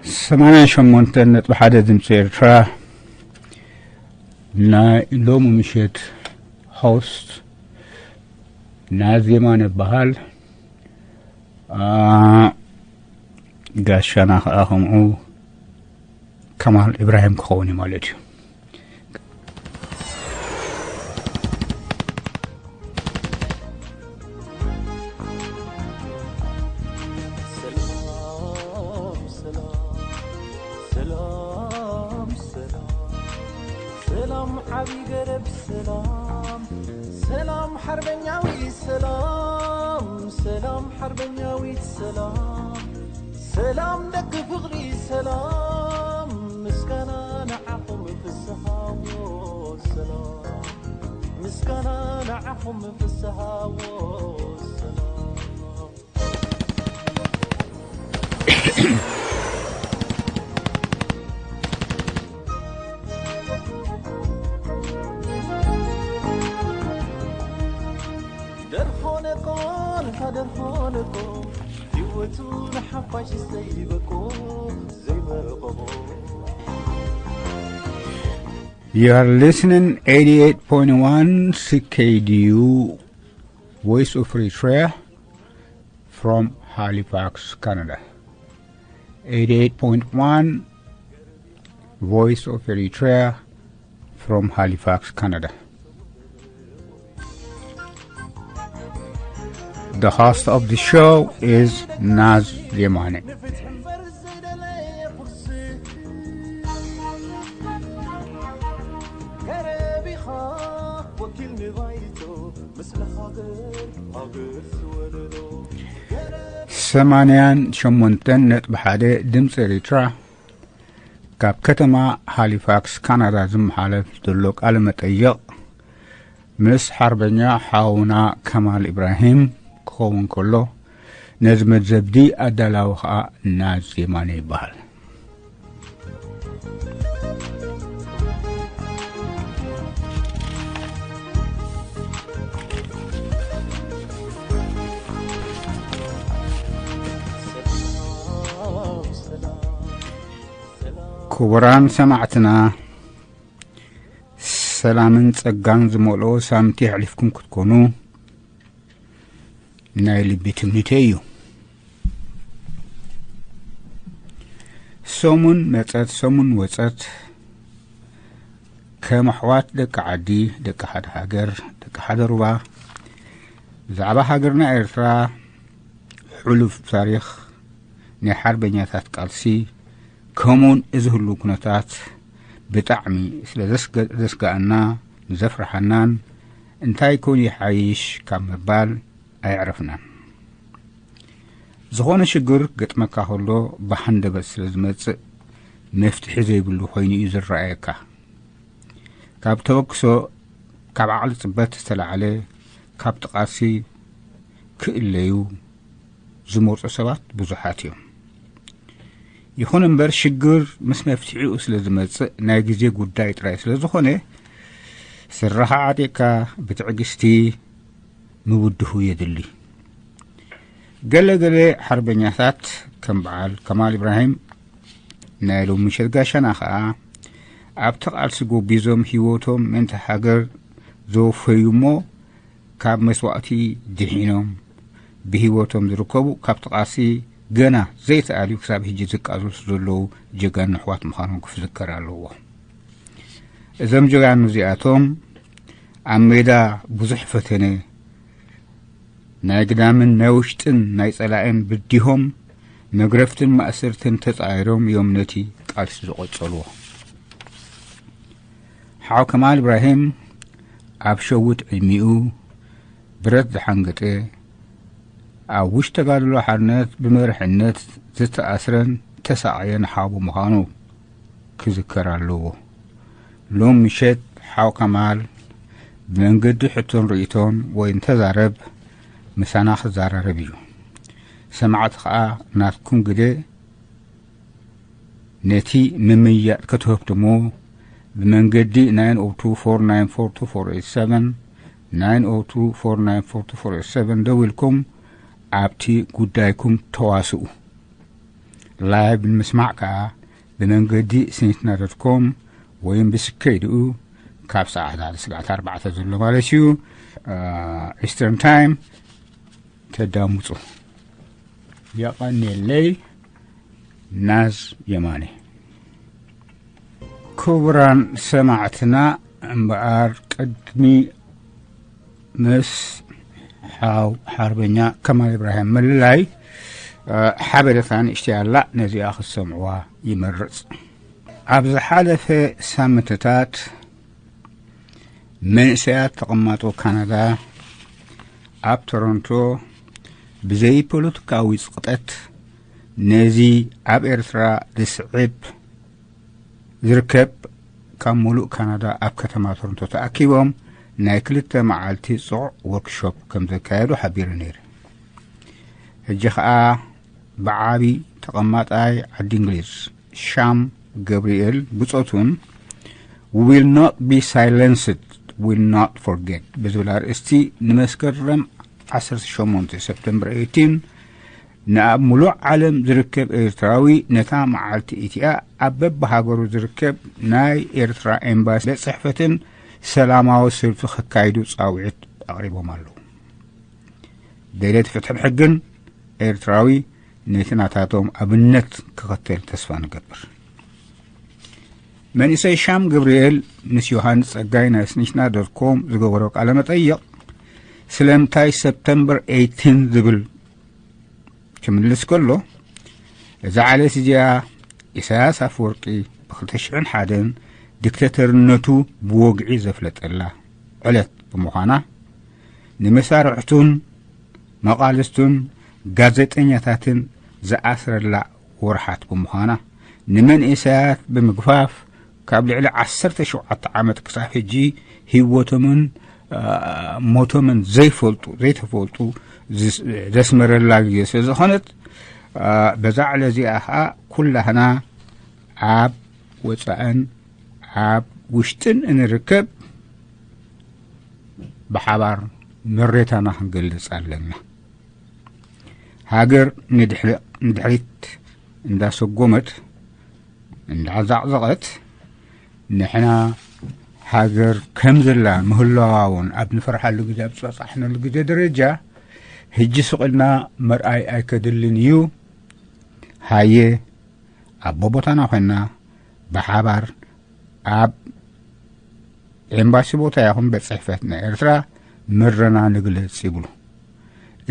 ሰማንያ ሸሞንተ ነጥቢ ሓደ ድምፂ ኤርትራ። ናይ ሎሚ ምሸት ሆስት ናዝ የማነ ይበሃል። አ፣ ጋሻና ከዓ ከምኡ ከማል ኢብራሂም ክኸውን እዩ ማለት እዩ። ሰላም፣ ሰላም፣ ሰላም፣ ሰላም፣ ሰላም፣ ዓቢ ገረብ ሰላም፣ ሰላም፣ ሓርበኛዊ ሰላም፣ ሰላም፣ ሓርበኛዊት ሰላም፣ ሰላም፣ ደቂ ፍቕሪ ሰላም፣ ምስጋና ንዓኹም ፍስሃዎ ሰላም፣ ምስጋና ንዓኹም ፍስሃዎ ሰላም። ደርሆ ነቆን ካደርሆ ነቆ ህይወቱ ንሓፋሽ ዘይበቆ ዘይመረቐቦ። You are listening eighty-eight point one C K D U, Voice of Eritrea, from Halifax, Canada. Eighty-eight point one Voice of Eritrea from Halifax, Canada. The host of the show is Naz Yemane. ሰማንያን ሸሞንተን ነጥቢ ሓደ ድምፂ ኤሪትራ ካብ ከተማ ሃሊፋክስ ካናዳ ዝመሓለፍ ዘሎ ቃለ መጠይቕ ምስ ሓርበኛ ሓውና ከማል ኢብራሂም ክኸውን ከሎ፣ ነዚ መዘብዲ ኣዳላዊ ኸኣ ናዝ የማነ ይበሃል። ክቡራን ሰማዕትና፣ ሰላምን ጸጋን ዝመልኦ ሳምንቲ የሕሊፍኩም ክትኮኑ ናይ ልቢ ትምኒተይ እዩ። ሰሙን መጸት ሰሙን ወጸት፣ ከም ኣሕዋት ደቂ ዓዲ፣ ደቂ ሓደ ሃገር፣ ደቂ ሓደ ሩባ፣ ብዛዕባ ሃገርና ኤርትራ ሕሉፍ ታሪኽ ናይ ሓርበኛታት ቃልሲ፣ ከምኡውን እዚ ህሉው ኩነታት ብጣዕሚ ስለ ዘስገ-፣ ዘስግኣና፣ ዘፍርሓናን፣ እንታይ ኮን ይሓይሽ ካብ ምባል ኣየዕረፍናን። ዝኾነ ሽግር ገጥመካ ከሎ ብሃንደበት ስለ ዝመጽእ፣ መፍትሒ ዘይብሉ ኮይኑ እዩ ዝረኣየካ። ካብ ተበግሶ፣ ካብ ዓቕሊ ጽበት ዝተላዕለ፣ ካብ ጥቓሲ ክእለዩ ዝመርጹ ሰባት ብዙሓት እዮም። ይኹን እምበር፣ ሽግር ምስ መፍትሒኡ ስለ ዝመጽእ፣ ናይ ግዜ ጉዳይ ጥራይ ስለ ዝኾነ፣ ስረኻ ዓጢቕካ ብትዕግስቲ ምብድሁ የድሊ። ገለ ገለ ሓርበኛታት ከም በዓል ከማል ኢብራሂም ናይ ሎሚ ምሸት ጋሻና ኸኣ፣ ኣብቲ ቃልሲ ጎቢዞም ህይወቶም ምእንቲ ሃገር ዘወፈዩ እሞ፣ ካብ መስዋእቲ ድሒኖም ብህይወቶም ዝርከቡ፣ ካብቲ ቃልሲ ገና ዘይተኣልዩ ክሳብ ሕጂ ዝቃለሱ ዘለዉ ጀጋኑ ኣሕዋት ምዃኖም ክዝከር ኣለዎ። እዞም ጀጋኑ እዚኣቶም ኣብ ሜዳ ብዙሕ ፈተነ፣ ናይ ግዳምን ናይ ውሽጥን ናይ ጸላእን ብዲሆም፣ መግረፍትን ማእሰርትን ተጻዒሮም እዮም ነቲ ቃልሲ ዝቐጸልዎ። ሓው ከማል ኢብራሂም ኣብ ሸዊት ዕድሚኡ ብረት ዝሓንገጠ፣ ኣብ ውሽጢ ተጋድሎ ሓርነት ብመሪሕነት ዝተኣስረን ተሳቕየን ሓው ብምዃኑ ክዝከር ኣለዎ። ሎም ምሸት ሓው ከማል ብመንገዲ ሕቶን ርእይቶን ወይ እንተዛረብ ምሳና ክዘራረብ እዩ። ሰማዕቲ ኸኣ ናትኩም ግደ ነቲ ምምይያጥ ክትህብትሞ ብመንገዲ ናይን ኦ ቱ ፎር ናይን ፎር ቱ ፎር ኤት ሰቨን፣ ናይን ኦ ቱ ፎር ናይን ፎር ቱ ፎር ኤት ሰቨን ደዊልኩም ኣብቲ ጉዳይኩም ተዋስኡ። ላይቭ ንምስማዕ ከኣ ብመንገዲ ስኒትና ዶት ኮም ወይም ብስከይድኡ ካብ ሰዓታት ስግዓት ኣርባዕተ ዘሎ ማለት እዩ፣ ኢስተርን ታይም፣ ተዳምፁ። የቐንየለይ። ናዝ የማነ። ክቡራን ሰማዕትና፣ እምበኣር ቅድሚ ምስ ሓው ሓርበኛ ከማል ኢብራሂም ምልላይ፣ ሓበሬታ ንእሽተይ ኣላ፣ ነዚኣ ክትሰምዕዋ ይመርጽ። ኣብ ዝሓለፈ ሳምንትታት መንእሰያት ተቐማጦ ካናዳ ኣብ ቶሮንቶ ብዘይፖለቲካዊ ጽቕጠት ነዚ ኣብ ኤርትራ ዝስዕብ ዝርከብ ካብ ሙሉእ ካናዳ ኣብ ከተማ ቶሮንቶ ተኣኪቦም ናይ ክልተ መዓልቲ ጽዑቕ ወርክሾፕ ከም ዘካየዱ ሓቢሩ ነይሩ። ሕጂ ኸኣ ብዓቢ ተቐማጣይ ዓዲ እንግሊዝ ሻም ገብርኤል ብጾቱን We will not be silenced, will not forget ብዝብል ኣርእስቲ ንመስከረም ዓሰርተ ሸሞንተ ሰፕተምበር ኤይቲን ንኣብ ሙሉእ ዓለም ዝርከብ ኤርትራዊ ነታ መዓልቲ እቲኣ ኣብ በብሃገሩ ዝርከብ ናይ ኤርትራ ኤምባሲ ቤት ጽሕፈትን ሰላማዊ ሰልፊ ከካይዱ ጻውዒት ኣቕሪቦም ኣለዉ። ደለይቲ ፍትሕን ሕግን ኤርትራዊ ነቲ ናታቶም ኣብነት ክኸተል ተስፋ ንገብር። መንእሰይ ሻም ገብርኤል ምስ ዮሃንስ ጸጋይ ናይ ስኒሽና ዶት ኮም ዝገበሮ ቃለ መጠይቕ ስለምንታይ ሰፕተምበር ኤይቲን ዝብል ክምልስ ከሎ፣ እዛ ዕለት እዚኣ ኢሳያስ ኣፈወርቂ ብ ክልተ ሽሕን ሓደን ዲክተተርነቱ ብወግዒ ዘፍለጠላ ዕለት ብምዃና፣ ንመሳርሕቱን መቓልስቱን ጋዜጠኛታትን ዝኣስረላ ወርሓት ብምዃና፣ ንመንእሰያት ብምግፋፍ ካብ ልዕሊ ዓሰርተ ሸውዓተ ዓመት ክሳብ ሕጂ ህይወቶምን ሞቶምን ዘይፈልጡ ዘይተፈልጡ ዘስመረላ ግዜ ስለ ዝኾነት፣ በዛ ዕለት እዚኣ ኸዓ ኩላህና ኣብ ወፃእን ኣብ ውሽጥን እንርከብ ብሓባር ምሬታና ክንገልጽ ኣለና። ሃገር ንድሕሪት እንዳሰጎመት እንዳዓዛዕዘቐት፣ ንሕና ሃገር ከም ዘላ ምህላዋ እውን ኣብ ንፈርሓሉ ግዜ፣ ኣብ ዝበጻሕናሉ ግዜ ደረጃ፣ ሕጂ ስቕ ኢልና ምርኣይ ኣይከድልን እዩ። ሃየ ኣብ ቦቦታና ኮይና ብሓባር ኣብ ኤምባሲ ቦታ ይኹን ቤት ጽሕፈት ናይ ኤርትራ ምረና ንግለጽ ይብሉ።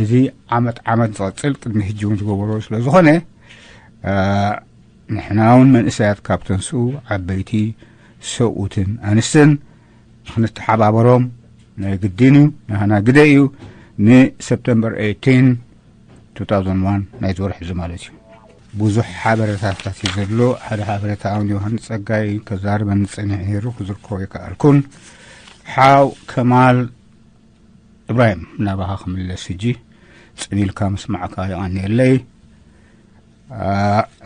እዚ ዓመት ዓመት ዝቐጽል ቅድሚ ሕጂ እውን ዝገበሮ ስለ ዝኾነ፣ ንሕና እውን መንእሰያት ካብ ተንስኡ ዓበይቲ ሰብኡትን ኣንስትን ክንተሓባበሮም ናይ ግድን እዩ። ናህና ግደ እዩ። ንሰፕተምበር ኤይቲን፣ ቱ ታውዘንድ ዋን ናይዚ ወርሒ እዚ ማለት እዩ። ብዙሕ ሓበሬታታት እዩ ዘሎ። ሓደ ሓበሬታ እውን ዮሃንስ ጸጋይ ከዛርበኒ ጸኒሑ ነይሩ፣ ክዝርኮ ኣይከኣልኩን። ሓው ከማል እብራሂም፣ ናባኻ ክምለስ ሕጂ። ጽን ኢልካ ምስማዕካ የቐንየለይ።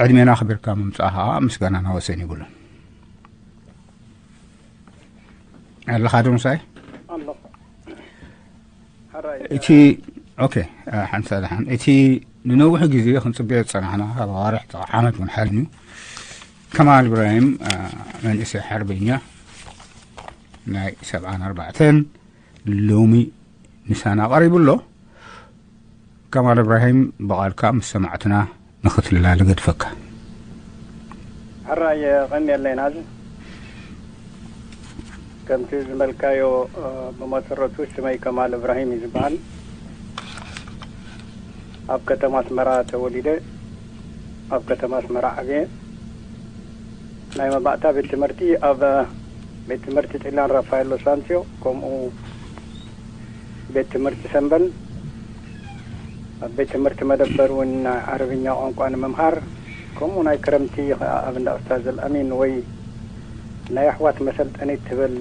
ዕድሜና ኣኽቢርካ ምምጻእኻ ምስጋናና ወሰን ይብሉን። ኣለኻ ዶ ምሳይ? ኣለኹ። እቲ ኦኬ፣ ሓንሳ ደሓን። እቲ ንነዊሕ ግዜ ክንጽበዮ ዝጸናሕና ካብ ኣዋርሕ ዓመት እውን ሓሊፉ። ከማል እብራሂም መንእሰይ ሓርበኛ ናይ ሰብዓን ኣርባዕተን ሎሚ ምሳና ቀሪቡ ኣሎ። ከማል እብራሂም ብቓልካ ምስ ሰማዕትና ንኽትላለ ገድፈካ። ሕራይ የቐንየለይ ናዚ። ከምቲ ዝበልካዮ ብመሰረቱ ስመይ ከማል እብራሂም እዩ ዝበሃል። ኣብ ከተማ ኣስመራ ተወሊደ፣ ኣብ ከተማ ኣስመራ ዓብየ። ናይ መባእታ ቤት ትምህርቲ ኣብ ቤት ትምህርቲ ጢላን ራፋኤል ሎሳንሲዮ፣ ከምኡ ቤት ትምህርቲ ሰምበል፣ ኣብ ቤት ትምህርቲ መደበር እውን ናይ ዓረብኛ ቋንቋ ንምምሃር፣ ከምኡ ናይ ክረምቲ ኸዓ ኣብ እንዳ ኡስታዝ ኣልኣሚን ወይ ናይ ኣሕዋት መሰልጠኒት ትብል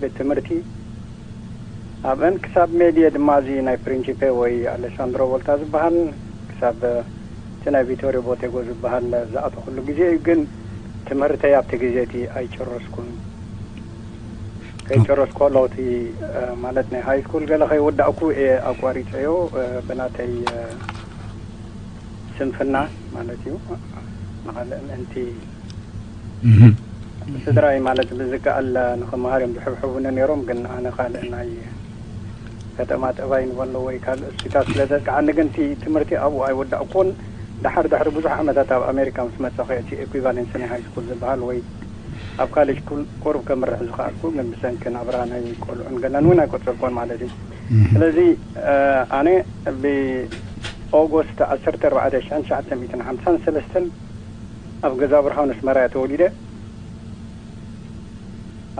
ቤት ትምህርቲ ኣብአን ክሳብ ሜድየ ድማ እዚ ናይ ፕሪንሲፔ ወይ ኣሌሳንድሮ ቮልታ ዝበሃል ክሳብ እቲ ናይ ቪቶሪዮ ቦቴጎ ዝበሃል ዝኣተኹሉ ግዜ እዩ። ግን ትምህርተይ ኣብቲ ግዜ እቲ ኣይጨረስኩን። ከይጨረስኩ ከለኹ እቲ ማለት ናይ ሃይ ስኩል ገለ ከይወዳእኩ እየ ኣቋሪፀዮ ብናተይ ስንፍና ማለት እዩ። ካልእ ምእንቲ እህ ስድራይ ማለት ብዝከኣል ንኽመሃር እዮም ዝሕብሕቡኒ ነይሮም። ግን ኣነ ካልእ ናይ ከተማ ጠባይ ንበሎ ወይ ካልእ እሱታት ስለ ዘጥቅዓኒ፣ ግን እቲ ትምህርቲ ኣብኡ ኣይወዳእኩን። ድሓር ድሕሪ ብዙሕ ዓመታት ኣብ ኣሜሪካ ምስ መጸኹ እቲ ኤኩቫለንሲ ናይ ሃይ ስኩል ዝበሃል ወይ ኣብ ካሌጅ ስኩል ቁሩብ ከምርሕ ዝኸኣልኩ፣ ግን ብሰንኪ ናብራ ናይ ቆልዑን ገለን እውን ኣይቆጸርኩን ማለት እዩ። እህ ስለዚ ኣነ ብኦጎስት ዓሰርተ ኣርባዕተ ሺሕን ትሽዓተ ሚእትን ሓምሳን ሰለስተን ኣብ ገዛ ብርሃኑ ኣስመራ እየ ተወሊደ።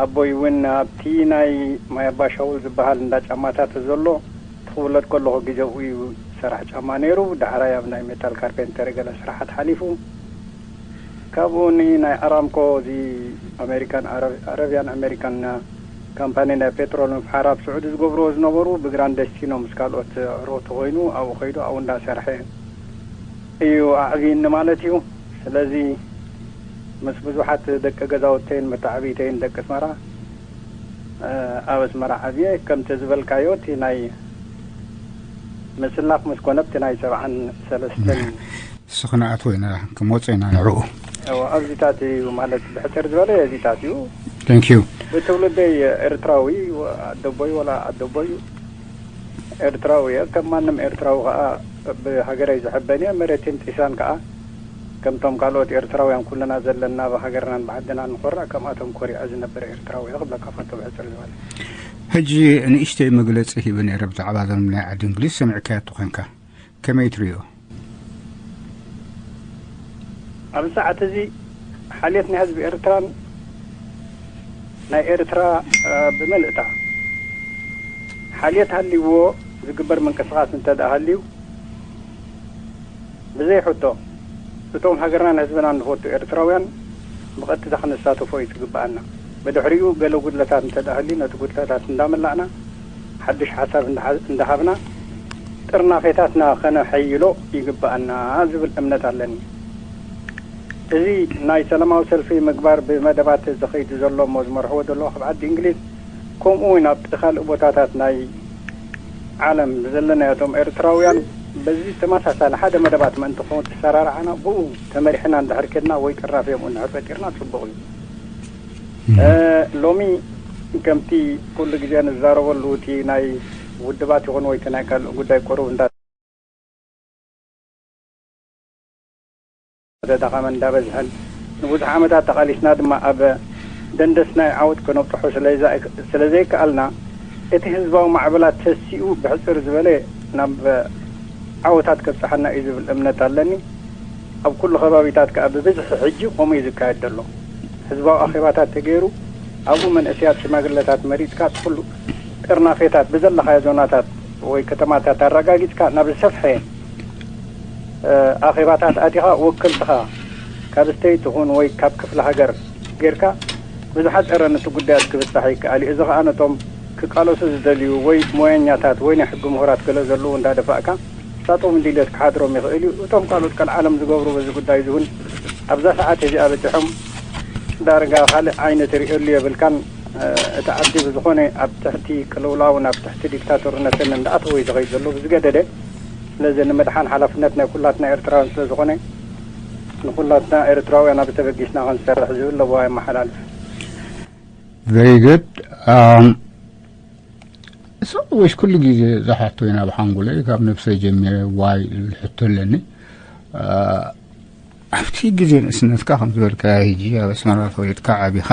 ኣቦይ እውን ኣብቲ ናይ ማይ ኣባ ሻውል ዝበሃል እንዳ ጫማታት ዘሎ ትኽውለድ ከለኹ ግዜኡ እዩ ሰራሕ ጫማ ነይሩ። ዳሕራይ ኣብ ናይ ሜታል ካርፔንተሪ ገለ ስራሓት ሓሊፉ። ካብኡ ኒ ናይ ኣራምኮ እዚ ኣሜሪካን ኣረ- ኣረቢያን ኣሜሪካን ካምፓኒ ናይ ፔትሮል ምፍሓር ኣብ ስዑዲ ዝገብርዎ ዝነበሩ ብግራንደስቲኖ ምስ ካልኦት ዕሩኽቲ ኮይኑ ኣብኡ ከይዱ ኣብኡ እንዳሰርሐ እዩ ኣዕብይኒ ማለት እዩ። ስለዚ ምስ ብዙሓት ደቂ ገዛውተይን መተዓብይተይን ደቂ ኣስመራ ኣብ ኣስመራ ዓብየ። ከምቲ ዝበልካዮ እቲ ናይ ምስላፍ ምስ ኮነ ኣብቲ ናይ ሰብዓን ሰለስተን ስኽናኣት ወይና ክመፁ ኢና ንዕኡ። ኣብዚታት እዩ ማለት ብሕፅር ዝበለ እዚታት እዩ። Thank you። ብትውልደይ ኤርትራዊ ኣደቦይ ወላ ኣደቦይ ኤርትራዊ እየ። ከም ማንም ኤርትራዊ ከዓ ብሃገረይ ዝሕበን እየ። መሬትን ጢሳን ከዓ ከምቶም ካልኦት ኤርትራውያን ኩልና ዘለና ብሃገርናን ብዓድናን ንኮራዕ፣ ከምኣቶም ኮሪዐ ዝነብር ኤርትራዊ እየ ክብለካ ፈቶ ብሕፅር ዝበለ። ሕጂ ንእሽተይ መግለፂ ሂበ ነይረ ብዛዕባ እዞም ናይ ዓዲ እንግሊዝ፣ ሰሚዕካዮ ተኾንካ ከመይ ትርእዮ? ኣብዚ ሰዓት እዚ ሓልዮት ናይ ህዝቢ ኤርትራን ናይ ኤርትራ ብመልእታ ሓልዮት ሃልይዎ ዝግበር ምንቅስቃስ እንተ ደኣ ሃልዩ ብዘይ ሕቶ እቶም ሃገርናን ህዝብናን ንፈቱ ኤርትራውያን ብቐጥታ ክንሳተፎ እዩ ዝግብኣና። ብድሕሪኡ ገለ ጉድለታት እንተ ደኣ ሃልዩ ነቲ ጉድለታት እንዳመላእና ሓድሽ ሓሳብ እንዳሃብና ጥርናፌታትና ከነሐይሎ ይግብኣና ዝብል እምነት ኣለኒ። እዚ ናይ ሰላማዊ ሰልፊ ምግባር ብመደባት ዝኸይድ ዘሎ እሞ ዝመርሕዎ ዘለዉ ካብ ዓዲ እንግሊዝ ከምኡ እውን ኣብቲ ካልእ ቦታታት ናይ ዓለም ዘለናዮ እቶም ኤርትራውያን በዚ ተመሳሳሊ ሓደ መደባት ምእንቲ ክኸውን ተሰራርዓና ብኡ ተመሪሕና እንድሕር ከድና ወይ ጥርናፌ የምኡ እንድሕር ፈጢርና ጽቡቕ እዩ። ሎሚ ከምቲ ኩሉ ግዜ ንዛረበሉ እቲ ናይ ውድባት ይኹን ወይ እቲ ናይ ካልእ ጉዳይ ቁሩብ እንዳ ተዳኸመ እንዳበዝሐን ንብዙሕ ዓመታት ተቓሊስና ድማ ኣብ ደንደስ ናይ ዓወት ከነብጽሖ ስለ ዘይከኣልና እቲ ህዝባዊ ማዕበላት ተሲኡ ብሕጽር ዝበለ ናብ ዓወታት ከብጽሓና እዩ ዝብል እምነት ኣለኒ። ኣብ ኩሉ ከባቢታት ከኣ ብብዝሒ ሕጂ ከምኡ እዩ ዝካየድ ዘሎ። ህዝባዊ ኣኼባታት ተገይሩ ኣብኡ መንእሰያት ሽማግለታት መሪጽካ እቲ ኩሉ ጥርናፌታት ብዘለኻዮ ዞናታት ወይ ከተማታት ኣረጋጊጽካ ናብ ዝሰፍሐ ኣኼባታት ኣቲኻ ወከልትኻ ካብ ስቴት ይኹን ወይ ካብ ክፍለ ሃገር ጌርካ ብዝሓጸረ ነቲ ጉዳያት ክብጻሕ ይከኣል እዩ። እዚ ኸኣ ነቶም ክቃለሱ ዝደልዩ ወይ ሞያኛታት ወይ ናይ ሕጊ ምሁራት ገለ ዘለዉ እንዳደፋእካ ንሳቶም ድልየት ክሓድሮም ይኽእል እዩ። እቶም ካልኦት ቀልዓለም ዝገብሩ በዚ ጉዳይ እዚ እውን ኣብዛ ሰዓት እዚኣ በጺሖም ዳርጋ ካልእ ዓይነት ርእየሉ የብልካን። እቲ ዓዲ ብዝኾነ ኣብ ትሕቲ ቅልውላውን ኣብ ትሕቲ ዲክታቶርነትን እንዳኣተወ እዩ ዝኸይድ ዘሎ። ብዝገደደ ስለዚ ንምድሓን ሓላፍነት ናይ ኩላትና ኤርትራውያን ስለ ዝኾነ ንኩላትና ኤርትራውያን ኣብ ተበጊስና ክንሰርሕ ዝብል ለበዋ የመሓላልፍ። Very good። እሱ ወይስ ኩሉ ግዜ ዝሓቶ ኢና ብሓንጎለይ ካብ ነብሰይ ጀሚረ ዋይ ዝብል ሕቶ ኣለኒ። ኣብቲ ግዜ ንእስነትካ ከም ዝበልካዮ ሕጂ ኣብ ኣስመራ ተወሊድካ ዓቢኻ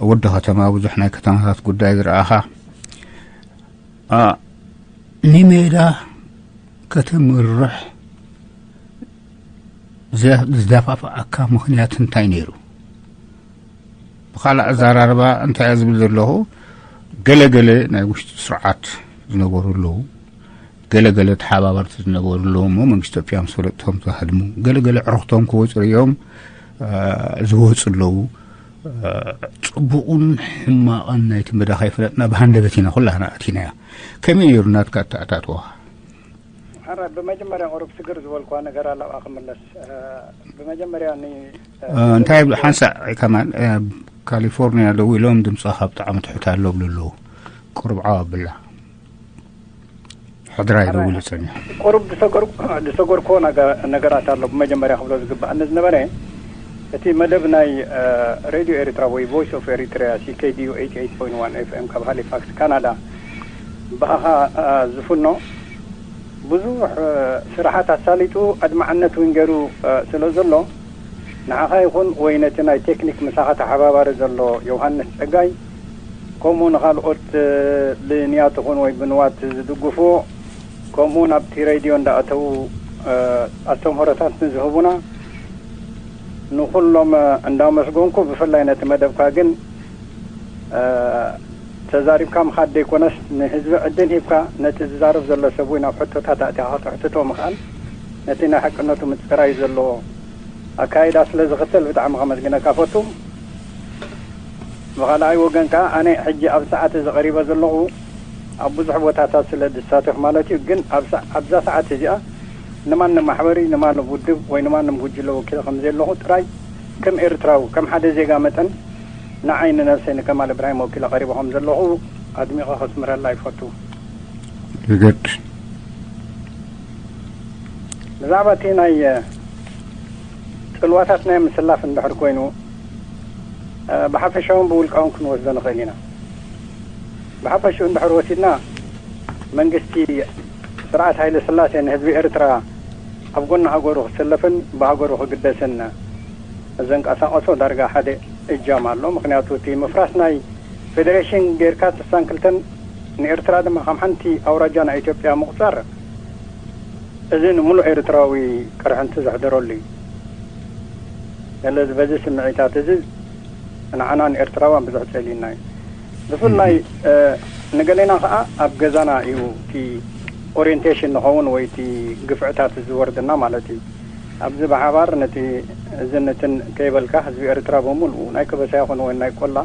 ወዲ ከተማ ብዙሕ ናይ ከተማታት ጉዳይ ዝረኣኻ ንሜዳ ከተምርሕ ዝደፋፍኣካ ምኽንያት እንታይ ነይሩ? ብኻልእ ኣዘራርባ እንታይ እየ ዝብል ዘለኹ፣ ገለ ገለ ናይ ውሽጢ ስርዓት ዝነበሩ ኣለዉ፣ ገለ ገለ ተሓባበርቲ ዝነበሩ ኣለዉ እሞ መንግስቲ ኢትዮጵያ ምስ ፈለጥቶም ዝሃድሙ፣ ገለ ገለ ዕሩኽቶም ክወፁ ርእዮም ዝወፁ ኣለዉ። ፅቡቕን ሕማቕን ናይቲ መዳ ከይፈለጥና ብሃንደበት ኢና ኩላህና ኣቲናዮ። ከመይ ነይሩ ናትካ ኣተኣታትዋ? ሓራ ብመጀመርያ ቁሩብ ስግር ዝበልኳ ነገር ኣላ ኣብኣ ክምለስ። ብመጀመርያ ኒ እንታይ ሓንሳእ ከማን ካሊፎርኒያ ደው ኢሎም ድምፅኻ ብጣዕሚ ትሑት ኣሎ ብሉ ኣለዉ። ቁሩብ ዓው ኣብላ። ሕድራ እዩ ደዊሉ ጸኒሑ። ቁሩብ ዝሰገር-፣ ዝሰገርክዎ ነገ-፣ ነገራት ኣሎ። ብመጀመርያ ክብሎ ዝግባእ ዝነበረ፣ እቲ መደብ ናይ፣ እ፣ ሬድዮ ኤርትራ ወይ ቮይስ ኦፍ ኤሪትሪያ፣ ሲ ኬ ዲ ዩ ኤይት ኤይት ፖይንት ዋን ኤፍ ኤም ካብ ሃሊፋክስ ካናዳ፣ ብኣኻ፣ እ፣ ዝፍኖ ብዙሕ፣ እ፣ ስራሓት ኣሳሊጡ ኣድማዕነት እውን ገይሩ፣ እ፣ ስለ ዘሎ፣ ንዓኻ ይኹን ወይ ነቲ ናይ ቴክኒክ ምሳኻ ተሓባባሪ ዘሎ ዮሃንስ ጸጋይ፣ ከምኡ ንኻልኦት፣ እ፣ ብንያት ይኹን ወይ ብንዋት ዝድግፍዎ፣ ከምኡ እውን ኣብቲ ሬድዮ እንዳኣተዉ፣ እ፣ ኣስተምህሮታት ንዝህቡና፣ ንኹሎም፣ እ፣ እንዳመስገንኩ፣ ብፍላይ ነቲ መደብካ ግን፣ እ፣ ተዛሪብካ ምኻድ ዘይኮነስ፣ ንህዝቢ ዕድል ሂብካ፣ ነቲ ዝዛረብ ዘሎ ሰብ ወይ ናብ ሕቶታት ኣእቲኻ ክትሕትቶ ምኽኣል፣ ነቲ ናይ ሓቅነቱ ምጽራይ ዘለዎ ኣካይዳ ስለ ዝኽተል ብጣዕሚ ከመስግነካ ፈቱ። ብኻልኣይ ወገን ከኣ ኣነ ሕጂ ኣብ ሰዓት እዚ ቀሪበ ዘለኹ ኣብ ብዙሕ ቦታታት ስለ ዝሳተፍ ማለት እዩ። ግን ኣብ ሰ-፣ ኣብዛ ሰዓት እዚኣ ንማንም ማሕበሪ፣ ንማንም ውድብ ወይ ንማንም ጉጅለ ወኪለ ከም ዘለኹ ጥራይ ከም ኤርትራዊ፣ ከም ሓደ ዜጋ መጠን ንዓይ ንነብሰይ ንከማል እብራሂም ወኪለ ቀሪበ ከም ዘለኹ ኣድሚቐ ከስምረላ ይፈቱ። ይገድ። ብዛዕባ እቲ ናይ፣ እ፣ ጽልዋታት ናይ ምስላፍ እንድሕር ኮይኑ፣ እ፣ ብሓፈሻውን ብውልቃውን ክንወስዶ ንኽእል ኢና። ብሓፈሽኡ እንድሕር ወሲድና፣ መንግስቲ ስርዓት ሃይለ ስላሴ ንህዝቢ ኤርትራ ኣብ ጎኒ ሃገሩ ክስለፍን ብሃገሩ ክግደስን ዘንቀሳቐሶ ዳርጋ ሓደ እጃም ኣሎ። ምኽንያቱ እቲ ምፍራስ ናይ ፌደሬሽን ጌርካ ስሳን ክልተን ንኤርትራ ድማ ከም ሓንቲ ኣውራጃ ናይ ኢትዮጵያ ምቑጻር፣ እዚ ንምሉእ ኤርትራዊ ቅርሕንቲ ዘሕደረሉ እዩ። ስለዚ በዚ ስምዒታት እዚ ንዓና ንኤርትራውያን ብዙሕ ጸሊና እዩ። ብፍላይ፣ እ፣ ንገሌና ከኣ ኣብ ገዛና እዩ እቲ ኦሪየንቴሽን ንኸውን ወይ እቲ ግፍዕታት ዝወርድና ማለት እዩ። ኣብዚ ብሓባር ነቲ እዝን ነትን ከይበልካ ህዝቢ ኤርትራ ብምሉኡ ናይ ከበሳ ይኹን ወይ ናይ ቆላ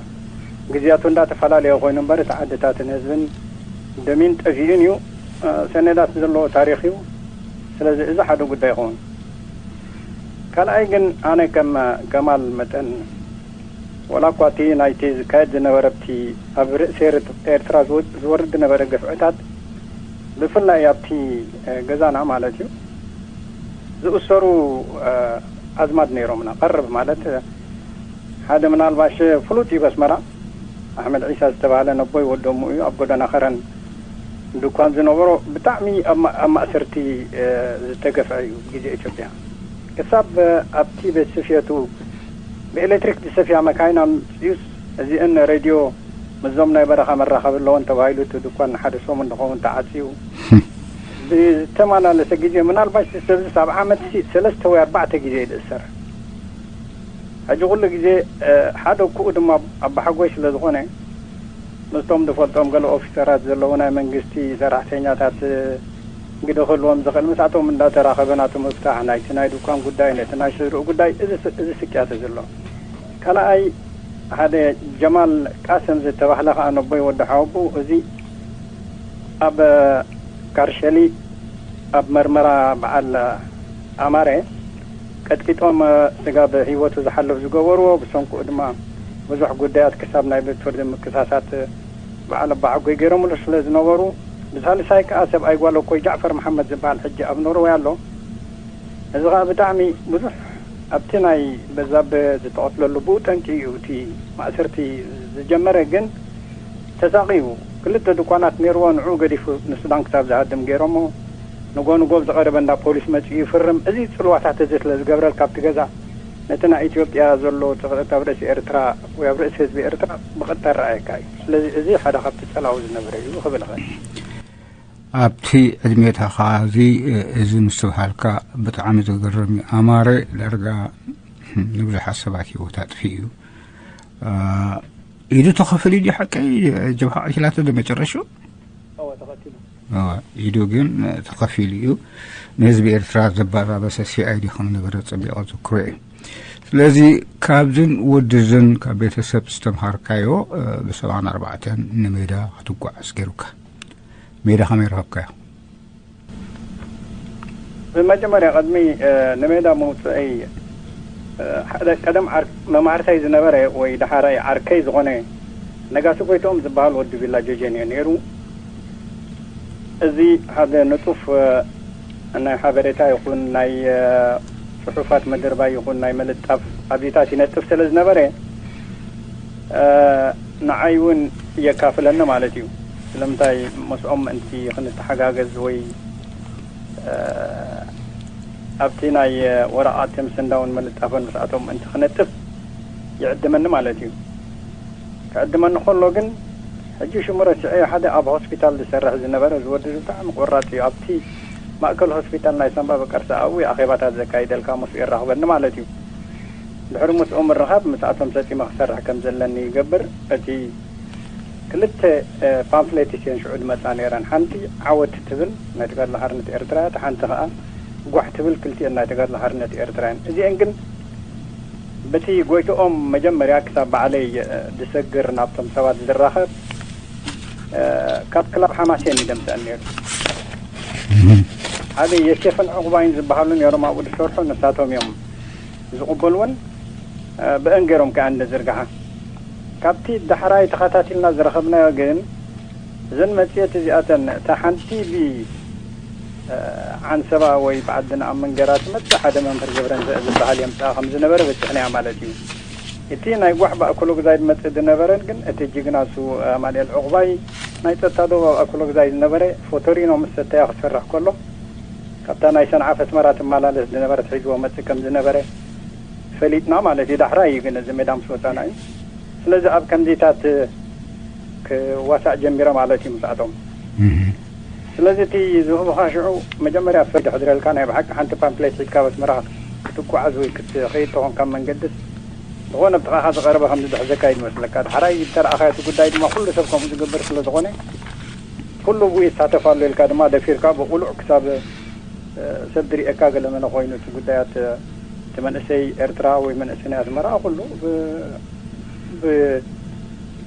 ግዜያቱ እንዳተፈላለየ ኮይኑ እምበር እቲ ዓድታትን ህዝብን ደሚን ጠፊኡን እዩ። እ፣ ሰነዳት ዘለዎ ታሪኽ እዩ። ስለዚ እዚ ሓደ ጉዳይ ይኸውን። ካልኣይ ግን ኣነ ከም ከማል መጠን ወላ እኳ እቲ ናይቲ ዝካየድ ዝነበረ ኣብቲ ኣብ ርእሲ ኤርት-፣ ኤርትራ ዝወ-፣ ዝወርድ ዝነበረ ግፍዕታት ብፍላይ ኣብቲ፣ እ፣ ገዛና ማለት እዩ ዝእሰሩ፣ እ፣ ኣዝማድ ነይሮምና። ቀርብ ማለት፣ እ፣ ሓደ ምናልባሽ ፍሉጥ እዩ በስመራ ኣሕመድ ዒሳ ዝተባህለ ነቦይ ወደሙ እዩ። ኣብ ጎደና ከረን ድኳን ዝነበሮ ብጣዕሚ ኣብ ማ-፣ ኣብ ማእሰርቲ፣ እ፣ ዝተገፍዐ እዩ ግዜ ኢትዮጵያ። ክሳብ፣ እ፣ ኣብቲ ቤት ስፍየቱ ብኤሌክትሪክ ዝሰፍያ መካይን ኣምፅኡስ እዚአን ሬድዮ ምስዞም ናይ በረኻ መራኸቢ ኣለዎን ተባሂሉ እቲ ድኳን ንሓደ ሰሙን ዝኸውን ተዓፅዩ። ብዝተመላለሰ ግዜ ምናልባሽ እቲ ሰብዚ ኣብ ዓመት ሲ-፣ ሰለስተ ወይ ኣርባዕተ ግዜ እዩ ዝእሰር። ሕጂ ኩሉ ግዜ፣ እ፣ ሓደ ኩኡ ድማ ኣባሓጎይ ስለ ዝኾነ ምስቶም ዝፈልጦም ገለ ኦፊሰራት ዘለዉ ናይ መንግስቲ ሰራሕተኛታት፣ እ፣ ግደ ክህልዎም ዝኽእል ምስኣቶም እንዳተራኸበ ናቱ ምፍታሕ ናይቲ ናይ ድኳን ጉዳይ ነቲ ናይ ስድርኡ ጉዳይ እዚ ስ-፣ እዚ ስቅያት እዚ ኣሎ። ካልኣይ ሓደ ጀማል ቃስም ዝተባህለ ከኣ ነቦይ ወዲ ሓወቦ እዚ ኣብ ካርሸሊ ኣብ መርመራ በዓል ኣማረ ቀጥቂጦም ስጋብ ህይወቱ ዝሓልፍ ዝገበርዎ፣ ብሰንክኡ ድማ ብዙሕ ጉዳያት ክሳብ ናይ ቤት ፍርዲ ምክሳሳት በዓል ኣባዓጎይ ገይሮምሉ ስለ ዝነበሩ፣ ብሳልሳይ ከኣ ሰብኣይ ጓል እኮይ ጃዕፈር መሓመድ ዝበሃል ሕጂ ኣብ ኖርወይ ኣሎ። እዚ ኸኣ ብጣዕሚ ብዙሕ ኣብቲ ናይ በዛብህ ዝተቐትለሉ ብኡ ጠንቂ እዩ እቲ ማእሰርቲ ዝጀመረ፣ ግን ተሳቒዩ ክልተ ድኳናት ነይርዎ፣ ንዕኡ ገዲፉ ንሱዳን ክሳብ ዝሃድም ገይሮሞ። ንጎ ንጎ ኣብ ዝቐረበ እንዳ ፖሊስ መጺኡ ይፍርም። እዚ ጽልዋታት እዚ ስለ ዝገብረልካ ኣብቲ ገዛ ነቲ ናይ ኢትዮጵያ ዘሎ ጽቕጢ ኣብ ርእሲ ኤርትራ ወይ ኣብ ርእሲ ህዝቢ ኤርትራ ብቐጥታ ይረኣየካ እዩ። ስለዚ እዚ ሓደ ካብቲ ጸላዊ ዝነበረ እዩ ክብል እኽእል። ኣብቲ ዕድሜታኻ እዚ፣ እዚ ምስትብሃልካ ብጣዕሚ ዘገርም እዩ። ኣማረ ዳርጋ ንብዙሓት ሰባት ህይወት ኣጥፊኡ እዩ። አ፣ ኢዱ ተኸፊሉ ድዩ ሓቀይ? ጀብሃ ቀቲላቶ ዶ መጨረሽኡ? እወ፣ ተኸቲሉ። እወ፣ ኢዱ ግን ተኸፊሉ እዩ። ንህዝቢ ኤርትራ ዘባባሰ ሲ ኣይ ዲ ከም ነበረ ጸቢቐ ዝክሮ እየ። ስለዚ ካብዝን ወድዝን ካብ ቤተሰብ ዝተምሃርካዮ፣ እ፣ ብሰብዓን ኣርባዕተን ንሜዳ ክትጓዓዝ ገይሩካ። ሜዳ ከመይ ረኸብካዮ? ብመጀመርያ ቅድሚ፣ እ፣ ንሜዳ ምውፅእይ፣ እ፣ ሓደ ቀደም ዓር-፣ መማህርተይ ዝነበረ ወይ ደሓራይ ዓርከይ ዝኾነ ነጋሲ ጎይትኦም ዝበሃል ወዲ ቪላ ጀጀን እዩ ነይሩ። እዚ ሓደ ንጡፍ ናይ ሓበሬታ ይኹን ናይ ጽሑፋት መደርባይ ይኹን ናይ ምልጣፍ ኣብዚታት ይነጥፍ ስለ ዝነበረ፣ ንዓይ እውን የካፍለኒ ማለት እዩ። ስለምንታይ? ምስኦም ምእንቲ ክንተሓጋገዝ ወይ ኣብቲ ናይ ወረቓቕቲ ምስንዳውን ምልጣፍን ምስኣቶም ምእንቲ ክነጥፍ ይዕድመኒ ማለት እዩ። ክዕድመኒ ከሎ ግን፣ ሕጂ ሽሙ ረሲዐዮ፣ ሓደ ኣብ ሆስፒታል ዝሰርሕ ዝነበረ፣ እዚ ወዲ እዚ ብጣዕሚ ቆራጽ እዩ። ኣብቲ ማእከል ሆስፒታል ናይ ሳንባ በቀርሳ ኣብኡ እዩ ኣኼባታት ዘካይደልካ፣ ምስኡ የራኽበኒ ማለት እዩ። ድሕሪ ምስኡ ምርኻብ፣ ምስኣቶም ሰጢመ ክሰርሕ ከም ዘለኒ ይገብር። እቲ ክልተ ፓምፍሌትስ እየን ሽዑ ዝመጻ ነይረን። ሓንቲ ዓወት ትብል ናይ ተጋድሎ ሓርነት ኤርትራ እያ፣ እታ ሓንቲ ከኣ ጓሕ ትብል ክልቲኤን ናይ ተጋድሎ ሓርነት ኤርትራ እየን። እዚኤን ግን በቲ ጎይትኦም መጀመርያ ክሳብ ባዕለይ ዝሰግር ናብቶም ሰባት ዝራኸብ ካብ ክላብ ሓማሴን እዩ ደምሰአኒ ነይሩ። ሓደ የሴፍን ዕቑባይን ዝበሃሉ ነይሮም ኣብኡ ዝሰርሑ፣ ንሳቶም እዮም ዝቕበልወን። ብእን ገይሮም ከኣ እንደ ዝርግሓ። ካብቲ ዳሕራይ ተኸታቲልና ዝረኸብናዮ ግን፣ እዘን መጽሔት እዚኣተን፣ እታ ሓንቲ ብ ዓንሰባ ወይ ብዓድና ኣብ መንገራ ትመጽእ፣ ሓደ መምህር ገብረንዘ ዝበሃል የምጽኣ ከም ዝነበረ በጺሕናያ ማለት እዩ። እቲ ናይ ጓሕ ብኣኮሎግዛይ ዝመጽእ ዝነበረን ግን፣ እቲ ጅግና እሱ ኣማኑኤል ዕቑባይ ናይ ጸጥታ ዶብ ኣብ ኣኮሎግዛይ ዝነበረ፣ ፎቶሪኖ ምስ ሰተያ ክሰርሕ ከሎ፣ ካብታ ናይ ሰንዓፈ ኣስመራ ትመላለስ ዝነበረት ሒዝዎ መጽእ ከም ዝነበረ ፈሊጥና ማለት እዩ። ዳሕራይ እዩ ግን እዚ ሜዳ ምስ ወጻና እዩ። ስለዚ ኣብ ከምዚታት ክዋሳእ ጀሚረ ማለት እዩ ምስኣቶም። ስለዚ እቲ ዝህቡኻ ሽዑ መጀመርያ ፈሊጥ ክሕድረልካ፣ ናይ ብሓቂ ሓንቲ ፓምፕሌት ሒዝካ ኣብ ኣስመራ ክትጓዓዝ ወይ ክትኸይድ ተኾንካ ኣብ መንገድስ፣ ዝኾነ ብጥቓኻ ዝቐረበ ከም ዝድሕዘካ እዩ ዝመስለካ። ዳሕራይ ዝተረኣኻዮ እቲ ጉዳይ ድማ ኩሉ ሰብ ከምኡ ዝገብር ስለ ዝኾነ፣ ኩሉ ብኡ ይሳተፍ ኣሎ ኢልካ ድማ ደፊርካ ብቕሉዕ ክሳብ ሰብ ዝርእየካ ገለ መለ ኮይኑ እቲ ጉዳያት፣ እቲ መንእሰይ ኤርትራ ወይ መንእሰይ ናይ ኣስመራ ኩሉ ብ-፣ ብ-፣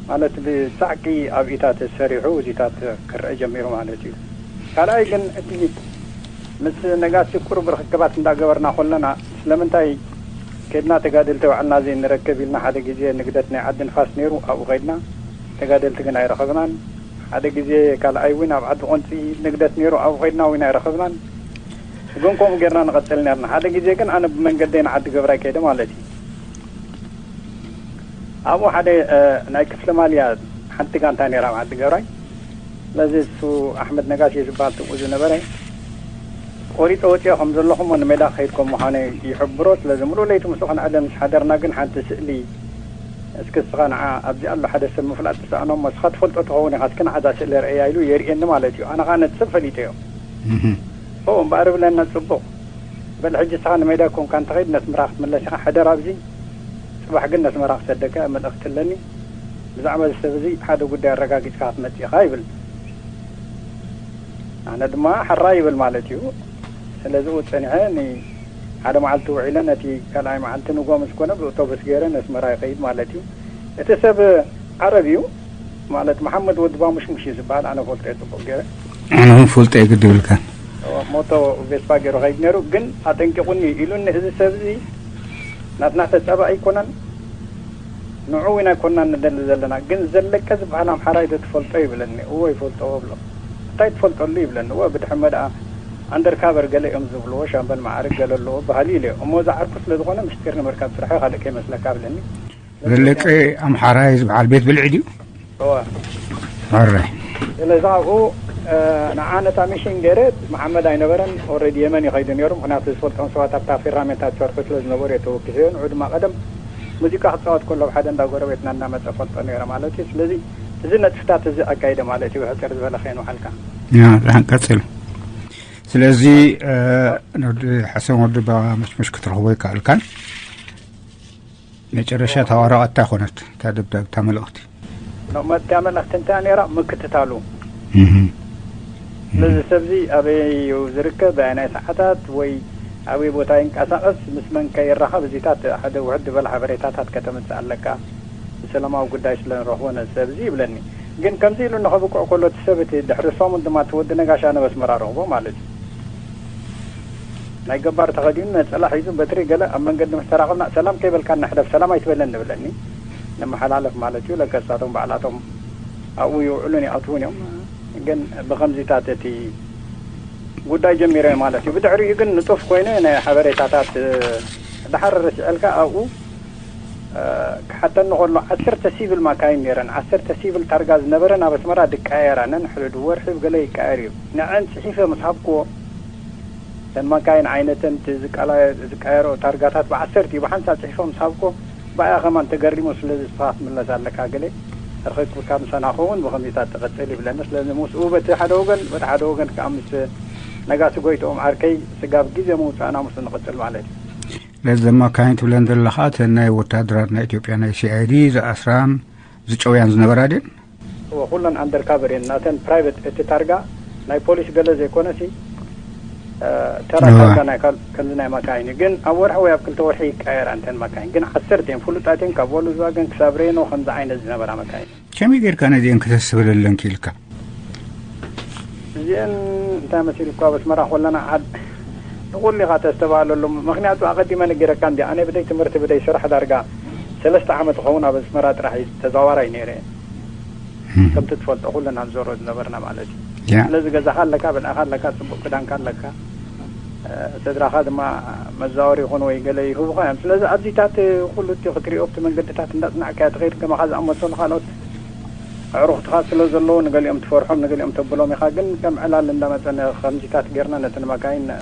ማለት ብጻዕቂ ኣብኢታት ሰሪሑ እዚታት ክረአ ጀሚሩ ማለት እዩ። ካልኣይ ግን እቲ ምስ ነጋሲ ቁሩብ ርክክባት እንዳገበርና ከለና፣ ስለምንታይ ከድና ተጋደልቲ ባዕልና ዘይንረክብ ኢልና ሓደ ግዜ ንግደት ናይ ዓዲ ንፋስ ነይሩ፣ ኣብኡ ከድና ተጋደልቲ ግን ኣይረኸብናን። ሓደ ግዜ ካልኣይ እውን ኣብ ዓዲ ቆንፂ ንግደት ነይሩ፣ ኣብኡ ከድና እውን ኣይረኸብናን። ግን ከምኡ ጌርና ንቐጽል ነርና። ሓደ ግዜ ግን ኣነ ብመንገደይ ንዓዲ ገብራይ ከይደ ማለት እዩ። ኣብኡ ሓደ፣ እ፣ ናይ ክፍለ ማልያ ሓንቲ ጋንታ ነይራ ኣብ ዓዲ ገብራይ። ስለዚ እሱ ኣሕመድ ነጋሽ እዩ ዝበሃል ትብኡ ዝነበረ። ቆሪጸ ወጺኦ ከም ዘለኹ እሞ ንሜዳ ክኸይድ ከም ምዃነ ይሕብሮ። ስለዚ ምሉእ ለይቲ ምስኡ ክንዕለ ምስ ሓደርና ግን ሓንቲ ስእሊ፣ "እስኪ እስኻ ንዓ ኣብዚ ኣሎ ሓደ ሰብ ምፍላጥ ትሰኣኖ እሞ እስኻ ትፈልጦ ትኸውን ኢኻ፣ እስኪ ንዓ እዛ ስእሊ ርኣያ" ኢሉ የርእየኒ ማለት እዩ። ኣነ ኸኣ ነቲ ሰብ ፈሊጠዮ። እህ። ኦ፣ እምበኣር እብለና፣ "ጽቡቕ፣ በል ሕጂ እስኻ ንሜዳ ኮንካ እንተኸይድ ነስመራ ክትምለስ ኢኻ፣ ሕደር ኣብዚ፣ ጽባሕ ግን ነስመራ ክሰደካ እየ፣ መልእኽቲ ኣለኒ፣ ብዛዕባ እዚ ሰብ እዚ ሓደ ጉዳይ ኣረጋጊጽካ ክትመጽእ ኢኻ" ይብል። ኣነ ድማ ሕራይ ይብል ማለት እዩ። ስለዚ ጸኒሐ ንሓደ መዓልቲ ውዒለ፣ ነቲ ካልኣይ መዓልቲ ንግሆ ምስ ኮነ ብእቶብስ ገይረ ነስመራ ይኸይድ ማለት እዩ። እቲ ሰብ ዓረብ እዩ፣ ማለት መሓመድ ወዲ ባሙሽሙሽ እዩ ዝበሃል፣ ኣነ ፈልጦ እየ ጽቡቕ ገይረ። ኣነ እውን ፈልጦ እየ፣ ግዲ ይብልካን። ሞቶ ቬስፓ ገይሩ ኸይድ ነይሩ፣ ግን ኣጠንቂቑኒ ኢሉኒ፣ እዚ ሰብ እዚ ናትና ተጻባኢ ኣይኮነን፣ ንዕኡ ኢና ኣይኮናን ንደሊ ዘለና፣ ግን ዘለቀ ዝበሃል ኣምሓራይ ዶ ትፈልጦ ይብለኒ። እወ ይፈልጦ እብሎ። እንታይ ትፈልጠሉ ይብለኒ። እወ ብድሕመ ደኣ ኣንደርካቨር ገለ እዮም ዝብልዎ፣ ሻምበል መዓርግ ገለ ኣለዎ በሃሊ ኢለ። እሞ እዚ ዓርኩ ስለ ዝኾነ ምስጢር ንምርካብ ስራሐ ካልእ ከይመስለካ ብለኒ። ዘለቀ ኣምሓራይ ዝበሃል ቤት ብልዒ ድዩ? እወ። ሕራይ። ስለዚ ኣብኡ፣ እ፣ ንዓ ነታ ሚሽን ገይረ፣ መሓመድ ኣይነበረን፣ ኦልሬዲ የመን እዩ ከይዱ ነይሩ። ምኽንያቱ ዝፈልጦም ሰባት ኣብታ ፌራሜንታ ዝሰርሑ ስለ ዝነበሩ እየ ተወኪሰዮ። ንዑ ድማ ቀደም ሙዚቃ ክጻወት ከሎ ኣብ ሓደ እንዳ ጎረቤትና እናመጸ ፈልጦ ነይረ ማለት እዩ። ስለዚ እዚ ነጥፍታት እዚ ኣካይደ ማለት እዩ፣ ብሕጽር ዝበለ ከይንውሓልካ። ያ፣ ደሓን ቀጽል። ስለዚ፣ እ፣ ንወዲ ሓሰን ወዲ ባሙሽሙሽ ክትረኽቦ ይከኣልካን። መጨረሻ እታ ወረቐት እንታይ ኮነት? እታ ደብዳብ፣ እታ መልእኽቲ? ኖ፣ መ-፣ እታ መልእኽቲ እንታይ ነይራ? ምክትታሉ። እህ። ስለዚ ሰብዚ ኣበይ እዩ ዝርከብ፣ ኣየናይ ሰዓታት ወይ ኣበይ ቦታ ይንቀሳቐስ፣ ምስ መን ከ ይራኸብ፣ እዚታት ሓደ ውሕድ ዝበለ ሓበሬታታት ከተምጽእ ኣለካ። ብሰላማዊ ጉዳይ ስለ ንረኽቦ ነዚ ሰብዚ ይብለኒ። ግን ከምዚ ኢሉ ንኸብቅዕ ከሎ እቲ ሰብ እቲ ድሕሪ ሰሙን ድማ እቲ ወዲ ነጋሽ ኣነ በስመራ ረኽቦ ማለት እዩ። ናይ ገባር ተኸዲኑ ነጸላ ሒዙ በትሪ ገለ ኣብ መንገዲ ምስ ተራኸብና፣ "ሰላም ከይበልካ ንሕለፍ፣ ሰላም ኣይትበለኒ" ይብለኒ። ንመሓላለፍ ማለት እዩ። ለከ እሳቶም ባዕላቶም ኣብኡ ይውዕሉን ይኣትዉን እዮም። ግን ብኸምዚታት እቲ ጉዳይ ጀሚረ ማለት እዩ። ብድሕሪኡ ግን ንጡፍ ኮይነ ናይ ሓበሬታታት፣ እ፣ ድሓር ረሲዐልካ ኣብኡ፣ እ፣ ክሓተኒ ከሎ ዓሰርተ ሲቪል ማካይን ነይረን። ዓሰርተ ሲቪል ታርጋ ዝነበረን ኣብ ኣስመራ ድቃየራ ነንሕድሕዱ ወርሒ ብገለ ይቃየር እዩ። ንዐን ጽሒፈ ምስ ሃብክዎ፣ እተን ማካይን ዓይነተን፣ እቲ ዝቃላ-፣ ዝቃየሮ ታርጋታት ብዓሰርተ እዩ። ብሓንሳብ ጽሒፎ ምስ ሃብክዎ፣ ብኣያ ከማን ተገሪሙ፣ ስለዚ ንስኻ ክትምለስ ኣለካ፣ ገለ ርኽክብካ ምሳና ክኸውን ብኸምዚታት ትቐጽል ይብለኒ። ስለዚ ምስኡ በቲ ሓደ ወገን፣ በቲ ሓደ ወገን ከኣ ምስ ነጋሲ ጎይትኦም ዓርከይ ስጋብ ግዜ ምውጻእና ምስኡ ንቐጽል ማለት እዩ። ስለዚ እዘን ማካይን ትብለን ዘለኻ እተን ናይ ወታደራት ናይ ኢትዮጵያ ናይ ሲ ኣይ ዲ ዝኣስራን ዝጨውያን ዝነበራ ድየን? እወ፣ ኩለን ኣንደርካቨር እየን። ናተን ፕራይቬት፣ እቲ ታርጋ ናይ ፖሊስ ገለ ዘይኮነሲ፣ እ፣ ተራ እወ። ታርጋ ናይ ካል-፣ ከምዚ ናይ ማካይን እዩ። ግን ኣብ ወርሒ ወይ ኣብ ክልተ ወርሒ ይቀየራ እንተን ማካይን። ግን ዓሰርተ እየን ፍሉጣት እየን፣ ካብ ቮልስቫገን ክሳብ ሬኖ ከምዚ ዓይነት ዝነበራ ማካይን። ከመይ ጌርካ ነዚአን ክተስተብህለለን ክኢልካ? እዚአን እንታይ መሲሉ እኳ ኣብ ኣስመራ ከለና ዓድ ንኹሉ ኢኻ ተስተብሃለሎም። ምኽንያቱ ኣቐዲመ ነጊረካ እንዲ ኣነ ብደይ ትምህርቲ ብደይ ስራሕ ዳርጋ ሰለስተ ዓመት ይኸውን ኣብ ኣስመራ ጥራሕ እዩ ተዘዋዋራይ ነይረ። እም። ከምቲ ትፈልጦ ኩልና ንዞሮ ዝነበርና ማለት እዩ። ያ። ስለዚ ገዛኻ ኣለካ፣ ብልዕኻ ኣለካ፣ ጽቡቕ ክዳንካ ኣለካ። እ፣ ስድራኻ ድማ መዛወሪ ይኹን ወይ ገለ ይህቡኻ እዮም። ስለዚ ኣብዚታት ኩሉ እቲ ክትሪኦ ኣብቲ መንገድታት እንዳጽናዕካዮ ትኸይድ ከማኻ ዝኣመሰሉ ካልኦት ኣዕሩኽትኻ ስለ ዘለዉ ንገሊኦም ትፈርሖም ንገሊኦም ተብሎም ኢኻ። ግን ከም ዕላል እንዳመጸነ ከምዚታት ጌርና ነተን መካይን፣ እ፣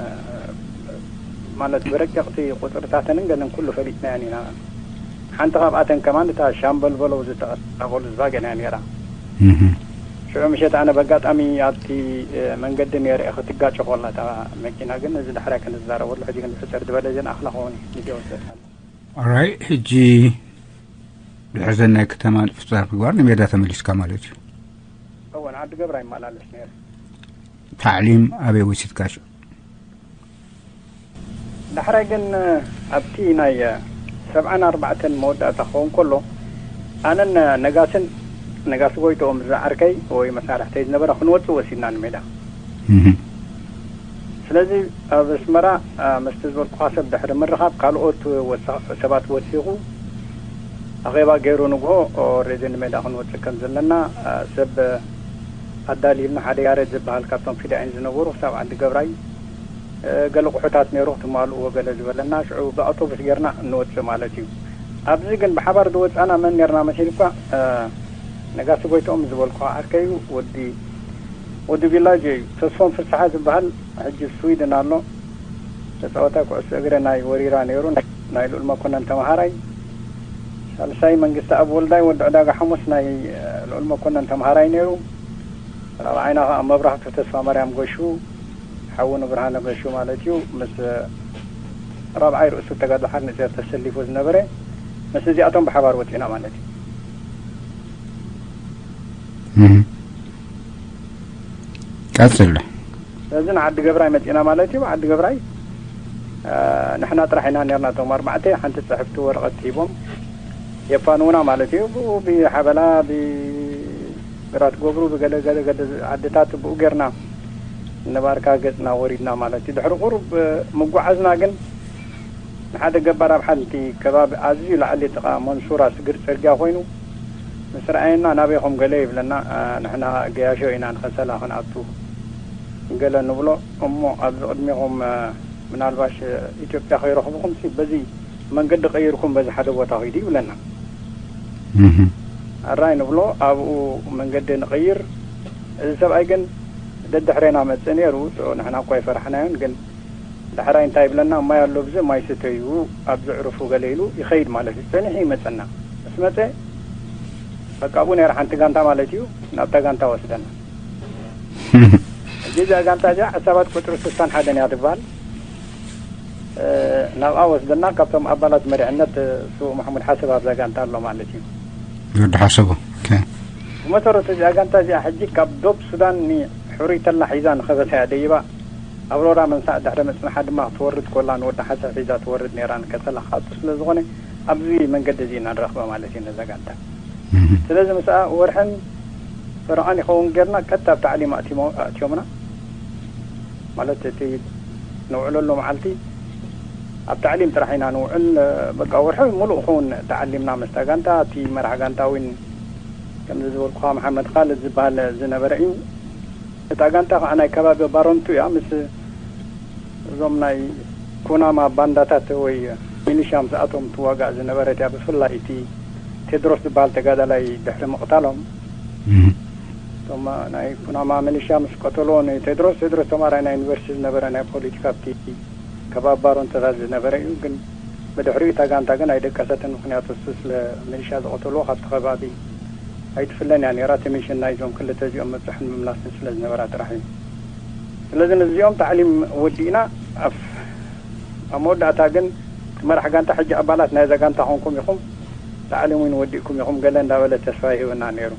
ማለት ብረቂቕቲ ቁጽርታተንን ገለን ኩሉ ፈሊጥናየን ኢና። ሓንቲ ካብኣተን ከማን እታ ሻምበል በለው ዝተቐበሉ ዝቫገን እያ ነይራ። እህ። ሽዑ ምሸት ኣነ በጋጣሚ ኣብቲ፣ እ፣ መንገዲ ነይረ እየ ክትጋጨ ከላ እታ መኪና። ግን እዚ ዳሕራይ ክንዛረበሉ፣ ሕጂ ግን ብሕጽር ዝበለ እዘን ኣኽላ ክኸውን እዩ ግዜ ወሰድ። ኣራይ፣ ሕጂ ድሕሪ ዘን ናይ ከተማ ንጥፍጣፍ ምግባር ንሜዳ ተመሊስካ ማለት እዩ። እወ፣ ንዓዲ ገብራ ይመላለስ ነይረ። ታዕሊም ኣበይ ወሲድካ ሽዑ? ዳሕራይ ግን ኣብቲ ናይ ሰብዓን ኣርባዕተን መወዳእታ ክኸውን ከሎ፣ ኣነን ነጋስን፣ ነጋሲ ጎይትኦም ዝዓርከይ ወይ መሳርሕተይ ዝነበረ ክንወጽእ ወሲድና ንሜዳ። እህ። ስለዚ ኣብ ኣስመራ፣ አ፣ ምስቲ ዝበልኩኻ ሰብ ድሕሪ ምርኻብ፣ ካልኦት ወሳ-፣ ሰባት ወሲኹ ኣኼባ ገይሩ ንግሆ ኦሬዲ ንሜዳ ክንወጽእ ከም ዘለና፣ አ፣ ሰብ ኣዳልዩልና። ሓደ ያሬድ ዝበሃል ካብቶም ፊዳይን ዝነበሩ ክሳብ ዓዲ ገብራይ፣ እ፣ ገለ ቁሑታት ነይሩ ክትማልእዎ ገለ ዝበለና፣ ሽዑ ብኣውቶቡስ ጌርና እንወጽእ ማለት እዩ። ኣብዚ ግን ብሓባር ዝወጻና መን ኔርና መሲልኳ፣ እ፣ ነጋሲ ጎይትኦም ዝበልኩ ዓርከይ እዩ፣ ወዲ፣ ወዲ ቪላጆ እዩ። ተስፎም ፍስሓ ዝበሃል ሕጂ ስዊድን ኣሎ። ተጻዋታይ ኩዕሶ እግሪ ናይ ወሪራ ነይሩ፣ ናይ፣ ናይ ልኡል መኮነን ተምሃራይ። ሳልሳይ መንግስቲ ኣብ ወልዳይ ወዲ ዕዳጋ ሓሙስ ናይ፣ እ፣ ልኡል መኮነን ተምሃራይ ነይሩ። ራብዓይና ኸኣ መብራህቱ ተስፋ ማርያም ገሹ፣ ሓዉ ንብርሃነ ገሹ ማለት እዩ። ምስ ራብዓይ ርእሱ ተጋድሎ ሓርነት ኤርትራ ተሰሊፉ ዝነበረ፣ ምስ እዚኣቶም ብሓባር ወጺና ማለት እዩ። እህ። ቀጽሎ። ስለዚ ንዓዲ ገብራይ መጺና ማለት እዩ። ዓዲ ገብራይ፣ እ፣ ንሕና ጥራሕ ኢና ኔርና እቶም ኣርባዕተ፣ ሓንቲ ጽሕፍቲ ወረቐት ሂቦም የፋንዉና ማለት እዩ። ብኡ ብሓበላ፣ ብግራት ጎብሩ፣ ብገለ ገለ ገለ ዓድታት ብኡ ጌርና ንባርካ ገጽና ወሪድና ማለት እዩ። ድሕሪ ቁሩብ፣ እ፣ ምጉዓዝና ግን ንሓደ ገባር ኣብ ሓንቲ ከባቢ ኣዝዩ ላዕሊ ጥቓ መንሱራ ስግር ጽርግያ ኮይኑ ምስ ረኣየና ናበይኹም ገለ ይብለና። እ፣ ንሕና ገያሾ ኢና ንኸሰላ ክንኣቱ ገለ ንብሎ። እሞ ኣብዚ ቅድሜኹም፣ እ፣ ምናልባሽ ኢትዮጵያ ከይረኽብኹምሲ በዚ መንገዲ ቀይርኩም በዚ ሓደ ቦታ ኺዱ ይብለና። እህ። ኣራይ ንብሎ፣ ኣብኡ መንገዲ ንቐይር። እዚ ሰብኣይ ግን ደድሕሬና መጽእ ነይሩ። ንሕና እኳ ኣይፈራሕናዮን፣ ግን ዳሕራይ እንታይ ይብለና፣ ማይ ኣሎ ብዚ ማይ ስተዩ፣ ኣብዚ ዕርፉ ገለ ኢሉ ይኸይድ ማለት እዩ። ጸኒሑ ይመጸና። ምስ መጸ፣ በቃ ኣብኡ ነይራ ሓንቲ ጋንታ ማለት እዩ፣ ናብታ ጋንታ ወስደና። ሕጂ እዚኣ ጋንታ እዚኣ ዕሳባት ቁጽሪ ስሳን ሓደን እያ ትበሃል። እ፣ ናብኣ ወስደና፣ ካብቶም ኣባላት መሪሕነት፣ እ፣ ስዉእ ማሕሙድ ሓሰብ ኣብዛ ጋንታ ኣሎ ማለት እዩ። ወዲ ሓሰቡ። ኦኬ። ብመሰረቱ እዚኣ ጋንታ እዚኣ ሕጂ ካብ ዶብ ሱዳን ንሕሩይ ተላ ሒዛ ንኸበሳ እያ ደይባ። ኣብ ሮራ መንሳእ ድሕሪ ምጽንሓ ድማ ክትወርድ ኮላ ንወዲ ሓሰብ ሒዛ ትወርድ ነይራ ንከሰላ ክኣቱ ስለ ዝኾነ ኣብዚ መንገዲ እዚ ኢና ንረኽባ ማለት እዩ ነዛ ጋንታ። እህ። ስለዚ ምስኣ ወርሕን ፈረቓን ይኸውን ጌርና ቀጥታ ኣብ ታዕሊም ኣእቲሞ-፣ ኣእትዮምና። ማለት እቲ ንውዕለሉ መዓልቲ ኣብ ታዕሊም ጥራሕ ኢና ንውዕል። በቃ ወርሒ ሙሉእ ክኸውን ተዓሊምና ምስታ ጋንታ። እቲ መራሕ ጋንታ እውን ከምዚ ዝበልኩኻ መሓመድ ካልድ ዝበሃል ዝነበረ እዩ። እታ ጋንታ ከዓ ናይ ከባቢ ባረንቱ እያ። ምስ እዞም ናይ ኩናማ ባንዳታት ወይ ሚሊሻ ምስኣቶም ትዋጋእ ዝነበረት እያ። ብፍላይ እቲ ቴድሮስ ዝበሃል ተጋዳላይ ድሕሪ ምቕታሎም፣ እቶም ናይ ኩናማ ሚሊሻ ምስ ቀተልዎ ንቴድሮስ፣ ቴድሮስ ተማራይ ናይ ዩኒቨርሲቲ ዝነበረ ናይ ፖለቲካ ኣብቲ ከባቢ ባረንቱታት ዝነበረ እዩ። ግን ብድሕሪኡ እታ ጋንታ ግን ኣይደቀሰትን። ምክንያቱ እሱ ስለ ሚሊሻ ዝቐተልዎ ካብቲ ከባቢ ኣይትፍለን እያ ነይራ። እቲ ሚሽን ናይዞም ክልተ እዚኦም ምብጻሕን ምምላስን ስለ ዝነበራ ጥራሕ እዩ። ስለዚ ንዚኦም ታዕሊም ወዲእና ኣብ ኣብ መወዳእታ ግን እቲ መራሕ ጋንታ ሕጂ ኣባላት ናይዛ ጋንታ ኮንኩም ኢኹም፣ ታዕሊም እውን ወዲእኩም ኢኹም ገለ እንዳበለ ተስፋ ይህበና ነይሩ።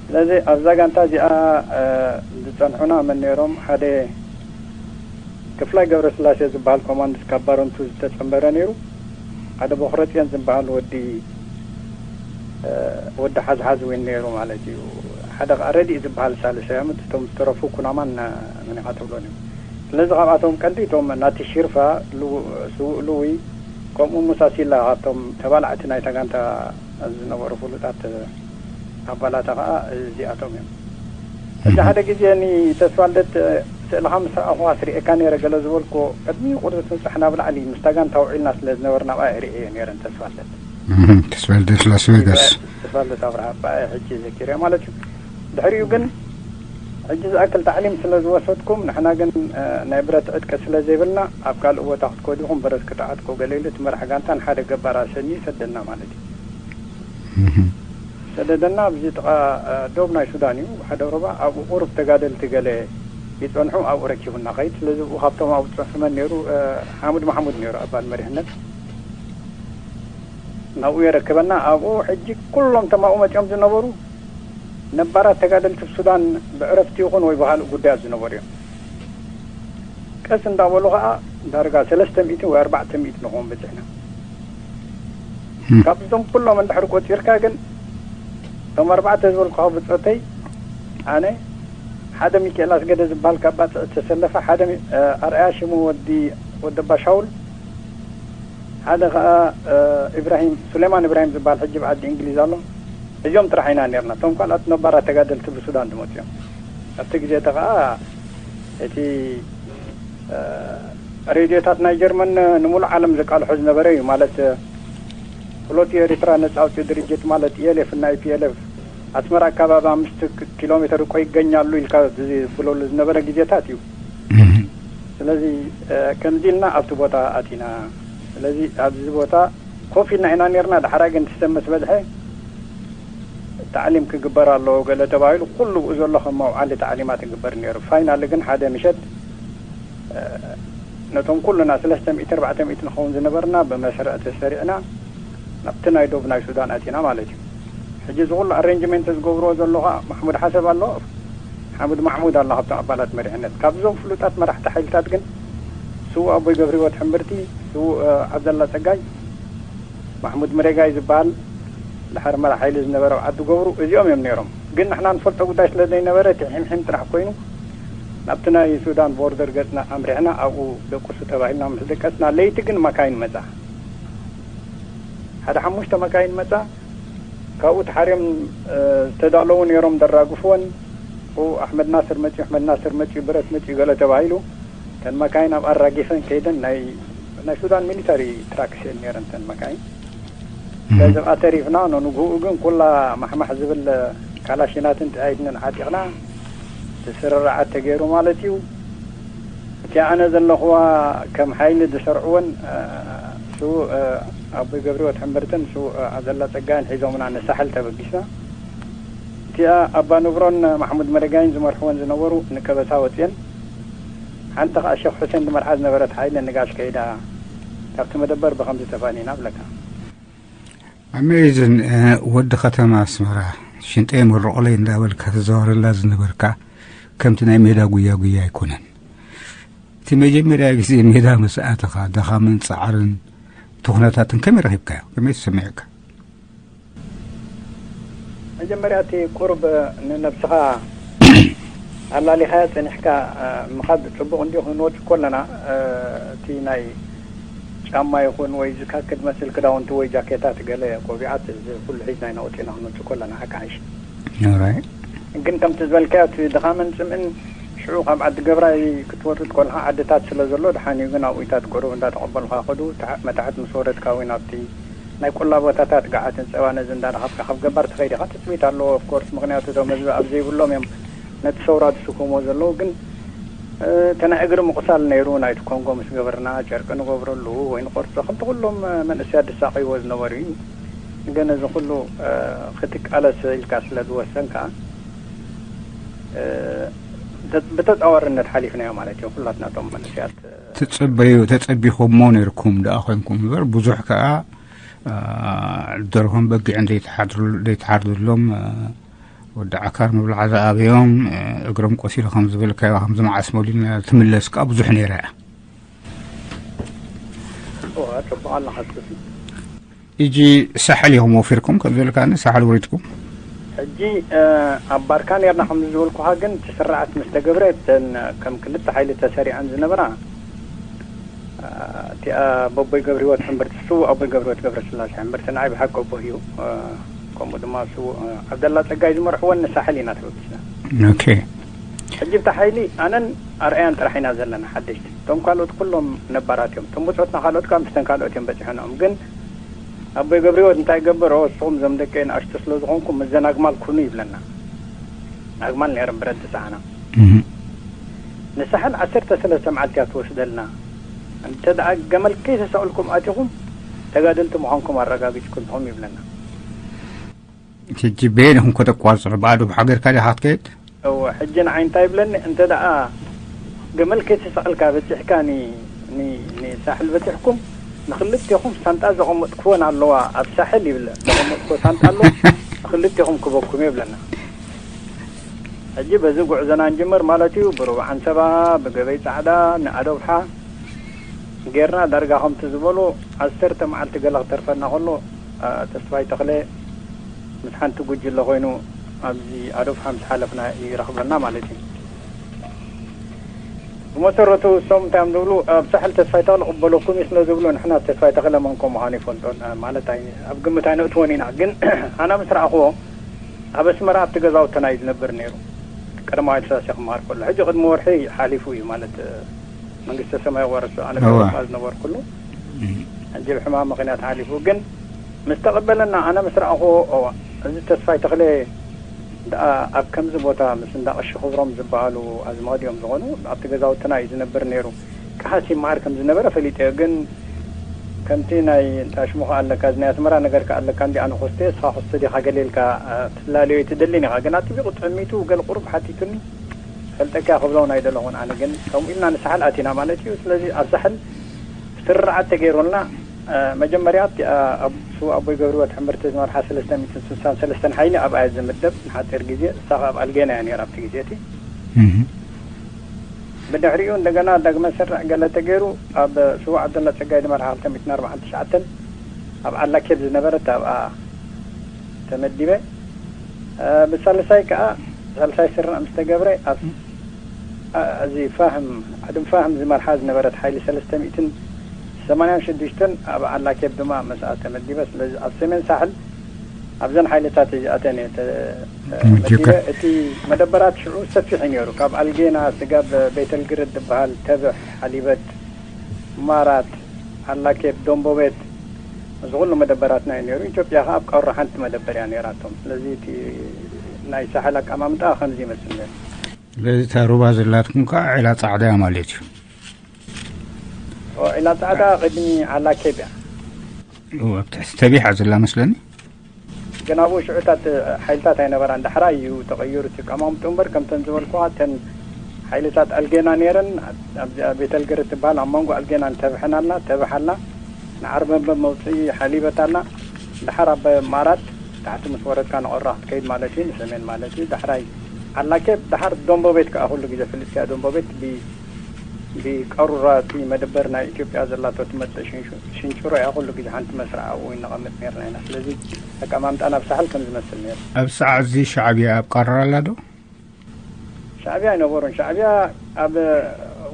ስለዚ ኣብዛ ጋንታ እዚኣ ዝጸንሑና መን ነይሮም? ሓደ ክፍላይ ገብረስላሴ ዝበሃል ኮማንድስ ካብ ባረንቱ ዝተጸንበረ ነይሩ። ሓደ ቦኽረጽዮን ዝበሃል ወዲ ወዲ ሓዝሓዝ እውን ነይሩ ማለት እዩ። ሓደ ከዓ ረድኢ ዝበሃል ሳልሳይ፣ እቶም ዝተረፉ ኩናማን መኒኻ ትብሎን እዮም። ስለዚ ካብኣቶም ቀንዲ እቶም ናቲ ሽርፋ፣ ስውእ ልዊ፣ ከምኡ ሙሳ ሲላ ካብቶም ተባላዕቲ ናይታ ጋንታ ዝነበሩ ፍሉጣት ኣባላታ ከዓ እዚኣቶም እዮም። እዚ ሓደ ግዜ ንተስፋ ልደት ስእልኻ ምስ ረኣኹ ኣስሪኤካ ነይረ ገለ ዝበልኩ፣ ቅድሚ ቁርሲ ትንሳሕ ናብ ላዕሊ ምስታ ጋንታ ውዒልና ስለ ዝነበርና ኣብኣ እየ ርእየ ነይረ ንተስፋ ልደት። እህ፣ ተስፋ ልደት ላስ ቬጋስ። ተስፋ ልደት ኣብርሃ ኣብኣ ሕጂ ዘኪረ ማለት እዩ። ድሕሪኡ ግን ሕጂ ዝኣክል ታዕሊም ስለ ዝወሰድኩም ንሕና ግን ናይ ብረት ዕጥቂ ስለ ዘይብልና ኣብ ካልእ ቦታ ክትከዱ ኢኹም፣ ብረት ክትዓጥቁ ገለ ኢሉ እቲ መራሕ ጋንታ ንሓደ ገባር ኣሰንዩ ሰደና ማለት እዩ። እህ። ሰደደና ኣብዚ ጥቓ ዶብ ናይ ሱዳን እዩ ሓደ ሩባ። ኣብኡ ቁሩብ ተጋደልቲ ገለ ይጸንሑ ኣብኡ ረኪቡና ኸይድ። ስለዚ ብኡ ካብቶም ኣብኡ ዝጸንሑ መን ነይሩ? ሓሙድ ማሕሙድ ነይሩ ኣባል መሪሕነት። ናብኡ የረክበና። ኣብኡ ሕጂ ኩሎም ተማኡ መጺኦም ዝነበሩ ነባራት ተጋደልቲ ሱዳን ብዕረፍቲ ይኹን ወይ ብኻልእ ጉዳያት ዝነበሩ እዮም። ቀስ እንዳበሉ ከዓ ዳርጋ ሰለስተ ሚእቲ ወይ ኣርባዕተ ሚእቲ ንኸውን በፂሕና። ካብዞም ኩሎም እንድሕር ቆፂርካ ግን እቶም ኣርባዕተ ዝበልኩኻ ብፆተይ ኣነ ሓደ ሚካኤል ኣስገደ ዝበሃል ካብ ባፅዕ ዝተሰለፈ ሓደ ኣርኣያ ሽሙ ወዲ ወደባ ሻውል ሓደ ከዓ ኢብራሂም ሱሌማን ኢብራሂም ዝበሃል ሕጂ ብዓዲ እንግሊዝ ኣሎ። እዚኦም ጥራሕ ኢና ነርና እቶም ካልኣት ነባራት ተጋደልቲ ብሱዳን ዝመፅኦም። ኣብቲ ግዜ እቲ ከዓ እቲ ሬድዮታት ናይ ጀርመን ንሙሉእ ዓለም ዘቃልሖ ዝነበረ እዩ ማለት ፍሎት ኤሪትራ ነፃ ኣውፂኡ ድርጅት ማለት ኢኤልኤፍ እና ኢፒኤልኤፍ ኣስመራ ኣካባቢ ኣምስት ኪሎ ሜትር እኮ ይገኛሉ ኢልካ ዝፍለሉ ዝነበረ ግዜታት እዩ። ስለዚ ከምዚ ኢልና ኣብቲ ቦታ ኣቲና። ስለዚ ኣብዚ ቦታ ኮፍ ኢልና ኢና ነርና። ዳሕራይ ግን እቲ ሰብ ምስ በዝሐ ታዕሊም ክግበር ኣለዎ ገለ ተባሂሉ ኩሉ ብኡ ዘሎ ከም መውዓሊ ታዕሊማት ይግበር ነይሩ። ፋይናሊ ግን ሓደ ምሸት ነቶም ኩልና ሰለስተ ሚእቲ ኣርባዕተ ሚእቲ ንኸውን ዝነበርና ብመስርዕ ተሰሪዕና ናብቲ ናይ ዶብ ናይ ሱዳን ኣቲና ማለት እዩ። ሕጂ እዚ ኩሉ ኣሬንጅመንት ዝገብርዎ ዘሎ ከዓ ማሕሙድ ሓሰብ ኣሎ፣ ሓሙድ ማሕሙድ ኣሎ ካብቶም ኣባላት መሪሕነት። ካብዞም ፍሉጣት መራሕቲ ሓይልታት ግን ስዉእ ኣቦይ ገብረህይወት ሕምብርቲ፣ ስዉእ ዓብደላ ፀጋይ፣ ማሕሙድ መሬጋይ ዝበሃል ድሓር መራሕ ሓይሊ ዝነበረ ኣብ ዓዲ ገብሩ እዚኦም እዮም ነይሮም። ግን ንሕና ንፈልጦ ጉዳይ ስለ ዘይነበረ እቲ ሒምሒም ጥራሕ ኮይኑ ናብቲ ናይ ሱዳን ቦርደር ገፅና ኣምሪሕና ኣብኡ ደቅሱ ተባሂልና ምስ ደቀስና ለይቲ ግን መካይን መፃ። ሓደ ሓሙሽተ መካይን መፃ። ካብኡ ተሓርዮም ዝተዳለዉ ነይሮም ደራግፍወን። ብኡ ኣሕመድ ናስር መፅዩ ኣሕመድ ናስር መፅዩ ብረት መፅዩ ገለ ተባሂሉ እተን መካይን ኣብ ኣራጊፈን ከይደን ናይ ናይ ሱዳን ሚሊተሪ ትራክስ እየን ነይረን እተን መካይን። በዚ ከዓ ተሪፍና። ንንግኡ ግን ኩላ ማሕማሕ ዝብል ካላሽናትን ጥያይትንን ዓጢቕና እቲ ስርርዓት ተገይሩ ማለት እዩ። እቲ ኣነ ዘለኽዋ ከም ሓይሊ ዝሰርዕወን ስዉእ ኣቦይ ገብረህይወት ሕምብርትን ስዉእ ዓብደላ ፀጋይን ሒዞምና ንሳሕል ተበጊስና። እቲኣ ኣባ ንብሮን ማሕሙድ መረጋይን ዝመርሕወን ዝነበሩ ንከበሳ ወፅየን ሓንቲ ከዓ ሸኽ ሑሴን ዝመርሓ ዝነበረት ሓይሊ ንጋሽ ከይዳ ካብቲ መደበር ብኸምዚ ተፋኒና ብለካ። ኣሜዚን ወዲ ከተማ ኣስመራ ሽንጠይ መርቆለይ እንዳበልካ ተዘዋረላ ዝነበርካ ከምቲ ናይ ሜዳ ጉያ ጉያ ኣይኮነን። እቲ መጀመርያ ግዜ ሜዳ ምስ ኣተኻ ድኻምን ጻዕርን እቲ ኩነታትን ከመይ ረኺብካዮ? ከመይ ተሰሚዑካ? መጀመርያ እቲ ቁሩብ ንነብስኻ ኣላሊኻያ ጸኒሕካ ምኻድ ጽቡቕ እንዲዩ። ክንወጽእ ከለና እቲ ናይ ጫማ ይኹን ወይ ዝካክድ መስል ክዳውንቲ ወይ ጃኬታት ገለ ቆቢዓት እዚ ኩሉ ሒዝና ኢና ወጺእና ክንወጽእ ከለና ሓቂ ሓይሽ። ኦራይ ግን ከምቲ ዝበልካዮ እቲ ድኻምን ጽምእን ሽዑ ካብ ዓዲ ገብራይ ክትወርድ ኮለኻ ዓድታት ስለ ዘሎ ደሓን እዩ። ግን ኣብኡታት ቁሩብ እንዳተቐበሉኻ ከዱ። ተሓ-፣ መታሕት ምስ ወረድካ እውን ኣብቲ ናይ ቆላ ቦታታት ገዓትን ጸባ ነዚ እንዳረኸብካ ካብ ገባር ትኸይድ ኢኻ። ትጽቢት ኣለዎ ኦፍኮርስ፣ ምኽንያቱ እቶም ህዝቢ ኣብ ዘይብሎም እዮም ነቲ ሰውራ ዝስከምዎ ዘለዉ። ግን እ፣ እቲ ናይ እግሪ ምቑሳል ነይሩ፣ ናይቲ ኮንጎ ምስ ገበርና ጨርቂ ንገብረሉ ወይ ንቆርጾ ከምቲ ኩሎም መንእሰያት ዝሳቐይዎ ዝነበሩ እዩ። ግን እዚ ኩሉ ክትቃለስ ኢልካ ስለ ዝወሰንካ ብተፃዋርነት ሓሊፍናዮ ማለት እዩ። ኩላትና እቶም መንእሰያት ትፅበዩ ተፀቢኹሞ ነይርኩም ደኣ ኮይንኩም እምበር ብዙሕ ከዓ ደርሆን በጊዕን ዘይትሓርድሎም ወዲ ዓካር ምብላዕ ዝኣበዮም እግሮም ቆሲሉ ከም ዝበልካዮ ከምዚ መዓስ መሊና ትምለስ ከዓ ብዙሕ ነይራ እያ። እዋ ጽቡቕ ኣለኻ። ሕጂ ሳሕል ኢኹም ወፊርኩም ከም ዝበልካኒ ሳሕል ወሪድኩም። ሕጂ ኣብ ባርካ ነርና ከም ዝበልኩኻ፣ ግን እቲ ስርዓት ምስ ተገብረ እተን ከም ክልተ ሓይሊ ተሰሪዐን ዝነበራ እቲኣ በቦይ ገብረህይወት ሕምብርቲ፣ ስዉእ ኣቦይ ገብረህይወት ገብረስላሴ ሕምብርቲ ንዓይ ብሓቂ ኣቦይ እዩ። ከምኡ ድማ ስዉእ ዓብደላ ጸጋይ ዝመርሕወን ንሳሕል ኢና ተበጊስና። ኦኬ። ሕጂ ብታ ሓይሊ ኣነን ኣርኣያን ጥራሕ ኢና ዘለና ሓደሽቲ። እቶም ካልኦት ኩሎም ነባራት እዮም። እቶም ብጾትና ካልኦት ከዓ ምስተን ካልኦት እዮም በጺሖም። ግን ኣቦይ ገብረህይወት እንታይ ገበሮ፣ እስኹም እዞም ደቀይ ንኣሽቱ ስለ ዝኾንኩም ምዘን ኣግማል ኩኑ ይብለና። ኣግማል ነይረን ብረት ዝጸዓና። ንሳሕል ዓሰርተ ሰለስተ መዓልቲ እያ ትወስደልና። እንተ ደኣ ገመል ከይተሰቕልኩም ኣቲኹም ተጋደልቲ ምዃንኩም ኣረጋጊጽኩም ኢኹም ይብለና። ሕጂ በየን ኢኹም ከተቋርጽ? ብኣዶ ብሓገርካ ዲኻ ክትከይድ? እወ፣ ሕጂ ንዓይ እንታይ ይብለኒ፣ እንተ ደኣ ገመል ከይተሰቐልካ በጺሕካ ኒ-፣ ኒ-፣ ንሳሕል በጺሕኩም ንክልቴኹም ሳንጣ ዘቐመጥክወን ኣለዋ ኣብ ሳሕል ይብለ። ዘቐመጥክዎ ሳንጣ ኣሎ፣ ንክልቴኹም ክበኩም እየ ይብለና። ሕጂ በዚ ጉዕዞና ንጅምር ማለት እዩ። ብሩብ ዓንሰባ፣ ብገበይ ጻዕዳ፣ ንኣዶብሓ ጌርና ዳርጋ ከምቲ ዝበሉ ዓሰርተ መዓልቲ ገለ ክተርፈና ከሎ ተስፋይ ተኽለ ምስ ሓንቲ ጉጅለ ኮይኑ ኣብዚ ኣዶብሓ ምስ ሓለፍና ይረኽበና ማለት እዩ። ብመሰረቱ እሶም እንታይ እዮም ዝብሉ፣ ኣብ ሳሕል ተስፋይ ተኽለ ቅበለኩም እዩ ስለ ዝብሉ ንሕና ተስፋይ ተኽለ መን ከም ምዃኑ ይፈልጦን ማለት ኣይ-፣ ኣብ ግምት ኣይነእትዎን ኢና። ግን ኣና ምስ ረኣኽዎ ኣብ ኣስመራ ኣብቲ ገዛውትና እዩ ዝነብር ነይሩ። ቀዳማዊ ኃይለ ሥላሴ ክመሃር ከሎ ሕጂ ቅድሚ ወርሒ ሓሊፉ እዩ ማለት መንግስተ ሰማይ ወረሶ ኣነ እዋ። ገዛ ዝነበርኩሉ ሕጂ ብሕማም ምኽንያት ሓሊፉ። ግን ምስ ተቐበለና ኣነ ምስ ረኣኹዎ እዋ እዚ ተስፋይ ተኽለ ደኣ ኣብ ከምዚ ቦታ ምስ እንዳ ቀሺ ክብሮም ዝበሃሉ ኣዝማድ እዮም ዝኾኑ ኣብቲ ገዛውትና እዩ ዝነብር ነይሩ። ቀሃስ ይመሃር ከም ዝነበረ ፈሊጠዮ። ግን ከምቲ ናይ እንታይ ሽሙ ከኣ ኣለካ፣ እዚ ናይ ኣስመራ ነገር ከኣ ኣለካ፣ እንዲ ኣነ ኮስተ፣ እስኻ ኮስተ ዲኻ ገለ ኢልካ፣ እ፣ ክትላለዮ ኣይትደልን ኢኻ። ግን ኣጥቢቑ ጠሚቱ ገለ ቁሩብ ሓቲቱኒ፣ ፈልጠካ ክብሎ እውን ኣይደለኹን። ኣነ ግን ከምኡ ኢልና ንሳሕል ኣቲና ማለት እዩ። ስለዚ ኣብ ሳሕል ስርዓት ተገይሩልና፣ እ፣ መጀመርያ እቲ፣ እ፣ ኣብ ስዉእ ኣቦይ ገብረህይወት ሕምብርቲ ዝመርሓ ሰለስተ ሚእትን ስሳን ሰለስተን ሓይሊ ኣብኣ እያ ዝምደብ ንሓጺር ግዜ። እሳ ከኣ ኣብ ኣልጌና እያ ነይራ ኣብቲ ግዜ እቲ። እህ። ብድሕሪኡ እንደገና ዳግመ ስርዕ ገለ ተገይሩ ኣብ ስዉእ ዓብደላ ጸጋይ ዝመርሓ ክልተ ሚእትን ኣርባዓን ትሽዓተን ኣብ ዓላኬብ ዝነበረት ኣብኣ ተመዲበ። እ፣ ብሳልሳይ ከኣ ሳልሳይ ስርዕ ምስ ተገብረ ኣብ፣ እ፣ እዚ ፋህም፣ ዓድም ፋህም ዝመርሓ ዝነበረት ሓይሊ ሰለስተ ሚእትን ሰማንያን ሽዱሽተን ኣብ ዓላኬብ ድማ ምስኣ ተመዲበ። ስለዚ ኣብ ሰሜን ሳሕል ኣብዘን ሓይልታት እዚኣተን እየ ተ-፣ ተመዲበ። እቲ መደበራት ሽዑ ሰፊሕ እዩ ነይሩ። ካብ ኣልጌና ስጋብ ቤተልግርድ ዝበሃል፣ ተብሕ፣ ሓሊበት፣ ማራት፣ ዓላኬብ፣ ዶምቦቤት፣ እዚ ኩሉ መደበራትና እዩ ነይሩ። ኢትዮጵያ ከኣ ኣብ ቀሩ ሓንቲ መደበር እያ ነይራቶም። ስለዚ እቲ ናይ ሳሕል ኣቀማምጣ ከምዚ ይመስል ነይሩ። ስለዚ እታ ሩባ ዘላትኩም ከኣ ዒላ ጻዕዳ እያ ማለት እዩ። ኦ፣ ዒላ ጻዕዳ ቅድሚ ዓላኬብ እያ። እወ፣ ኣብ ትሕቲ ተቢሕ እያ ዘላ መስለኒ። ግን ኣብኡ ሽዑታት ሓይልታት ኣይነበራን። ዳሕራይ እዩ ተቐይሩ እቲ ኣቀማምጥኡ እምበር፣ ከምተን ዝበልኩኻ፣ እተን ሓይልታት ኣልጌና ነይረን፣ ኣብዚኣ ቤተልግር እትበሃል፣ ኣብ መንጎ ኣልጌናን ተብሕን ኣላ፣ ተብሕ ኣላ፣ ንዓርበንበ መውፅኢ ሓሊበት ኣላ። ደሓር ኣብ ማራት ታሕቲ ምስ ወረድካ ንቐራ ክትከይድ ማለት እዩ፣ ንሰሜን ማለት እዩ። ዳሕራይ ዓላኬብ፣ ደሓር ዶምቦ ቤት ከኣ ኩሉ ግዜ ፍልጥቲ እያ። ዶምቦ ቤት ብ-፣ ብቀሩራ እቲ መደበር ናይ ኢትዮጵያ ዘላቶ ትመጽእ ሽንሹ-፣ ሽንጭሮ እያ። ኩሉ ግዜ ሓንቲ መስርዕ ኣብኡ ይነቐምጥ ነርና ኢና። ስለዚ ኣቀማምጣና ኣብ ሳሕል ከም ዝመስል ነይሩ። ኣብ ሰዓት እዚ ሻዕብያ ኣብ ቀረራ ኣላ ዶ? ሻዕብያ ኣይነበሩን። ሻዕብያ ኣብ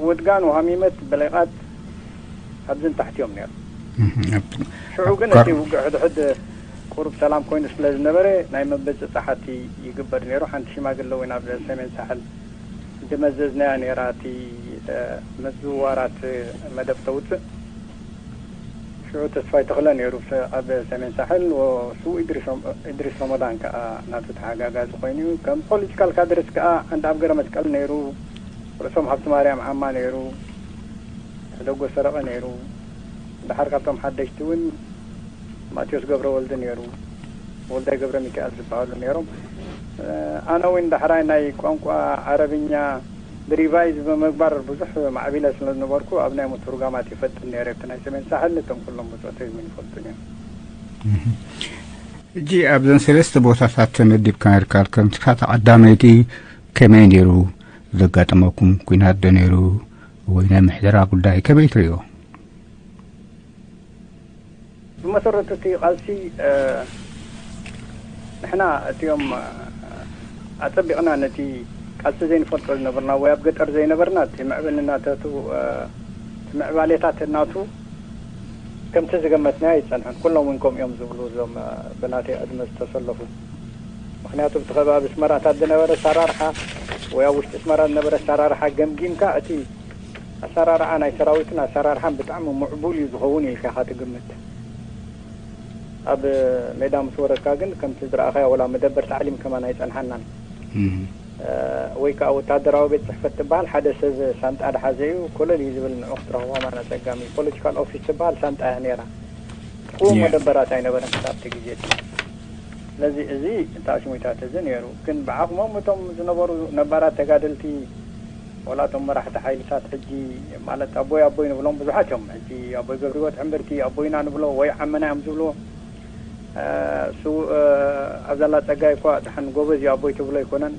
ውድጋን ወሃሚመት ብሌቓት ኣብዝን ታሕቲ እዮም ነይሩ። እህ፣ ኣብ ሽዑ ግን ቀር- እቲ ውግእ ሕድሕድ ቁሩብ ሰላም ኮይኑ ስለ ዝነበረ ናይ መበፅፃሓቲ ይግበር ነይሩ። ሓንቲ ሽማግለ እውን ኣብ ሰሜን ሳሕል ድመዘዝናያ ነይራ እቲ ምዝዋራት መደብ ተውፅእ። ሽዑ ተስፋይ ተኽለ ነይሩ ኣብ ሰሜን ሳሕል፣ ስው ኢድሪስ ረመዳን ከዓ ናቱ ተሓጋጋዚ ኮይኑ እዩ። ከም ፖለቲካል ካድርስ ከዓ ዓንዲ ኣብ ገረ መስቀል ነይሩ። ርእሶም ሃብቲ ማርያም ዓማ ነይሩ። ሕደጎ ሰረቐ ነይሩ። ድሓር ካብቶም ሓደሽቲ እውን ማቴዎስ ገብረ ወልድ ነይሩ። ወልዳይ ገብረ ሚካኤል ዝበሃሉ ነይሮም። ኣነ እውን ዳሕራይ ናይ ቋንቋ ዓረብኛ ብሪቫይዝ ብምግባር ብዙሕ ማዕቢለ ስለ ዝነበርኩ ኣብ ናይ ምትርጓማት ይፈጥን ነይረ። እቲ ናይ ሰሜን ሳሕል እቶም ኩሎም ብጾተይ እውን ይፈልጡን እዮም። ሕጂ ኣብዘን ሰለስተ ቦታታት ተመዲብካ ነርካ። ከምቲ እታ ቀዳመይቲ ከመይ ነይሩ ዘጋጠመኩም? ኲናት ዶ ነይሩ ወይ ናይ ምሕደራ ጉዳይ ከመይ ትርእዮ? ብመሰረቱ እቲ ቃልሲ ንሕና እቲኦም ኣጸቢቕና ነቲ ቃልሲ ዘይንፈልጦ ዝነበርና ወይ ኣብ ገጠር ዘይነበርና እቲ ምዕብልናታቱ እቲ ምዕባሌታት ናቱ ከምቲ ዝገመትናዮ ኣይጸንሐን። ኩሎም እውን ከምኡ እዮም ዝብሉ እዞም ብናተይ ዕድመ ዝተሰለፉ። ምክንያቱ ብቲ ከባቢ ኣስመራታት ዝነበረ ኣሰራርሓ ወይ ኣብ ውሽጢ ኣስመራ ዝነበረ ኣሰራርሓ ገምጊምካ እቲ ኣሰራርሓ ናይ ሰራዊትን ኣሰራርሓን ብጣዕሚ ምዕቡል እዩ ዝኸውን ኢልካ ኢኻ ትግምት። ኣብ ሜዳ ምስ ወረድካ ግን ከምቲ ዝረኣኻዮ ወላ መደበር ታዕሊም ከማን ኣይጸንሓናን። ወይ ከዓ ወታደራዊ ቤት ጽሕፈት ትበሃል ሓደ ሰብ ሳንጣ ድሓዘ እዩ ኮለል እዩ ዝብል ንዑ ክትረኽቦ ማን ኣጸጋሚ። ፖለቲካል ኦፊስ ትበሃል ሳንጣ እያ ነይራ። ክውን መደበራት ኣይነበረን ክሳብ እቲ ግዜ እቲ። ስለዚ እዚ ተኣሽሙታት እዚ ነይሩ። ግን ብዓቕሞም እቶም ዝነበሩ ነባራት ተጋደልቲ ወላ እቶም መራሕቲ ሓይልታት ሕጂ ማለት ኣቦይ ኣቦይ ንብሎም ብዙሓት እዮም። ሕጂ ኣቦይ ገብሪወት ሕምብርቲ ኣቦይና ንብሎ ወይ ዓመና እዮም ዝብልዎ። እሱ ኣብዛላ ጸጋይ እኳ ድሓን ጎበዝ እዩ ኣቦይ ትብሎ ኣይኮነን።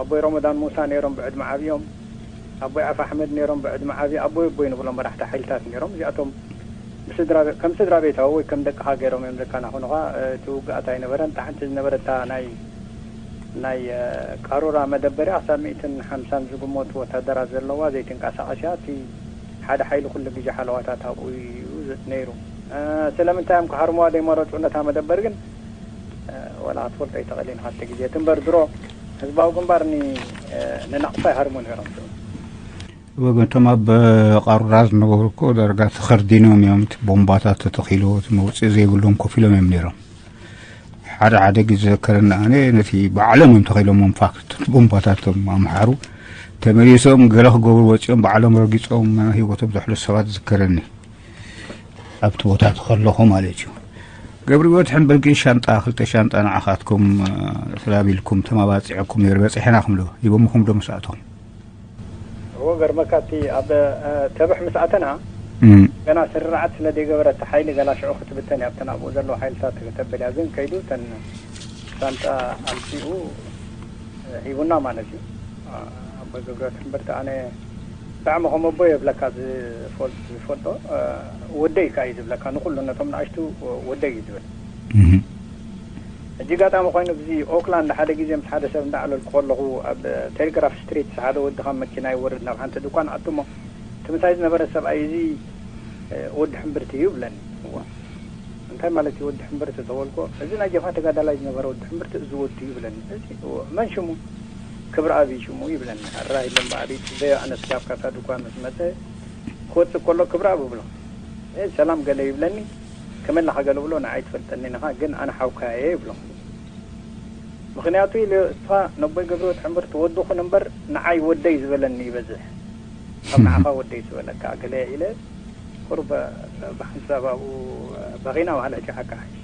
ኣቦይ ረመዳን ሙሳ ነይሮም ብዕድመ ዓብዮም። ኣቦይ ኣፍ ኣሕመድ ነይሮም ብዕድመ ዓብዪ ኣቦይ ኣቦይ ንብሎም መራሕቲ ሓይልታት ነይሮም። እዚኣቶም ብስድራ ቤ- ከም ስድራ ቤታዊ ወይ ከም ደቅኻ ገይሮም እዮም ዘከናኹኑኻ። እቲ ውግኣት ኣይነበረን። እታ ሓንቲ ዝነበረታ ናይ ናይ ቃሩራ መደበሪያ ክሳብ ሚእትን ሓምሳን ዝግመቱ ወታደራት ዘለዋ ዘይትንቀሳቐስ እያ። እቲ ሓደ ሓይሊ ኩሉ ግዜ ሓለዋታት ኣብኡ እዩ ነይሩ። ስለምንታይ እዮም ክሃርምዋ ዘይመረፁ ነታ መደበር ግን ወላ ክትፈልጦ ኣይትኽእልን ኢኻ። እቲ ግዜ እቲ እምበር ድሮ ህዝባዊ ግንባር ንናቕፋ ይሃርሙ ነይሮም። ወገንቶም ኣብ ቃሩራ ዝነበሩ እኮ ዳርጋ ተኸርዲኖም እዮም። እቲ ቦምባታት ተተኺሉ እቲ መውፅኢ ዘይብሎም ኮፍ ኢሎም እዮም ነይሮም። ሓደ ሓደ ግዜ ዘከረኒ ኣነ ነቲ ባዕሎም እዮም ተኺሎሞም ፋክት ቦምባታቶም ኣምሓሩ ተመሊሶም ገለ ክገብሩ ወፂኦም ባዕሎም ረጊፆም ህይወቶም ዘሕለፉ ሰባት ዝከረኒ ኣብቲ ቦታ ከለኹ ማለት እዩ። ገብሪወት ሕንበርጊ ሻንጣ ክልተ ሻንጣ ንዓኻትኩም ስላቢልኩም ተማባፂዕኩም ነይሩ በፂሕና ክምዶ ሂቦምኹም ዶ ምስኣቶም እዎ ገርመካ እቲ ኣብ ተብሕ ምስ ኣተና ገና ስርርዓት ስለ ዘይገበረት ሓይሊ ገላ ሽዑ ክትብተን እያ ኣብተን ኣብኡ ዘለዉ ሓይልታት ተብል እያ ግን ከይዱ ተን ሳንጣ ኣምፂኡ ሂቡና ማለት እዩ። ኣቦ ገብረት እምበርቲ ኣነ ብጣዕሚ ከም ኣቦ የብለካ ዝፈልጦ ወደይ ከኣ እዩ ዝብለካ ንኩሉ ነቶም ንኣሽቱ ወደይ እዩ ዝብል። ሕጂ ጋጣሚ ኮይኑ ብዚ ኦክላንድ ሓደ ግዜ ምስ ሓደ ሰብ እንዳዕለልኩ ከለኹ ኣብ ቴሌግራፍ ስትሪት ሓደ ወዲ ካብ መኪና ይወርድ ናብ ሓንቲ ድኳን ኣቱ እሞ እቲ ምሳይ ዝነበረ ሰብኣይ እዚ ወዲ ሕምብርቲ እዩ ይብለኒ። እዋ እንታይ ማለት እዩ ወዲ ሕምብርቲ ተበልኮ እዚ ናይ ጀብሃ ተጋዳላይ ዝነበረ ወዲ ሕምብርቲ እዚ ወዲ እዩ ይብለኒ። እዚ መን ሽሙ ክብረኣብ እዩ ሽሙ ይብለኒ። ኣራሂለ እምበኣር ይፅበዮ ኣነ ስጋብ ካብታ ድኳን ምስ መፀ ክወፅእ ከሎ ክብረኣብ እብሎ ሰላም ገለ ይብለኒ። ከመይ ኣለኻ ገለ ብሎ ንዓይ ትፈልጠኒ ኢኻ ግን ኣነ ሓውካየ ይብሎ። ምኽንያቱ ኢሉ እስኻ ነቦይ ገብረወት ሕምብርቲ ወድኹን እምበር ንዓይ ወደይ ዝበለኒ ይበዝሕ ካብ ንዓኻ ወደይ ዝበለካ ገለ ኢለ ቁሩብ ብሓንሳብ ኣብኡ በኺና ማለት እዩ ሓቂ ሓይሽ።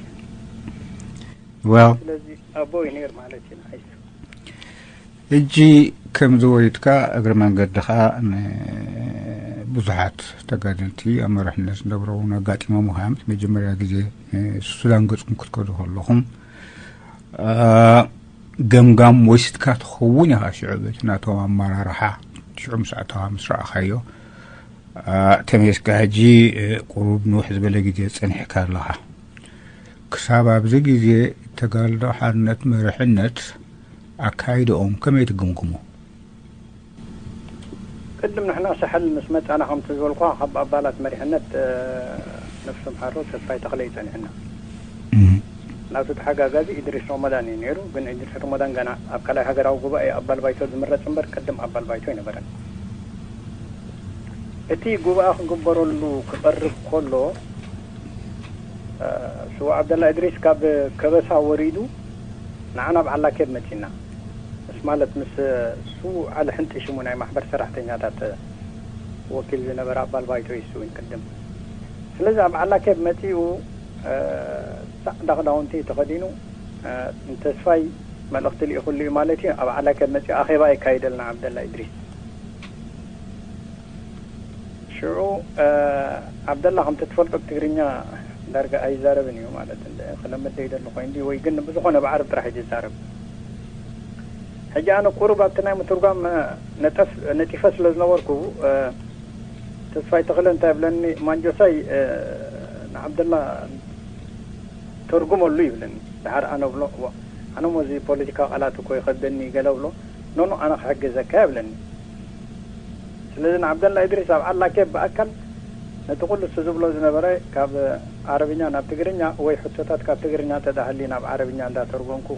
Well ስለዚ ኣቦይ ነይር ማለት እዩ ንዓይ ሕጂ ከምዚ ወሪድካ እግሪ መንገድኻ ንብዙሓት ተጋደልቲ ኣብ መራሕነት ዝነበሩ እውን ኣጋጢሞም ውሃምት መጀመርያ ግዜ ሱዳን ገፅኩም ክትከዱ ከለኹም ገምጋም ወይ ስድካ ትኸውን ኢኻ ሽዑ በቲ ናቶም ኣመራርሓ ሽዑ ምስ ኣተኻ ምስ ረኣኻዮ ተመየስካ ሕጂ ቁሩብ ንውሕ ዝበለ ግዜ ጸኒሕካ ኣለኻ። ክሳብ ኣብዚ ግዜ ተጋድሎ ሓርነት መሪሕነት ኣካይድኦም ከመይ ትግምግሞ? ቅድም ንሕና ሳሕል ምስ መጻና ከምቲ ዝበልኳ ካብ ኣባላት መሪሕነት ነፍሶም ሓሮ ተስፋይ ተኽለ ይጸኒሕና። ናቱ ተሓጋጋዚ ኢድሪስ ሮመዳን እዩ ነይሩ። ግን ኢድሪስ ሮመዳን ገና ኣብ ካልኣይ ሃገራዊ ጉባኤ ኣባል ባይቶ ዝምረጽ እምበር ቅድም ኣባል ባይቶ ኣይነበረን። እቲ ጉባኤ ክግበረሉ ክቐርብ ከሎ፣ እ፣ ስዉእ ዓብደላ ኢድሪስ ካብ ከበሳ ወሪዱ ንዓና ኣብ ዓላኬብ መጺና። ምስ ማለት ምስ ስዉእ ዓሊ ሕንጢ ሽሙ ናይ ማሕበር ሰራሕተኛታት ወኪል ዝነበረ ኣባል ባይቶ እዩ እሱ እውን ቅድም። ስለዚ ኣብ ዓላኬብ መጺኡ፣ እ፣ ጻዕዳ ክዳውንቲ ተኸዲኑ፣ እ፣ ንተስፋይ መልእኽቲ ልኢኹሉ እዩ ማለት እዩ። ኣብ ዓላኬብ መጺኡ ኣኼባ የካይደልና ዓብደላ ኢድሪስ። ሽዑ፣ እ፣ ዓብደላ ከምቲ ትፈልጦ ብትግርኛ ዳርጋ ኣይዛረብን እዩ ማለት እንደ ክለምድ ደይደሊ ኮይኑ ድዩ ወይ ግን ብዝኾነ ብዓረብ ጥራሕ እዩ ዝዛረብ። ሕጂ ኣነ ቁሩብ ኣብቲ ናይ ምትርጓም፣ እ፣ ነጠፍ-፣ ነጢፈ ስለ ዝነበርኩ፣ እ፣ ተስፋይ ተኽለ እንታይ ይብለኒ፣ ማንጆሳይ፣ እ፣ ንዓብደላ ተርጉመሉ ይብለኒ። ድሓር ኣነ ብሎ፣ "እዋ፣ ኣነ ሞ እዚ ፖለቲካዊ ቃላት እኮ ይኸብደኒ" ገለ ብሎ፣ "ኖኖ፣ ኣነ ክሕግዘካ" ይብለኒ። ስለዚ ንዓብደላ ኢድሪስ ኣብ ዓላኬብ ብኣካል ነቲ ኩሉ እሱ ዝብሎ ዝነበረ ካብ ዓረብኛ ናብ ትግርኛ ወይ ሕቶታት ካብ ትግርኛ እንተ ደኣ ሃልዩ ናብ ዓረብኛ እንዳተርጎምኩ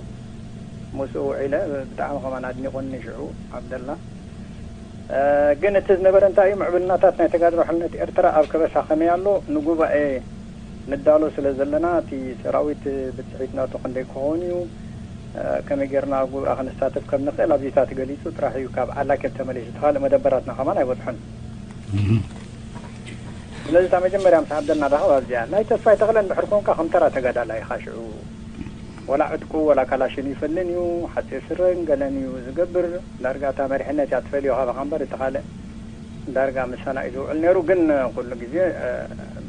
ምስኡ ውዒለ። ብጣዕሚ ከማን ኣድኒቑኒ ሽዑ ዓብደላ። እ፣ ግን እቲ ዝነበረ እንታይ እዩ፣ ምዕብልናታት ናይ ተጋድሎ ሓርነት ኤርትራ ኣብ ከበሳ ከመይ ኣሎ፣ ንጉባኤ ንዳሎ ስለ ዘለና፣ እቲ ሰራዊት ብጽሒት ናቱ ክንደይ ክኸውን እዩ፣ እ፣ ከመይ ጌርና ኣብ ጉባኤ ክንሳተፍ ከም ንኽእል ኣብዚታት ገሊጹ ጥራሕ እዩ ካብ ዓላኬብ ተመሊሱ። እቲ ካልእ መደበራትና ከማን ኣይበጽሖን። ስለዚ እታ መጀመርያ ምስ ዓብደልና ራኸብ ኣብዚኣ። ናይ ተስፋይ ተኽለ እንድሕር ኮንካ ከም ተራ ተጋዳላይ ኢኻ ሽዑ። ወላ ዕጥቁ ወላ ካላሽን ይፈልን እዩ፣ ሓጺር ስረን ገለን እዩ ዝገብር። ዳርጋ እታ መሪሕነት እያ ትፈልዮ ካባኻ እምበር እቲ ካልእ ዳርጋ ምሳና እዩ ዝውዕል ነይሩ። ግን ኩሉ ግዜ፣ እ፣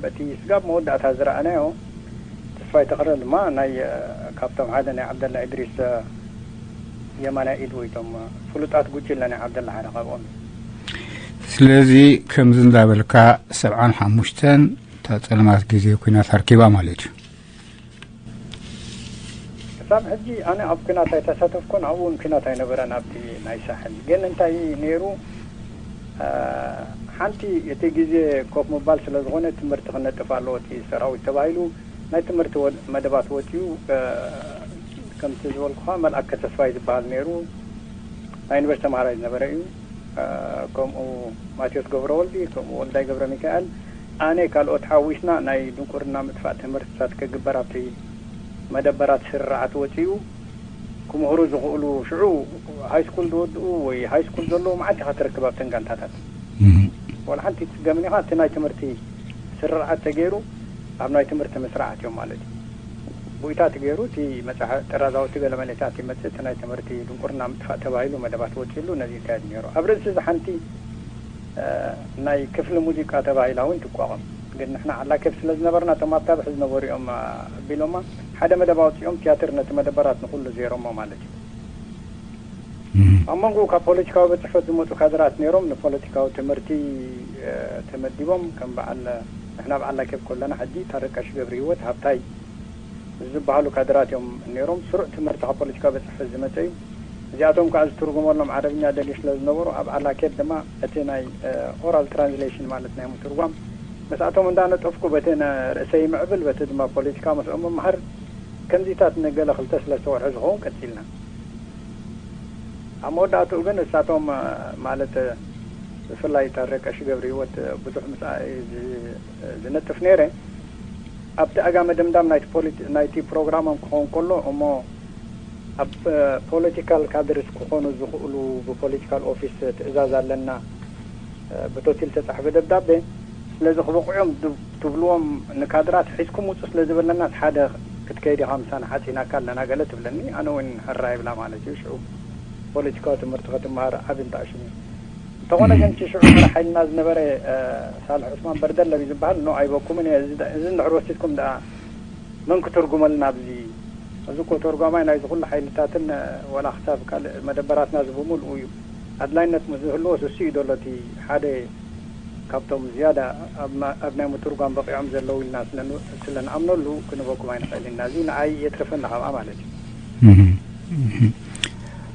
በቲ ስጋብ መወዳእታ ዝረኣናዮ፣ ተስፋይ ተኽለ ድማ ናይ፣ እ፣ ካብቶም ሓደ ናይ ዓብደላ ኢድሪስ፣ እ፣ የማናይ ኢድ ወይ እቶም ፍሉጣት ጉጅለ ናይ ዓብደላ ሓደ ካብኦም እዩ። ስለዚ ከምዚ እንዳበልካ ሰብዓን ሓሙሽተን እታ ጸልማት ግዜ ኲናት ኣርኪባ ማለት እዩ። ክሳብ ሕጂ ኣነ ኣብ ኲናት ኣይተሳተፍኩን፣ ኣብኡ እውን ኲናት ኣይነበረን ኣብቲ ናይ ሳሕል። ግን እንታይ ነይሩ፣ እ፣ ሓንቲ እቲ ግዜ ኮፍ ምባል ስለ ዝኾነ ትምህርቲ ክነጥፍ ኣለዎ እቲ ሰራዊት ተባሂሉ ናይ ትምህርቲ ወ-፣ መደባት ወጺኡ፣ እ፣ ከምቲ ዝበልኩኻ መልኣከ ተስፋይ ዝበሃል ነይሩ። ናይ ዩኒቨርሲቲ ተምሃራይ ዝነበረ እዩ። እ፣ ከምኡ ማቴዎስ ገብረወልዲ፣ ከምኡ ወልዳይ ገብረ ሚካኤል፣ ኣነ ካልኦት ሓዊስና ናይ ድንቁርና ምጥፋእ ትምህርትታት ክግበር ኣብቲ መደበራት ስርዓት ወጺኡ ክምህሩ ዝኽእሉ ሽዑ ሃይስኩል ዝወድኡ ወይ ሃይስኩል ዘለዉ መዓት ኢኻ ትረክብ ኣብተን ጋንታታት። እም። ዋላ ሓንቲ ትጽገምን ኢኻ። እቲ ናይ ትምህርቲ ስርዓት ተገይሩ ኣብ ናይ ትምህርቲ ምስርዓት እዮም ማለት እዩ። ቡኢታት ገይሩ እቲ መጽሓ-፣ ጥራዛዊ እቲ ገለ መለታት ይመጽእ፣ እቲ ናይ ትምህርቲ ድንቁርና ምጥፋእ ተባሂሉ መደባት ወጺሉ ነዚ ይካየድ ነይሩ። ኣብ ርእሲ እዚ ሓንቲ፣ እ፣ ናይ ክፍሊ ሙዚቃ ተባሂላ እውን ትቋቋም። ግን ንሕና ዓላኬብ ስለ ዝነበርና እቶም ኣብታ ብሒ ዝነበሩ እዮም፣ እ፣ ኣቢሎማ ሓደ መደብ ኣውጺኦም ቲያትር ነቲ መደበራት ንኹሉ ዜሮሞ ማለት እዩ። እም። ኣብ መንጎኡ ካብ ፖለቲካዊ ቤት ጽሕፈት ዝመጹ ካድራት ነይሮም፣ ንፖለቲካዊ ትምህርቲ፣ እ፣ ተመዲቦም፣ ከም በዓል፣ ንሕና ኣብ ዓላኬብ ከለና ሕጂ ታረቀሽ ገብረ ህይወት፣ ሃብታይ ዝበሃሉ ካድራት እዮም ነይሮም። ስሩዕ ትምህርቲ ካብ ፖለቲካዊ ቤት ጽሕፈት ዝመጸ እዩ። እዚኣቶም ከኣ ዝትርጉመሎም ዓረብኛ ደልዩ ስለ ዝነበሩ፣ ኣብ ዓላኬብ ድማ እቲ ናይ፣ እ፣ ኦራል ትራንስሌሽን ማለት ናይ ምትርጓም፣ ምስኣቶም እንዳነጠፍኩ በቲ ነ-፣ ርእሰይ ይምዕብል፣ በቲ ድማ ፖለቲካ ምስኦም ምምሃር፣ ከምዚታት ንገለ ክልተ ሰለስተ ወርሒ ዝኸውን ቀጺልና። ኣብ መወዳእትኡ ግን እሳቶም፣ ማለት፣ ብፍላይ ታረቀሽ ገብረ ህይወት ብዙሕ ምስኣ ዝ-፣ ዝነጥፍ ነይረ። ኣብቲ ኣጋ መደምዳም ናይቲ ፖሊቲ-፣ ናይቲ ፕሮግራሞም ክኸውን ከሎ፣ እሞ ኣብ ፖለቲካል ካድርስ ክኾኑ ዝኽእሉ ብፖለቲካል ኦፊስ ትእዛዝ ኣለና፣ ብቶቲል ተጻሕፈ ደብዳቤ፣ ስለዚ ክበቕዑ እዮም ድ-፣ ትብልዎም ንካድራት ሒዝኩም ውጹ ስለ ዝበለናስ ሓደ ክትከይድ ኢኻ ምሳና ሓጺናካ ኣለና ገለ ትብለኒ። ኣነ እውን ሕራይ ይብላ ማለት እዩ። ሽዑ ፖለቲካዊ ትምህርቲ ክትመሃር ዓቢ እንተኣሽሙ እዩ። እንተኾነ እም። ግን እቲ ሽዑ መራሕ ሓይልና ዝነበረ፣ እ፣ ሳልሕ ዑስማን በርደለም እዩ ዝበሃል፣ ኖ ኣይበኩምን እየ፣ እዚ ደ-፣ እዚ እንድሕር ወሲድኩም ደኣ መን ክትርጉመልና ኣብዚ? እዚ እኮ ተርጓማይ ናይዚ ኩሉ ሓይልታትን፣ እ፣ ዋላ ክሳብ ካልእ መደበራትና እዚ ብምልኡ እዩ። ኣድላይነት ምስ ዝህልዎስ እሱ እዩ ዘሎ እቲ ሓደ ካብቶም ዝያዳ ኣብ ማ-፣ ኣብ ናይ ምትርጓም በቒዖም ዘለዉ ኢልና ስለ ን-፣ ስለ ንኣምነሉ ክንበኩም ኣይንኽእልን ኢና። እዚ ንኣይ የትርፈና ካብኣ ማለት እዩ። እህ፣ እህ።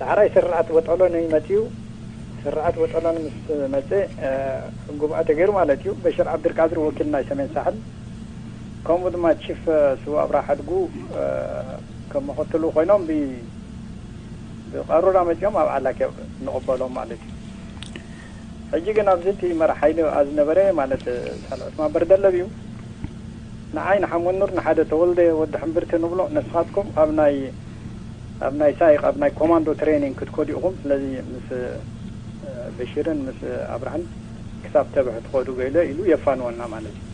ዳሕራይ ስርዓት ወጠሎ ንመጽኡ፣ ስርዓት ወጠሎ ምስ መጸ፣ እ፣ ጉባኤ ተገይሩ ማለት እዩ። በሽር ዓብድልቃድር ወኪል ናይ ሰሜን ሳሕል፣ ከምኡ ድማ ቺፍ ስዋ ኣብራ ሓድጉ ከም መኸተሉ ኮይኖም ብቃሩራ መፂኦም ኣብ ዓላኪ ንቕበሎም ማለት እዩ። ሕጂ ግን ኣብዚ እቲ መራሕ ሓይሊ ዝነበረ ማለት ሳልዕ ዑስማን በርደለብ እዩ። ንዓይ ንሓመኑር ንሓደ ተወልደ ወዲ ሕምብርቲ ንብሎ፣ ንስኻትኩም ኣብ ናይ ኣብ ናይ ሳይቅ ኣብ ናይ ኮማንዶ ትሬኒንግ ክትኮዱ ኢኹም። ስለዚ ምስ በሽርን ምስ ኣብርሃን ክሳብ ተብሕ ትኸዱ ገለ ኢሉ የፋንወና ማለት እዩ።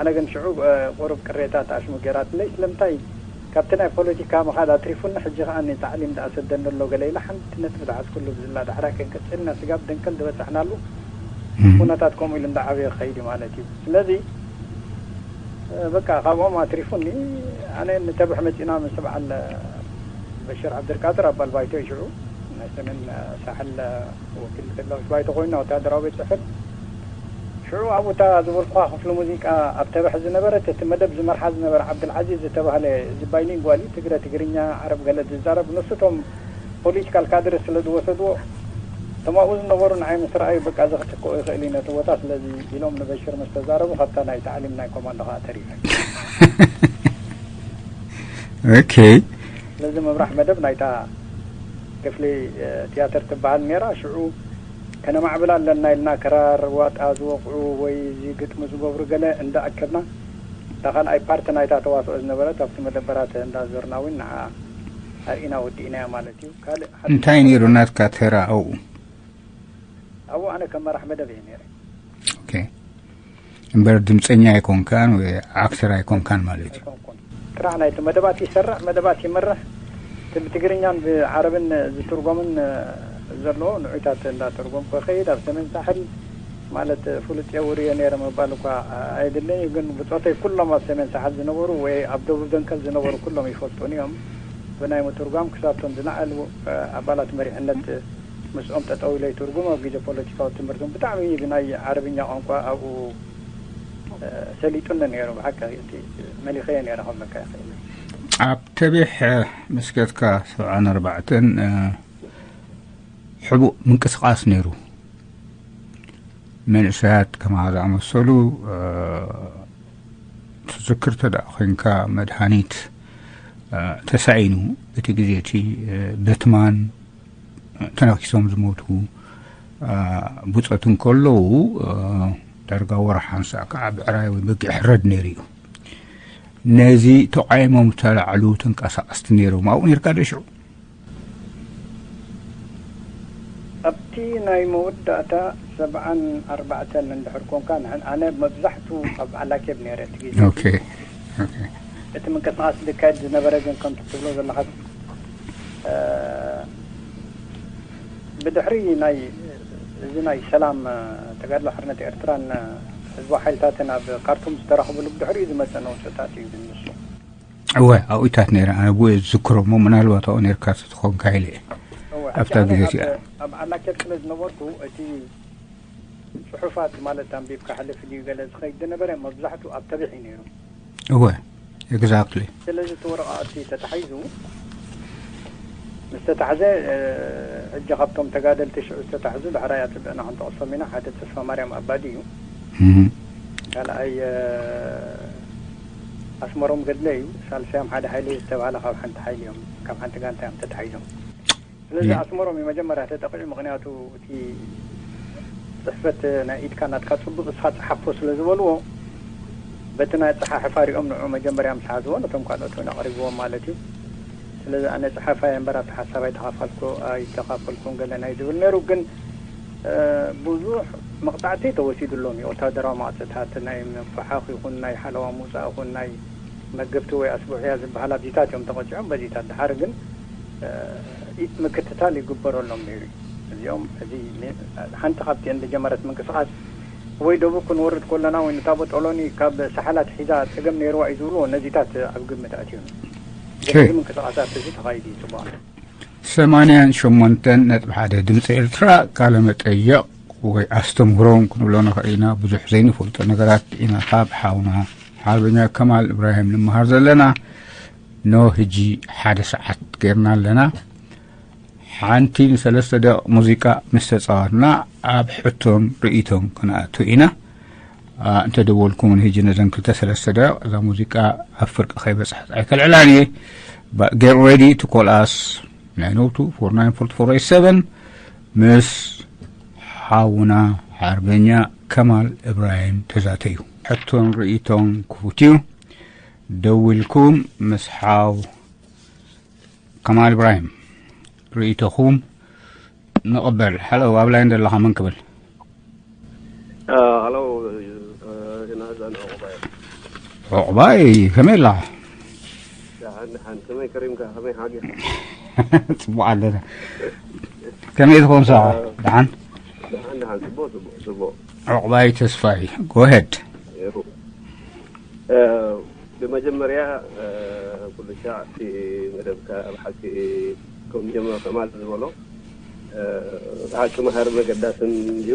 ኣነ ግን ሽዑ ቁሩብ ቅሬታ ተኣሽሙ ገይራትለይ። ስለምንታይ ካብቲ ናይ ፖለቲካ ምኻድ ኣትሪፉኒ፣ ሕጂ ከኣ ንታዕሊም ደኣ ሰደኒ ኣሎ ገለ ኢለ ሓንቲ ነጥቢ ዝሓዝኩሉ ብዝላ ዳሕራ ክንቅጽልና ስጋብ ደንከል ዝበጻሕናሉ ኩነታት ከምኡ ኢሉ እንዳዓበየ ክኸይድ እዩ ማለት እዩ። ስለዚ በቃ ካብኦም ኣትሪፉኒ። ኣነ ንተብሕ መጺና ምስ በዓል በሽር ዓብደልቃድር ኣባል ባይቶ እዩ ሽዑ ናይ ሰሜን ሳሕል ወኪል ተላዊት ባይቶ ኮይና ወታደራዊ ቤት ጽሕፈት ሽዑ ኣብኡ እታ ዝበልኩኻ ክፍሊ ሙዚቃ ኣብ ተበሕ ዝነበረት፣ እቲ መደብ ዝመርሓ ዝነበረ ዓብደልዓዚዝ ዝተባህለ፣ እዚ ባይሊንጓል እዩ፣ ትግረ ትግርኛ፣ ዓረብ ገለ ዝዛረብ፣ ንሱ እቶም ፖለቲካል ካድረ ስለ ዝወሰድዎ፣ እቶም ኣብኡ ዝነበሩ ንዓይ ምስ ረኣዩ፣ በቃ፣ እዚ ክትክኦ ይኽእል እዩ ነቲ ቦታ፣ ስለዚ ኢሎም ንበሽር ምስ ተዛረቡ፣ ካብታ ናይ ታዕሊም ናይ ኮማንዶ ኸኣ ተሪፈ። ኦኬ። ስለዚ ምምራሕ መደብ ናይታ ክፍሊ ትያትር ትበሃል ነይራ። ሽዑ ከነማዕብል ኣለና ኢልና ክራር ዋጣ ዝወቕዑ ወይ እዚ ግጥሚ ዝገብሩ ገለ እንዳኣከብና እታ ካልኣይ ፓርት ናይታ ተዋስኦ ዝነበረት ኣብቲ መደበራት እንዳዞርና እውን ንዓ ኣርኢና ወዲእናያ ማለት እዩ። ካልእ ሓድሽ እንታይ ነይሩ ናትካ ተራ ኣብኡ? ኣብኡ ኣነ ከም መራሕ መደብ እየ ነይረ። ኦኬ። እምበር ድምፀኛ ኣይኮንካን ወይ ኣክተር ኣይኮንካን ማለት እዩ። ኣይኮንኩን። ጥራሕ ናይቲ መደባት ይሰርዕ፣ መደባት ይመርሕ፣ እቲ ብትግርኛን ብዓረብን ዝትርጎምን ዘለዎ ንዑይታት እንዳተርጎምኩ ይኸይድ። ኣብ ሰሜን ሳሕል ማለት ፍሉጥ የውርዮ ነይረ ምባል እኳ ኣይድልን እዩ፣ ግን ብፆተይ ኩሎም ኣብ ሰሜን ሳሕል ዝነበሩ ወይ ኣብ ደቡብ ደንከል ዝነበሩ ኩሎም ይፈልጡን እዮም። ብናይ ምትርጓም ክሳብቶም ዝለዓሉ ኣባላት መሪሕነት ምስኦም ጠጠው ኢለ ይትርጉም። ኣብ ግዜ ፖለቲካዊ ትምህርትን ብጣዕሚ ብናይ ዓረብኛ ቋንቋ ኣብኡ ሰሊጡኒ ነይሩ። ብሓቂ እቲ መሊኸዮ ነይረ ክብለካ ይኽእል። ኣብ ተቢሕ ምስ ከድካ ሰብዓን ኣርባዕተን ሕቡእ ምንቅስቃስ ነይሩ። መንእሰያት ከማኻ ዝኣመሰሉ ትዝክር ተደኣ ኮይንካ መድሃኒት ተሳኢኑ እቲ ግዜ እቲ በትማን ተነኪሶም ዝሞቱ ብጾት እንከለዉ ዳርጋ ወርሒ ሓንሳእ ከዓ ብዕራይ ወይ በጊዕ ሕረድ ነይሩ እዩ። ነዚ ተቓይሞም ዝተላዕሉ ተንቀሳቐስቲ ነይሮም። ኣብኡ ነይርካ ዶ ሽዑ? ኣብቲ ናይ መወዳእታ ሰብዓን ኣርባዕተን እንድሕር ኮንካ፣ ንሕን ኣነ መብዛሕቱ ኣብ ዓላኬብ ነይረ እቲ ግዜ። ኦኬ፣ ኦኬ። እቲ ምንቅስቃስ ዝካየድ ዝነበረ ግን ከምቲ ትብሎ ዘለኻ፣ እ፣ ብድሕሪ ናይ እዚ ናይ ሰላም፣ እ፣ ተጋድሎ ሓርነት ኤርትራን፣ እ፣ ህዝባዊ ሓይልታትን ኣብ ካርቱም ዝተራኸብሉ ብድሕሪኡ ዝመጸ ነውጽታት እዩ ግን ንሱ። እወ፣ ኣብኡታት ነይረ። ኣነ ብኡ እየ ዝዝክሮ እሞ፣ ምናልባት ኣብኡ ነይርካ ተትኾንካ ኢለ እየ። እወ፣ ኣብታ ሕጂ ኣነ ግዜ ኣብ፣ እቲኣ። ኣብ ዓላኬብ ስለ ዝነበርኩ፣ እቲ ጽሑፋት ማለት ኣንቢብካ ሕልፍ ድዩ ገለ ዝኸይድ ዝነበረ፣ መብዛሕትኡ ኣብ ተቢዕ እዩ ነይሩ። እወ፣ ኤግዛክትሊ። ስለዚ እቲ ወረቓቕቲ ተታሒዙ፣ ምስ ተታሕዘ፣ እ፣ ሕጂ ካብቶም ተጋደልቲ ሽዑ ዝተታሕዙ፣ ዳሕራይ ኣጽብዕና ክንጠቕሶም ኢና። ሓደ ተስፋ ማርያም ኣባዲ እዩ። እህ። ካልኣይ፣ እ፣ ኣስመሮም ገድለ እዩ። ሳልሳዮም ሓደ ሓይሊ ዝተባህለ ካብ ሓንቲ ሓይሊ እዮም፣ ካብ ሓንቲ ጋንታ እዮም ተታሒዞም። ስለዚ የ- ኣስመሮም እዩ መጀመርያ ተጠቒዑ። ምኽንያቱ እቲ ጽሕፈት ናይ ኢድካ ናትካ ጽቡቕ እስኻ ጸሓፎ ስለ ዝበልዎ፣ በቲ ናይ ኣጸሓሕፋ ሪኦም ንዑ መጀመርያ ምስ ሓዝዎ፣ ነቶም ካልኦት እውን ኣቕሪብዎም ማለት እዩ። ስለዚ ኣነ ጸሓፋይ እምበር ኣብቲ ሓሳብ ኣይተኻፈልኩ-፣ ኣይተኻፈልኩን ገለ ናይ ዝብል ነይሩ። ግን፣ እ፣ ብዙሕ መቕጻዕቲ ተወሲዱሎም እዩ። ወታደራዊ መቕጽዕታት፣ ናይ ምፍሓኽ ይኹን፣ ናይ ሓለዋ ምውጻእ ይኹን፣ ናይ መገብቲ ወይ ኣስቡሕያ ዝበሃል ኣብዚታት እዮም ተቐጺዖም። በዚታት ደሓር ግን፣ እ፣ ኢት ምክትታል ይግበረሎም ነይሩ እዩ። እዚኦም፣ እዚ ሜ-፣ ሓንቲ ካብቲአን ዝጀመረት ምንቅስቃስ ወይ ደቡብ ክንወርድ ከለና ወይ ንታቦ ጦሎኒ ካብ ሳሕላት ሒዛ ጸገም ነይርዋ እዩ ዝብልዎ፣ ነዚታት ኣብ ግምት ኣትዮም። ኦኬ። እዚ ምንቅስቃሳት እዚ ተኻይዱ እዩ ጽቡቕ። ሰማንያን ሸሞንተን ነጥቢ ሓደ ድምፂ ኤርትራ ቃለ መጠየቕ ወይ ኣስተምህሮን ክንብሎ ንኽእል ኢና። ብዙሕ ዘይንፈልጦ ነገራት ኢና ካብ ሓውና ሓርበኛ ከማል እብራሂም ንምሃር ዘለና። ኖ ህጂ ሓደ ሰዓት ጌርና ኣለና። ሓንቲ ንሰለስተ ደቂቕ ሙዚቃ ምስ ተጻወትና ኣብ ሕቶን ርእይቶን ክንኣቱ ኢና። እንተ ደወልኩም እውን ሕጂ ነዘን ክልተ ሰለስተ ደቂቕ እዛ ሙዚቃ ኣብ ፍርቂ ከይበጽሐት ኣይከልዕላን እየ። But get ready to call us nine oh two, four nine four, four eight seven. ምስ ሓውና ሓርበኛ ከማል እብራሂም ተዛተዩ። ሕቶን ርእይቶን ክፉት እዩ። ደዊልኩም ምስ ሓው ከማል እብራሂም ርእይቶኹም ንቕበል። ሃሎ፣ ኣብ ላይን ዘለኻ መን ክብል? ሃሎ፣ ናዛን ዑቕባይ። ዑቕባይ፣ ከመይ ኣለኻ? ደሓን ደሓን። ከመይ ከሪምካ? ከመይ ሓጊኻ? ጽቡቕ ኣለና። ከመይ ትኾን ሰዓ? ደሓን? ደሓን ደሓን። ጽቡቕ ጽቡቕ ጽቡቕ። ዑቕባይ ተስፋይ፣ ጎሄድ። ነይሩ። ብመጀመርያ ኩሉ ሻዕ እቲ መደብካ ብሓቂ ከም ጀመር ከማል ዝበሎ ብሓቂ መሃርን መገዳስን እዩ።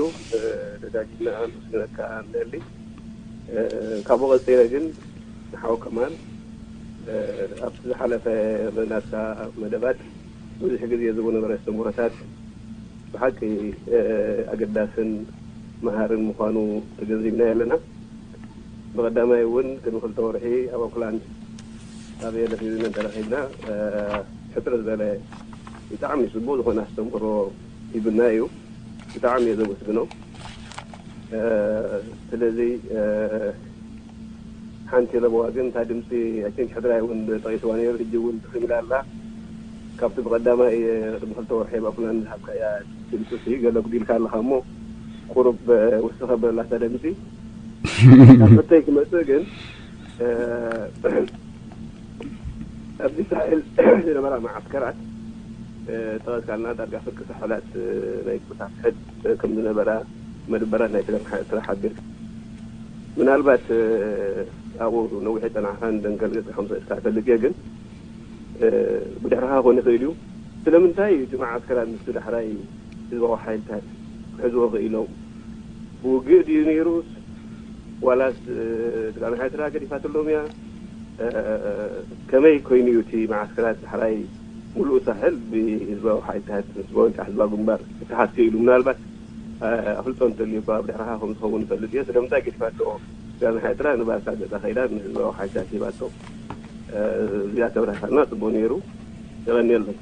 ደጋጊምና ነመስግነካ ንደሊ። ካብኡ ቀፂለ ግን ንሓው ከማል ኣብቲ ዝሓለፈ ናትካ መደባት ብዙሕ ግዜ ዝቡ ነበረ ኣስተምህሮታት ብሓቂ ኣገዳስን መሃርን ምዃኑ ተገንዚብናዮ ኣለና። ብቐዳማይ እውን ቅድሚ ክልተ ወርሒ ኣብ ኦክላንድ ኣብ ኤለፊዝነ ተራኺብና ሕጥር ዝበለ ብጣዕሚ ጽቡቕ ዝኾነ ኣስተምህሮ ሂብና እዩ። ብጣዕሚ እየ ዘመስግኖ። ስለዚ ሓንቲ ለበዋ ግን እታ ድምፂ ኣቸንክ ሕድራይ እውን ጠቂስዋ ነይሩ። ሕጂ እውን ትኽም ኢላ ኣላ። ካብቲ ብቐዳማይ ቅድሚ ክልተ ወርሒ ኣብ ኣፍላን ዝሃብካያ ድምፂ ሲ ገለ ጉዲልካ ኣለኻ እሞ ቁሩብ ውስኸ በላታ ድምፂ። ካብ ሕቶይ ክመፅእ ግን ኣብዚ ሳሕል ዝነበራ መዓስከራት ጠቐስካልና ዳርጋ ፍርቂ ሳሕላት ናይ ቁሳፍሕት ከም ዝነበራ መድበራት ናይ ትግራይ ስራሕ ሓቢር ምናልባት ኣብኡ ነዊሕ የፀናሕካን ደንገል ገፅካ ከም ሰጥካ እፈልጥ እየ ግን ብድሕርኻ ክኾን ይኽእል እዩ። ስለምንታይ እቲ መዓስከራት ምስቲ ዳሕራይ ህዝባዊ ሓይልታት ክሕዝዎ ክኢሎም? ብውግእ ድዩ ነይሩስ ዋላስ ድቃሚ ሓይልትና ገዲፋትሎም እያ? ከመይ ኮይኑ እዩ እቲ መዓስከራት ዳሕራይ ሙሉእ ሳሕል ብህዝባዊ ሓይልታት ህዝባዊ ህዝባ ግንባር ክተሓዝ ክኢሉ? ምናልባት ኣፍልጦ እንተልዩ እኳ ብድሕርኻ ከም ዝኸውን እፈልጥ እየ። ስለምንታይ ገዲፋቶ? ድቃሚ ሓይልትና ንባርካ ገፃ ከይዳ ንህዝባዊ ሓይልታት ሂባቶ። እዚኣ ተብራህካልና ጽቡቅ ነይሩ። የቐንየለይ።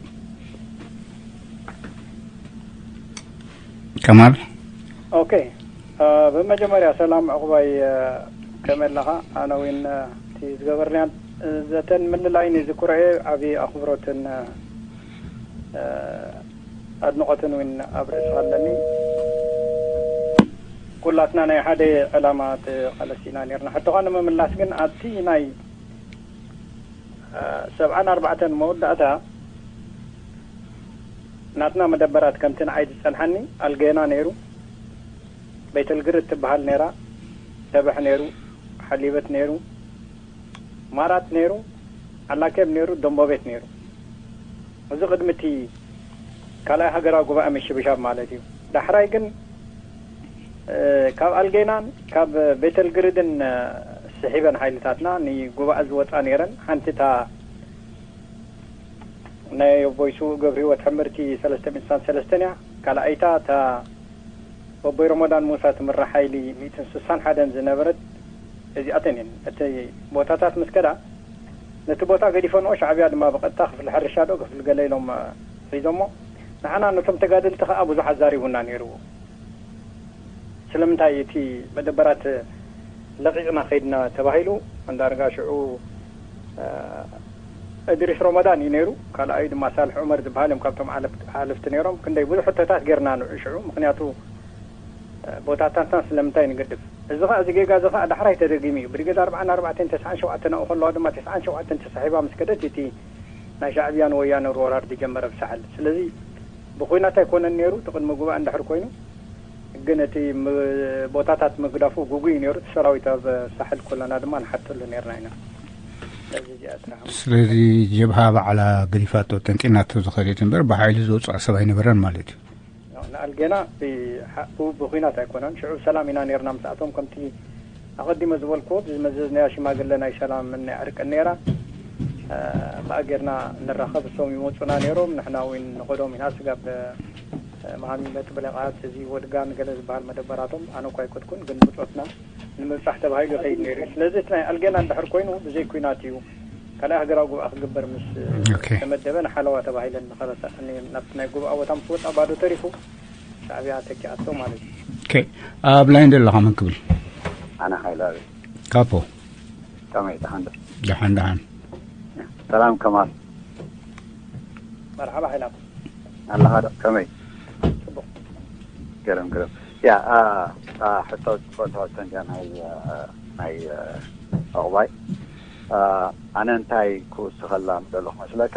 ከማል ኦኬ። ብመጀመርያ ሰላም ዕቑባይ፣ ከመይ ኣለኻ? ኣነ እውን እቲ ዝገበርናዮ ዘተን ምልላይን ይዝክሮ እየ። ዓብዪ ኣኽብሮትን ኣድንቖትን እውን ኣብ ርእስኻ ኣለኒ። ኩላትና ናይ ሓደ ዕላማ ተቓለስ ኢና ነርና። ሕቶኻ ንምምላስ ግን ኣብቲ ናይ ሰብዓን ኣርባዕተን መወዳእታ ናትና መደበራት ከምቲ ንዓይ ዝጸንሓኒ ኣልጌና ነይሩ፣ ቤተልግርድ ትበሃል ነይራ፣ ደበሕ ነይሩ፣ ሓሊበት ነይሩ፣ ማራት ነይሩ፣ ኣላኬብ ነይሩ፣ ደንቦቤት ነይሩ። እዚ ቅድሚ እቲ ካልኣይ ሃገራዊ ጉባኤ ምሽብሻብ ማለት እዩ። ዳሕራይ ግን ካብ ኣልጌናን ካብ ቤተልግርድን ስሒበን ሓይልታትና ንጉባኤ ዝወፃ ነይረን። ሓንቲ እታ ናይ ኣቦይ ስዉእ ገብረሂወት ሕምርቲ ሰለስተ ሚእቲ ስሳን ሰለስተን እያ። ካልኣይታ እታ በቦይ ረመዳን ሙሳ ትምራሕ ሓይሊ ሚእትን ስሳን ሓደን ዝነበረት እዚኣተን እየን። እቲ ቦታታት ምስ ከዳ ነቲ ቦታ ገዲፈንኦ፣ ሻዕብያ ድማ ብቐጥታ ክፍሊ ሕርሻ ዶ ክፍሊ ገለ ኢሎም ሒዞሞ። ንዓና ነቶም ተጋደልቲ ከኣ ብዙሕ ኣዛሪቡና ነይሩ። ስለምንታይ እቲ መደበራት ለቒቕና ከይድና ተባሂሉ። ኣንዳርጋ ሽዑ እድሪስ ሮመዳን እዩ ነይሩ፣ ካልኣዩ ድማ ሳልሕ ዑመር ዝበሃል እዮም ካብቶም ሓለፍቲ ነይሮም። ክንደይ ብዙሕ ሕቶታት ጌርና ንዑ ሽዑ፣ ምክንያቱ ቦታታትና ስለምንታይ ንገድፍ። እዚ ኸዓ እዚ ጌጋ እዚ ኸዓ ዳሕራይ ተደጊሙ እዩ። ብርጌድ ኣርብዓን ኣርባዕተን ተስዓን ሸውዓተን ኣብኡ ከለዋ ድማ ተስዓን ሸውዓተን ተሳሒባ ምስ ከደት እቲ ናይ ሻዕብያን ወያነን ወራር ዝጀመረ ብሳሕል። ስለዚ ብኹናት ኣይኮነን ነይሩ፣ እቲ ቅድሚ ጉባኤ እንድሕር ኮይኑ ግን እቲ ቦታታት ምግዳፉ ጉጉይ ነይሩ። እቲ ሰራዊት ኣብ ሳሕል ከለና ድማ ንሓተሉ ነይርና ኢና። ስለዚ እዚኣ ጥራሕ። ስለዚ ጀብሃ ባዕላ ገዲፋቶ ጠንጢናቶ ዝኸደት እምበር ብሓይሊ ዝወፅኣ ሰብ ኣይነበረን ማለት እዩ። ንኣልጌና ብሓ- ብኡ ብኹናት ኣይኮነን። ሽዑ ሰላም ኢና ነርና ምስኣቶም። ከምቲ ኣቐዲመ ዝበልክዎ ብዝመዘዝናያ ሽማግለ ናይ ሰላምን ናይ ዕርቅን ነይራ። ብኣ ጌርና ንራኸብ። እሶም ይመፁና ነይሮም፣ ንሕና እውን ንኸዶም ኢና። ስጋብ መሃሚ መጥብለቓት እዚ ወድጋን ገለ ዝበሃል መደበራቶም ኣነ እኳ ኣይከድኩን፣ ግን ብፆትና ንምብጻሕ ተባሂሉ ይኸይድ ነይሩ እዩ። ስለዚ እቲ ናይ ኣልገና እንድሕር ኮይኑ ብዘይ ኲናት እዩ ካልኣይ ሃገራዊ ጉባኤ ክግበር ምስ ኦኬ። ተመደበ ንሓለዋ ተባሂለን ንኸበሳ ናብቲ ናይ ጉባኤ ቦታ ምስ ወጣ ባዶ ተሪፉ ሻዕብያ ተኪኣቶ ማለት እዩ። ኦኬ። ኣብ ላይን ዘለኻ መን ክብል? ኣነ ሓይላዊ ካፖ። ከመይ ደሓን ዶ? ደሓን ደሓን። ሰላም ከማል መርሓባ ሓይላም ኣለኻ ዶ? ከመይ ጽቡቕ ገረም ገረም ያ አ፣ አ፣ ሕቶ ጽቡቅ ሕቶ እንዲያ ናይ አ፣ ናይ አ፣ ዕቑባይ አ፣ ኣነ እንታይ ክውስኸላ ምደለኹ መስለካ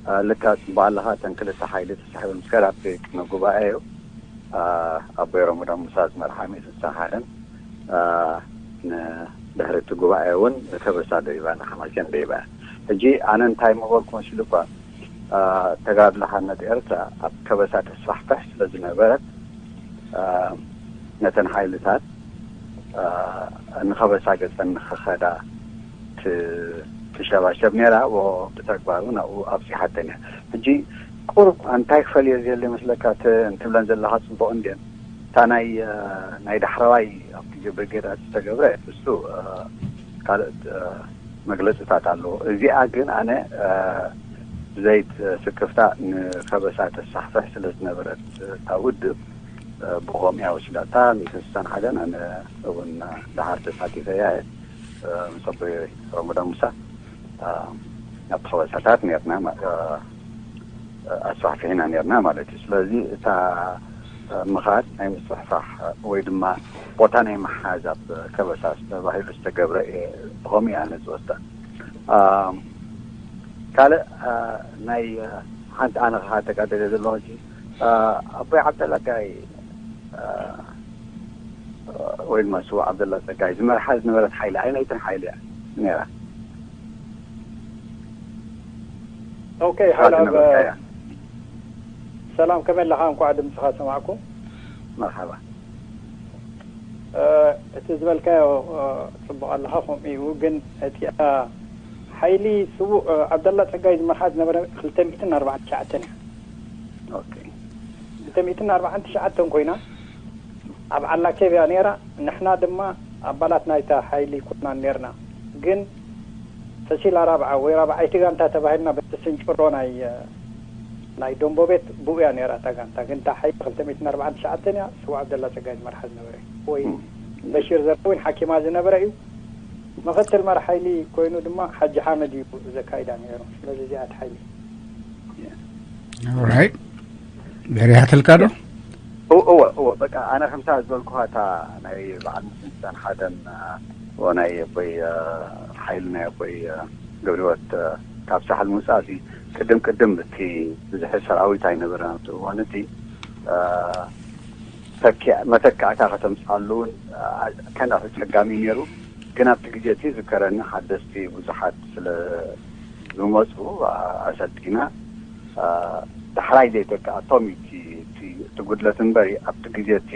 አ፣ ልካ ጽቡቅ ኣለኻ እተን ክልተ ሓይሊ ተሳሒቡ ምስ ከዳ ኣብቲ ቅድሚ ጉባኤ እዩ አ፣ ኣቦይ ረመዳን ሙሳ ዝመርሓ ሚእትን ሓደን አ፣ ንድሕሪ እቲ ጉባኤ እውን ከበሳ ደይባ ንሓማሴን ደይባ ሕጂ ኣነ እንታይ ምበልኩ መሲሉ እኳ ተጋድሎ ሓርነት ኤርትራ ኣብ ከበሳ ተስፋሕፍሕ ስለ ዝነበረት ነተን ሓይልታት ንኸበሳ ገጸን ንኸኸዳ ትሸባሸብ ነይራ። ብተግባር እውን ኣብኡ ኣብፂሓተን እያ። ሕጂ ቁሩብ እንታይ ክፈልዮ ዝየለ ይመስለካ? እንትብለን ዘለኻ ፅቡቕ እንድየን እታ ናይ ናይ ዳሕረዋይ ኣብ ግዜ ብርጌድ ዝተገብረ እሱ ካልእ መግለፅታት ኣለዎ። እዚኣ ግን ኣነ ብዘይት ስክፍታ ንከበሳ ተሳሕፍሕ ስለ ዝነበረት እታ ውድብ ብኸምኡ እያ ወሲዳታ። ሚእትን ስሳን ሓደን ኣነ እውን ደሓር ተሳቲፈ እያ። ምስ ኣቦይ ረመዳን ሙሳ ኣብቲ ከበሳታት ነርና ኣስፋሕፊሕና ነርና ማለት እዩ። ስለዚ እታ ምኻድ ናይ ምስፍሕፋሕ ወይ ድማ ቦታ ናይ ምሓዝ ኣብ ከበሳ ተባሂሉ ዝተገብረ ብኸምኡ እየ ኣነ ዝወስዳ። ካልእ ናይ ሓንቲ ኣነ ከዓ ተጋደለ ዘለኹ ሕጂ ኣቦይ ዓብደላ ጋይ ወይ ድማ ስዉእ ዓብደላ ፀጋይ ዝመርሓ ዝነበረት ሓይሊ ኣይነይትን ሓይሊ እያ ነይራ። ኦኬ ሓላብ ሰላም ከመይ ኣለኻ? እንኳዕ ድምፅኻ ሰማዕኩ። መርሓባ። እቲ ዝበልካዮ ፅቡቕ ኣለኻ። ከምኡ እዩ ግን እቲኣ ሓይሊ ስዉእ ዓብደላ ፀጋይ ዝመርሓ ዝነበረ ክልተ ሚእትን ኣርባዓን ትሽዓተን እያ። ኦኬ ክልተ ሚእትን ኣርባዓን ትሽዓተን ኮይና ኣብ ዓላኬብ እያ ነይራ። ንሕና ድማ ኣባላት ናይታ ሓይሊ ኮይና ነርና። ግን ፈሲላ ራብዓ ወይ ራብዓይቲ ጋንታ ተባሂልና በቲ ስንጭሮ ናይ ናይ ደንቦ ቤት ብኡ እያ ነይራ እታ ጋንታ። ግን እታ ሓይሊ ክልተ ሚእትን ኣርባዓን ትሽዓተን እያ። ስዉእ ዓብደላ ፀጋይ ዝመርሓ ዝነበረ ወይ በሺር ዘርዊን ሓኪማ ዝነበረ እዩ። ምኽትል መራሕ ሓይሊ ኮይኑ ድማ ሓጂ ሓመድ እዩ ዘካይዳ ነይሩ። ስለዚ እዚኣ እቲ ሓይሊ ኦራይት። ደሪሃትልካ ዶ? እወ እወ በቃ ኣነ ከምታ ዝበልኩኻ እታ ናይ በዓል ምስልጣን ሓደን ናይ ኣቦይ ሓይሊ ናይ ኣቦይ ገብረ ህይወት ካብ ሳሕል ምውፃእ እዚ ቅድም ቅድም እቲ ብዝሒ ሰራዊት ኣይነበረን ኣብቲ እዋን እቲ መተካእታ ከተምፅኣሉ እውን ከንዳት ኣፀጋሚ ነይሩ። ግን ኣብቲ ግዜ እቲ ዝከረኒ ሓደስቲ ብዙሓት ስለ ዝመፁ ኣሰልጢና ዳሕራይ ዘይተካኣቶም እዩ እቲ ጉድለት እምበር ኣብቲ ግዜ እቲ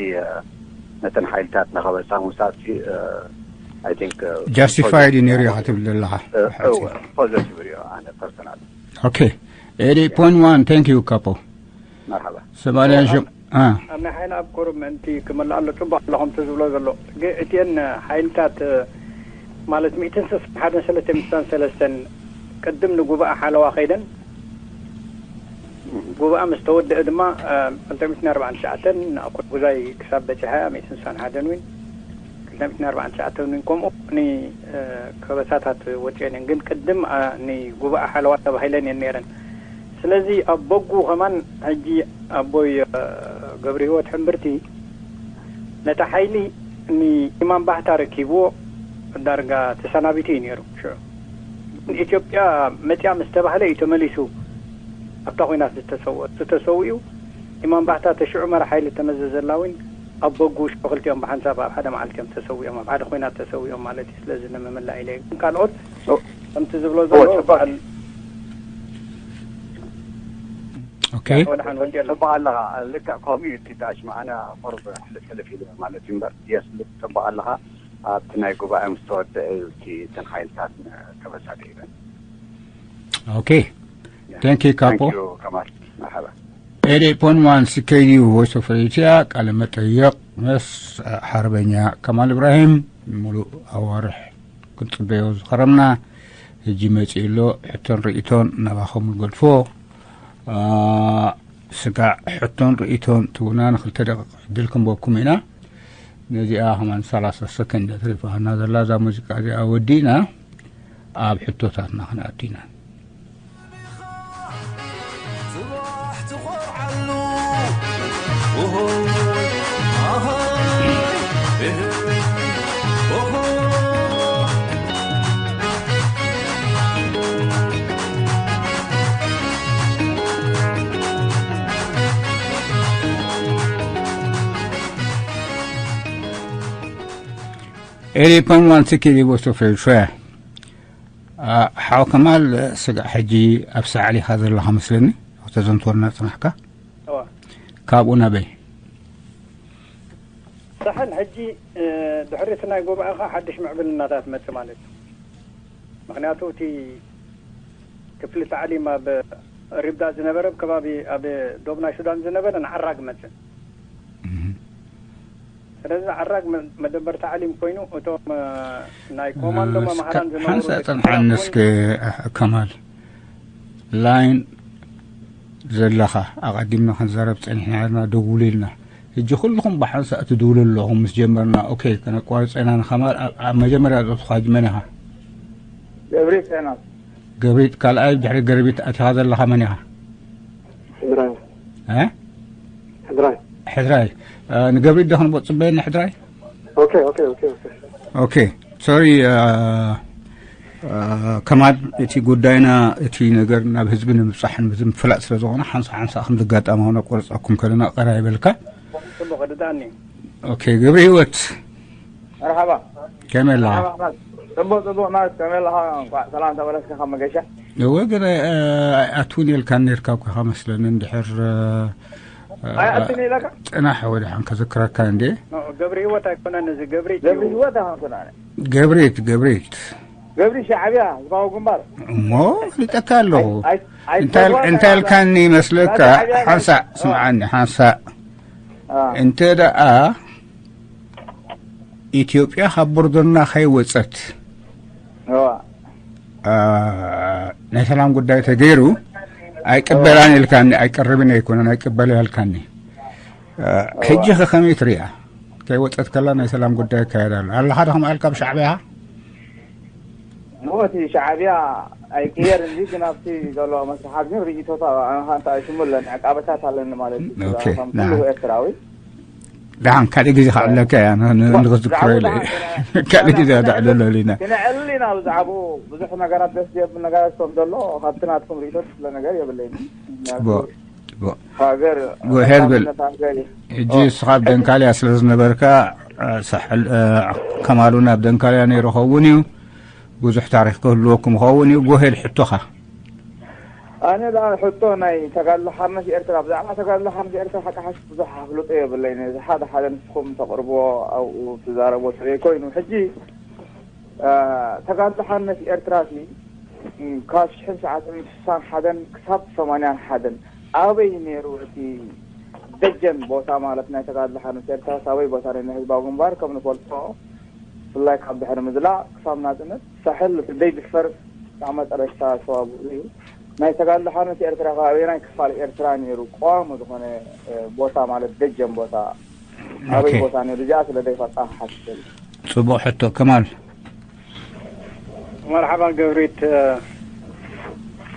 ነተን ሓይልታት ንኸበሳ ምውሳድ I think ጃስቲፋይድ እዩ ነይሩ ኢኻ ትብል ዘለኻ። ፖዘቲቭ ሪኦ ኣነ ፐርሰናል ኦኬ ኤዲ ፖይንት ዋን thank you ካፖ መርሓባ ሰማንያ ሸ ኣብ ናይ ሓይሊ ኣብ ቁሩብ ምእንቲ ክመልእ ኣሎ። ፅቡቅ ኣሎ ከምቲ ዝብሎ ዘሎ ግን እቲአን ሓይልታት ማለት ሚእትን ስሳን ሓደን ሰለስተ ሚእትን ሰለስተን ቅድም ንጉባኣ ሓለዋ ከይደን ጉባኣ ምስ ተወደአ ድማ ክልተ ሚእትን ኣርባዓን ትሽዓተን ኣኮል ጉዛይ ክሳብ በፂሐ ሚእትን ስሳን ሓደን እውን ክልተ ሚእትን ኣርባዓን ትሽዓተን እውን ከምኡ ንከበሳታት ወፂአን እየን። ግን ቅድም ንጉባኣ ሓለዋ ተባሂለን እየን ነይረን። ስለዚ ኣብ በጉ ከማን ሕጂ ኣቦይ ገብረ ህይወት ሕምብርቲ ነታ ሓይሊ ንኢማም ባህታ ረኪብዎ ዳርጋ ተሰናቢቱ እዩ ነይሩ። ሽዑ ኢትዮጵያ መፅያ ምስ ተባህለ እዩ ተመሊሱ ኣብታ ኹናት ዝተሰውኦ። እሱ ተሰዊኡ ኢማም ባህታ ተሽዑ መራሕ ሓይሊ ተመዘዘላ እውን ኣብ በጉ ሽዑ ክልቲኦም ብሓንሳብ ኣብ ሓደ መዓልቲ እዮም ተሰዊኦም፣ ኣብ ሓደ ኹናት ተሰዊኦም ማለት እዩ። ስለዚ ንምምላእ ኢለ ግን ካልኦት ከምቲ ዝብሎ ዘሎ በዓል ኦኬ ጽቡቅ ኣለኻ። ልክዕ ከምኡ እዩ። እቲ ዳሽ መዓና ቁርብ ሕልፍ ሕልፍ ኢሉ ማለት እዩ እምበር የስ ጽቡቅ ኣለኻ። ኣብቲ ናይ ጉባኤ ምስ ተወደአ እዩ እቲ እተን ሓይልታት ከበሳ ደይበን። ኦኬ thank you ካፖ ከማል መርሓባ። ኤዲ ፖን ዋን ሲኬዩ ቮይስ ኦፍ ኤሪትሪያ ቃለ መጠየቅ ምስ ሓርበኛ ከማል እብራሂም ሙሉእ ኣዋርሕ ክንጽበዮ ዝኸረምና ሕጂ መጺኡ ኣሎ። ሕቶን ርእይቶን ናባኹም ንገድፎ። አ፣ ስጋዕ ሕቶን ርእይቶን ትቡና ንኽልተ ደቂቕ ዕድል ክንበኩም ኢና። ነዚኣ ከማን ሰላሳ ሰከንድ ተሪፋና ዘላ እዛ ሙዚቃ እዚኣ ወዲእና ኣብ ሕቶታትና ክንኣቱ ኢና። ጽባሕ ትኾርዓሉ። ኦሆ፣ ኣሃ፣ እህ፣ ኦሆ። Eighty point one Sikili Voice of Eritrea. አ፣ ሓው ከማል፣ ስጋዕ ሕጂ ኣብ ሳሕል ኢኻ ዘለኻ መስለኒ፣ ክተዘንትወልና ጽናሕካ። እዋ። ካብኡ ናበይ? ሳሕል ሕጂ፣ እ፣ ድሕሪ እቲ ናይ ጎባኤኻ ሓድሽ ምዕብልናታት መጽእ ማለት እዩ። ምኽንያቱ እቲ ክፍሊ ታዕሊም ኣብ ሪብዳ ዝነበረ፣ ኣብ ከባቢ ኣብ ዶብ ናይ ሱዳን ዝነበረ ንዓራግ መጽእ። እህ። ስለዚ ዓራግ መ-፣ መደበር ታዕሊም ኮይኑ፣ እቶም፣ እ፣ ናይ ኮማንዶ እ፣ መምሃራን እስከ ዝነበሩ ሓንሳእ ደቂ ጽንሓኒ ተባብዑን እስከ፣ እ፣ ከማል። ላይን ዘለኻ፣ ኣቐዲምና ክንዛረብ ጸኒሕና ኢልና ደውሉ ኢልና። ሕጂ ኩልኹም ብሓንሳእ ትድውሉ ኣለኹም ምስ ጀመርና፣ ኦኬ፣ ከነቋርጾ ኢና ንኸማል። ኣብ፣ ኣብ መጀመርያ ዘእተኹኻ ሕጂ መን ኢኻ? ገብሪት ዮናስ። ገብሪት፣ ካልኣይ ድሕሪ ገርቢት ኣቲኻ ዘለኻ መን ኢኻ? ሕድራይ። እ? ሕድራይ። ሕድራይ። እ፣ ንገብሪት ዶ ክንቦ ጽበየና ሕድራይ? ኦኬ፣ ኦኬ፣ ኦኬ፣ ኦኬ። ኦኬ፣ ሶሪ፣ እ፣ እ፣ ከማል፣ እቲ ጉዳይና፣ እቲ ነገር ናብ ህዝቢ ንምብጻሕን ምስ ምፍላጥ ስለ ዝኾነ፣ ሓንሳ ሓንሳ ከም ዝጋጣማ ሆነ ቆርጻኩም ከለና ቀራ ይበልካ። ጽቡቕ፣ ርድኣኒ። ኦኬ፣ ገብረ ህይወት። መርሓባ። ከመይ ኣለኻ? መርሓባ፣ ጽቡቕ፣ ጽቡቕ፣ ናት፣ ከመይ ኣለኻ? እንኳዕ ሰላም ተመለስካ ካብ መገሻ። እወ፣ ግን፣ እ፣ ኣይኣትውን ኢልካ ነርካ እኮ ኢኻ መስለኒ፣ እንድሕር፣ እ፣ ኣይኣትውን ኢለካ? ጽናሕ፣ ወድሓን ከዘክረካ እንዴ። ኖ፣ ገብረ ህይወት ኣይኮነን፣ እዚ ገብሪት ገብረ እዩ። ህይወት ኣይኮነን። ገብሪት፣ ገብሪት። ገብሪ ሻዕብያ፣ ህዝባዊ ግንባር። እሞ፣ ፍሊጠካ ኣለኹ። ኣይ-፣ ኣይ-፣ እንታይ፣ ኣይትፈልጦ እንታይ ኢልካኒ ይመስለካ? ሻዕብያ ሓንሳእ፣ ገብሪ። ስምዓኒ፣ ሓንሳእ። አ። እንተ ደኣ ኢትዮጵያ ካብ ቦርደርና ከይወጸት፣ እዋ። አ፣ ናይ ሰላም ጉዳይ ተገይሩ፣ ኣይቅበላን እዋ። ኢልካኒ፣ ኣይቀርብን ኣይኮነን፣ ኣይቅበል ያልካኒ። አ፣ እዋ። ሕጂ ከ ከመይ ትሪኣ? ከይወጸት ከላ ናይ ሰላም ጉዳይ ይካየድ ኣሎ። ኣለኻ ዶ ከምኣ ኢልካ ብሻዕብያ? እሞ እቲ ሻዕብያ ኣይቅየር እንጂ፣ ግን ኣብቲ ዘሎ መስርሓት ግን ርኢቶታ፣ ኣነ ኸኣ እንታይ ሽሙ ኣለኒ፣ ዕቃበታት ኣለኒ ማለት እዩ። ኦኬ፣ ከም ኩሉ ንዓም። ኤርትራዊ። ደሓን ካልእ ግዜ ክዕለካ እያ፣ ን-፣ ን-፣ ዋ-፣ ንኽዝክሮ ዛዕባኡ ኢለ። ደሓን ገና ካልእ ግዜ ክነዕልል፣ ክነዕልል ኢና ብዛዕባኡ። ብዙሕ ነገራት ደስ ዘብል ነገራት ከም ዘሎ ካብቲ ናትኩም ርእይቶ ስለ ነገር የብለይን። ጽቡቕ፣ ጽቡቕ። ሃገር ጎሄድ ብል። ናጽነት ሃገር እዩ። ሕጂ ኦ፣ እስኻ ኣብ ሕጂ ደንካልያ ስለ ዝነበርካ፣ እ፣ ሳሕል፣ እ፣ ከማሉን ኣብ ደንካልያ ነይሩ ኸውን እዩ። ብዙሕ ታሪኽ ክህልወኩም ኸውን እዩ። ጎሄድ ሕቶኻ። ኣነ ደኣ ሕቶ ናይ ተጋድሎ ሓርነት ኤርትራ፣ ብዛዕባ ተጋድሎ ሓርነት ኤርትራ ሓቂ ሓቂ ብዙሕ ኣፍልጦ የብለይን። እዚ ሓደ ሓደ ንስኹም ተቕርብዎ ኣብኡ ትዛረብዎ ስለ ዘይኮይኑ፣ ሕጂ፣ እ፣ ተጋድሎ ሓርነት ኤርትራ ሲ፣ እ፣ ካብ ሽሕን ትሽዓተ ሚእትን ስሳን ሓደን ክሳብ ሰማንያን ሓደን ኣበይ ነይሩ እቲ ደጀን ቦታ ማለት ናይ ተጋድሎ ሓርነት ኤርትራ ኣበይ ቦታ ነይሩ? ንህዝባዊ ግንባር ከም ንፈልጦ ብፍላይ ካብ ድሕሪ ምዝላቕ ክሳብ ናጽነት ሳሕል እቲ ዘይድፈር ክሳብ መጨረሽታ ተዋግኡ እዩ። ናይ ተጋድሎ ሓርነት ኤርትራ ከ ኣበየናይ ክፋል ኤርትራ ነይሩ ቀዋሚ ዝኾነ፣ እ፣ ቦታ ማለት ደጀን ቦታ ኣበይ ኦኬ። ቦታ ነይሩ? እዚኣ ስለ ዘይፈልጣ ክሓትት። ጽቡቕ ሕቶ ከማል። መርሓባ ገብሪት፣ እ፣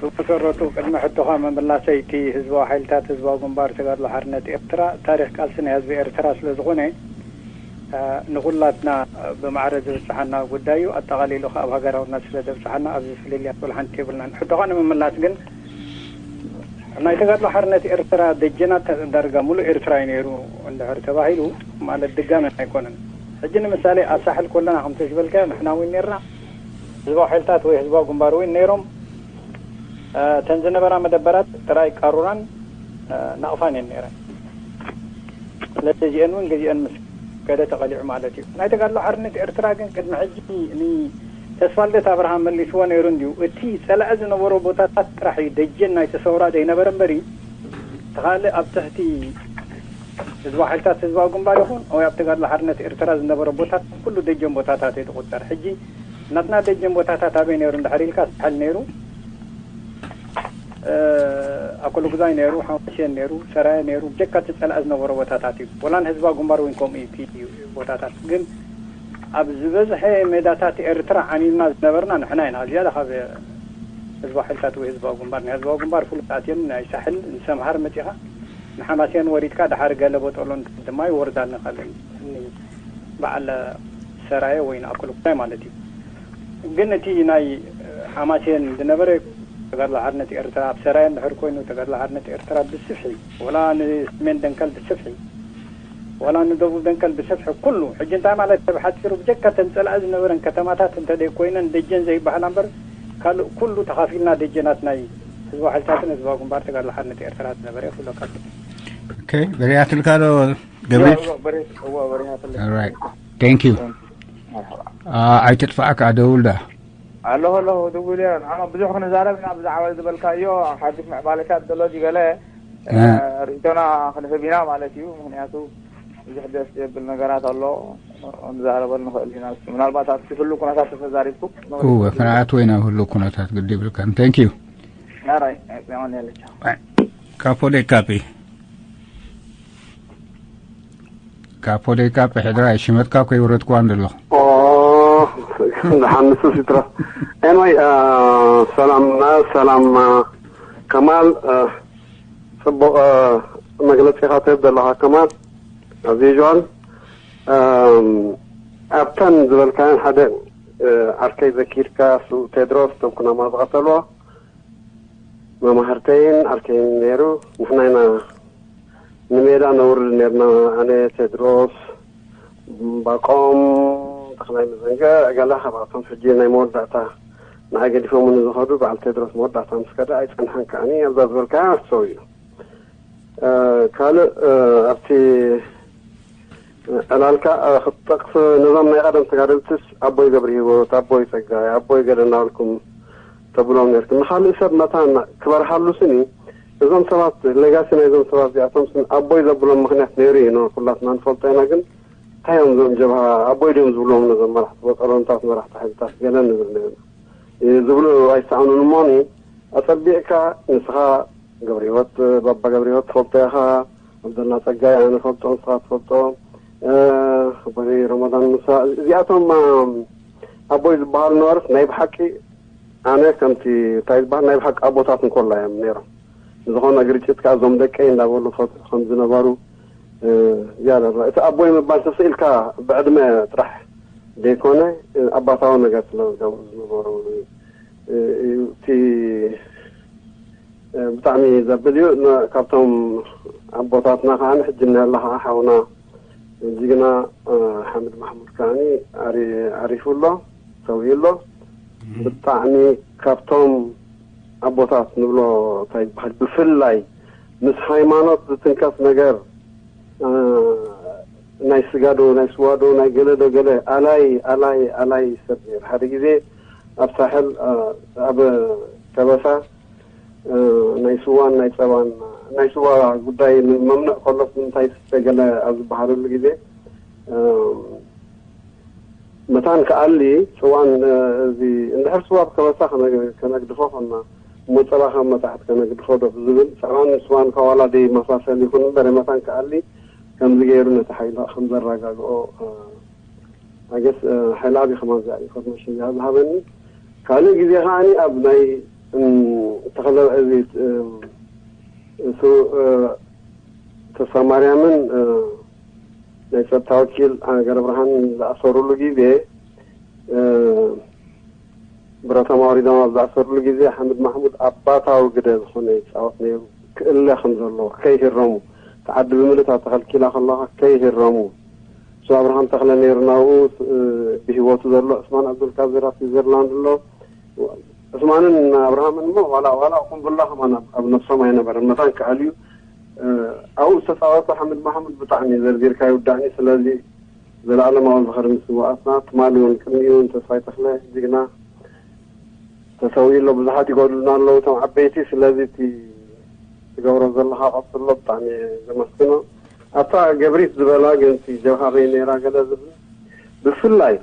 ብመሰረቱ ቅድሚ ሕቶኻ ምምላሰይ እቲ ህዝባዊ ሓይልታት ህዝባዊ ግንባር ተጋድሎ ሓርነት ኤርትራ ታሪኽ ቃልሲ ናይ ህዝቢ ኤርትራ ስለ ዝኾነ፣ እ፣ ንኹላትና ብማዕረ ዘብጽሓና ጉዳይ እዩ። ኣጠቓሊሉ ከኣ ኣብ ሃገራውነት ስለ ዘብጽሓና ኣብዚ ፍልልያት ወላ ሓንቲ የብልናን። ሕቶኻ ንምምላስ ግን ናይ ተጋድሎ ሓርነት ኤርትራ ደጀናት ዳርጋ ሙሉእ ኤርትራ እዩ ነይሩ እንድሕር ተባሂሉ ማለት ድጋሚ ኣይኮነን። ሕጂ ንምሳሌ ኣብ ሳሕል ኮለና ከምቲ ዝበልካዮ ንሕና እውን ነይርና። ህዝባዊ ሓይልታት ወይ ህዝባዊ ግንባር እውን ነይሮም። እ፣ እተን ዝነበራ መደበራት ጥራይ ቃሩራን፣ እ፣ ናቕፋን እየን ነይረን። ስለዚ እዚአን እውን ግዜአን ምስ ከደ ተቐሊዑ ማለት እዩ። ናይ ተጋድሎ ሓርነት ኤርትራ ግን ቅድሚ ሕጂ ንተስፋልደት ኣብርሃም መሊስዎ ነይሩ እንድዩ። እቲ ጸላኢ ዝነበሮ ቦታታት ጥራሕ እዩ ደጀን ናይቲ ሰውራ ዘይነበረ እምበሪ፣ እቲ ካልእ ኣብ ትሕቲ ህዝባዊ ሓይልታት ህዝባዊ ግንባር ይኹን ወይ ኣብ ተጋድሎ ሓርነት ኤርትራ ዝነበረ ቦታት ኩሉ ደጀን ቦታታት እዩ ዝቑጸር። ሕጂ ናትና ደጀን ቦታታት ኣበይ ነይሩ እንድሕር ኢልካ፣ ሳሕል ነይሩ፣ ኣኮለጉዛይ ነይሩ፣ ሓሙሴን ነይሩ፣ ሰራየ ነይሩ፣ ብጀካ እቲ ጸላኢ ዝነበሮ ቦታታት እዩ። ወላ ንህዝባዊ ግንባር እውን ከምኡ እዩ እቲ ቦታታት። ግን ኣብ ዝበዝሐ ሜዳታት ኤርትራ ዓኒልና ዝነበርና ንሕና ኢና። ዝያዳ ካብ ህዝባዊ ሓይልታት ወይ ህዝባዊ ግንባር፣ ናይ ህዝባዊ ግንባር ፍሉጣት እዮም። ናይ ሳሕል ንሰምሃር መጺኻ ንሓማሴን ወሪድካ፣ ድሓር ገለ ቦጦሎን ድማ ይወርዳልና ካልእ እኒ በዓል ሰራየ ወይ ንኣኮለጉዛይ ማለት እዩ። ግን እቲ ናይ ሓማሴን ዝነበረ ተጋድሎ ሓርነት ኤርትራ ኣብ ሰራየ እንድሕር ኮይኑ፣ ተጋድሎ ሓርነት ኤርትራ ብስፍሒ፣ ወላ ንሰሜን ደንከል ብስፍሒ፣ ወላ ንደቡብ ደንከል ብስፍሒ፣ ኩሉ ሕጂ እንታይ ማለት እዩ? ብሓጺሩ ብጀካ ተን ጸላኢ ዝነበረን ከተማታት እንተ ደይ ኮይነን ደጀን ዘይበሃላ እምበር፣ ካልእ ኩሉ ተኻፊልና ደጀናት ናይ ህዝባዊ ሓይልታትን ህዝባዊ ግንባር ተጋድሎ ሓርነት ኤርትራ ዝነበረ ይፍለካ። ኦኬ፣ በሪያትልካ ዶ ገብሪት? በሬት እዎ በሬት Alright. Thank you. ኣይትጥፋእ ከዓ ደውል ዳ ኣለኹ ኣለኹ፣ ድውል እየ። ንዓና ብዙሕ ክንዛረብ ኢና ብዛዕባ ዝበልካዮ ሓድሽ ምዕባለታት ዘሎ ድዩ ገለ እ። ርእቶና ክንህብ ኢና ማለት እዩ። ምክንያቱ ብዙሕ ደስ ዘብል ነገራት ኣሎ፣ ክንዛረበሉ ንኽእል ኢና። ምናልባት ኣብቲ ህሉ ኩነታት ተተዛሪብኩም እወ፣ ክንኣትወ ኢና ኣብ ህሉ ኩነታት ግዲ ይብልካን። Thank you. ናራይ ጸማን ያለቻ ካፖ ደይ ካፒ ካፖ ደይ ካፒ ሕድራይ ሽመትካ እኮ ይውረድኩዋ እንደለኹ። ኦ፣ ደሓን ንሱ ሲትራ። Anyway, ሰላም፣ ሰላም፣ ከማል፣ ጽቡቕ መግለጺ ኢኻ ትህብ ዘለኻ ከማል፣ as usual። ኣብተን ዝበልካየን ሓደ ዓርከይ ዘኪርካ፣ እሱ ቴድሮስ፣ እቶም ኩናማ ዝቐተልዎ መማህርተይን ዓርከይን ነይሩ። ንሕና ኢና ንሜዳ ነውርድ ነርና፣ ኣነ፣ ቴድሮስ፣ ባቆም፣ ተኽላይ መዘንገ፣ ገለ ካብኣቶም። ሕጂ ናይ መወዳእታ ንዓይ ገዲፎም ንዝኸዱ፣ በዓል ቴድሮስ መወዳእታ ምስ ከደ ኣይጸንሐን። ከዓኒ ኣብዛ ዝበልካያ ሰው እዩ። ካልእ ኣብቲ ዕላልካ ክትጠቅስ፣ ነዞም ናይ ቀደም ተጋደልትስ ኣቦይ ገብረ ህይወት፣ ኣቦይ ጸጋይ፣ ኣቦይ ገለ እናበልኩም ተብሎም ነርኩም። ንኻልእ ሰብ መታን ክበርሃሉ ስኒ፣ እዞም ሰባት፣ ሌጋሲ ናይዞም ሰባት እዚኣቶም ስኒ ኣቦይ ዘብሎም ምኽንያት ነይሩ እዩ። ንኹላትና ንፈልጦ ኢና። ግን እንታይ እዮም እዞም ጀብሃ ኣቦይ ድዮም ዝብሎም ነዞም መራሕቲ ቦጠሎንታት፣ መራሕቲ ሓይልታት ገለ ንብል ነርና ዝብሉ ኣይሰኣኑን። እሞኒ ኣጸቢቕካ ንስኻ ገብረ ህይወት፣ ባባ ገብረ ህይወት ትፈልጦ ኢኻ፣ ኣብደላ ጸጋይ ኣነ ፈልጦ፣ ንስኻ ትፈልጦ፣ ኣቦይ ረመዳን ሙሳ፣ እዚኣቶም ኣቦይ ዝበሃሉ ነበርስ ናይ ብሓቂ ኣነ ከምቲ እንታይ ዝበሃል ናይ ብሓቂ ኣቦታት እንኮላ እዮም ነይሮም። ዝኾነ ግርጭት ከኣ እዞም ደቀይ እንዳበሉ ፈትሑ ከም ዝነበሩ ዝያዳ እቲ ኣቦይ ምባል ተስኢልካ ብዕድመ ጥራሕ ዘይኮነ ኣባታዊ ነገር ስለ ዝገብሩ ዝነበሩ እዩ። እቲ ብጣዕሚ ዘብል እዩ። ካብቶም ኣቦታትና ከዓ ሕጂ እናሃላ ከዓ ሓውና ጅግና ሓምድ ማሕሙድ ከዓ ዓሪፉ ኣሎ፣ ሰውኡ ኣሎ። ብጣዕሚ ካብቶም ኣቦታት ንብሎ እንታይ ይበሃል፣ ብፍላይ ምስ ሃይማኖት ዝትንከፍ ነገር ናይ ስጋዶ ናይ ስዋዶ ናይ ገለዶ ገለ ኣላይ ኣላይ ኣላይ ሰብ ነይሩ። ሓደ ግዜ ኣብ ሳሕል ኣብ ከበሳ ናይ ስዋን ናይ ፀባን ናይ ስዋ ጉዳይ መምነእ ከሎስ እንታይ ስተ ገለ ኣብ ዝበሃለሉ ግዜ መታን ክኣሊ ስዋን እዚ እንድሕር ስዋ ብከበሳ ከነግድፎ ኮና እሞ ፀባ ካብ መታሕት ከነግድፎ ዶ ብዝብል ፀባን ስዋን ከዋላ ደይ መሳሰል ይኹን እምበር መታን ክኣሊ ከምዚ ገይሩ ነቲ ሓይሊ ከም ዘረጋግኦ ኣገስ ሓይሊ ዓብዪ ከማን ዘርኢ ኢንፎርሜሽን እያ ዝሃበኒ። ካልእ ግዜ ከዓኒ ኣብ ናይ ተኸለ እዚ እሱ ተስፋ ማርያምን ናይ ጸጥታ ወኪል ገረ ብርሃን ዝኣሰሩሉ ግዜ ብረቶም ኣውሪዶም ኣብ ዝኣሰሩሉ ግዜ ሓምድ ማሕሙድ ኣባታዊ ግደ ዝኾነ ይጻወት ነይሩ። ክእለ ከም ዘለዎ ከይህረሙ እቲ ዓዲ ብምልእታ ተኸልኪላ ከለኻ ከይህረሙ እሱ ኣብርሃም ተኽለ ነይሩ ናብኡ ብህይወቱ ዘሎ ዑስማን ኣብዱልቃድር ኣብ ስዊዘርላንድ ኣሎ። ዑስማንን ኣብርሃምን እሞ ዋላ ዋላ ቁምብላ ከማን ኣብ ነብሶም ኣይነበረን። መታን ክኣልዩ ኣብኡ ዝተፃወተ ሓምድ ማሕሙድ ብጣዕሚ ዘርዚርካ ይውዳእኒ። ስለዚ ዘለኣለማዊ ዝኽሪ ንስውኣትና። ትማሊ እውን ቅድሚኡ እውን ተስፋይ ተኽለ ጅግና ተሰዊኡ ኣሎ። ብዙሓት ይጎድሉና ኣለዉ እቶም ዓበይቲ። ስለዚ እቲ ትገብሮ ዘለኻ ቀፅሎ። ብጣዕሚ ዘመስግኖ። ኣታ ገብሪት ዝበላ ግን እቲ ጀብሃ በይ ነይራ ገለ ዝብል፣ ብፍላይ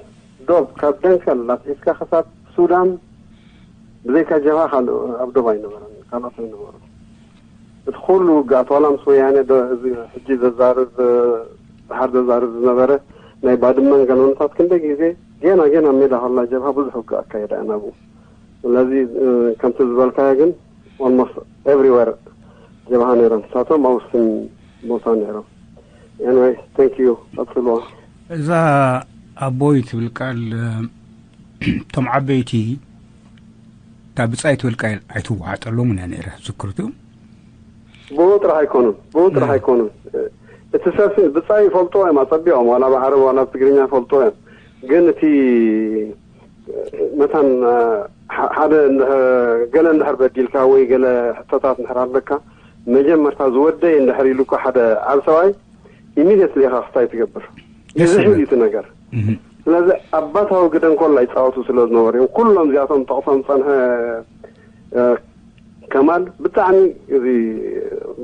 ዶብ ካብ ደንከል ኣትሒዝካ ክሳብ ሱዳን ብዘይካ ጀብሃ ካልእ ኣብ ዶብ ኣይነበረን፣ ካልኦት ኣይነበሩ። እቲ ኩሉ ውግኣት ዋላ ምስ ወያነ ዶ-፣ እዚ ሕጂ ዘዛርብ፣ ደሓር ዘዛርብ ዝነበረ ናይ ባድመን ገለመታት ክንደይ ግዜ ጌና ጌና ሜዳ ከላ ጀብሃ ብዙሕ ውግእ ኣካየዳ ኢና ብኡ። ስለዚ ከምቲ ዝበልካዮ ግን almost everywhere ጀብሃ ነይሮም፣ ንሳቶም ኣብ ውስን ቦታ ነይሮም። Anyway, thank you፣ ቀጽልዎ። እዛ ኣቦይ ትብል ቃል እቶም ዓበይቲ እታ ብጻይ ትብል ቃል ኣይትወሓጠሎምን እያ ነይራ ዝክርቱ። ብኡ ጥራሕ ኣይኮኑን፣ ብኡ ጥራሕ ኣይኮኑን። እቲ ሰብ ብጻይ ይፈልጥዎ እዮም ኣጸቢቖም፣ ዋላ ብዓረብ ዋላ ብትግርኛ ይፈልጥዎ እዮም። ግን እቲ መታን ሓደ እንድሕር ገለ እንድሕር በዲልካ ወይ ገለ ሕቶታት እንድሕር ኣለካ፣ መጀመርታ ዝወደይ እንድሕር ኢሉ እኮ ሓደ ዓብ ሰብኣይ ኢሚድየትሊ ኢኻ ክስታይ ትገብር። ይዝሕል እዩ እቲ ነገር። ስለዚ ኣባታዊ ግደ እንኮላ ይፃወቱ ስለ ዝነበሩ እዮም ኩሎም እዚኣቶም ጠቕሶም ዝፀንሐ። ከማል ብጣዕሚ እዚ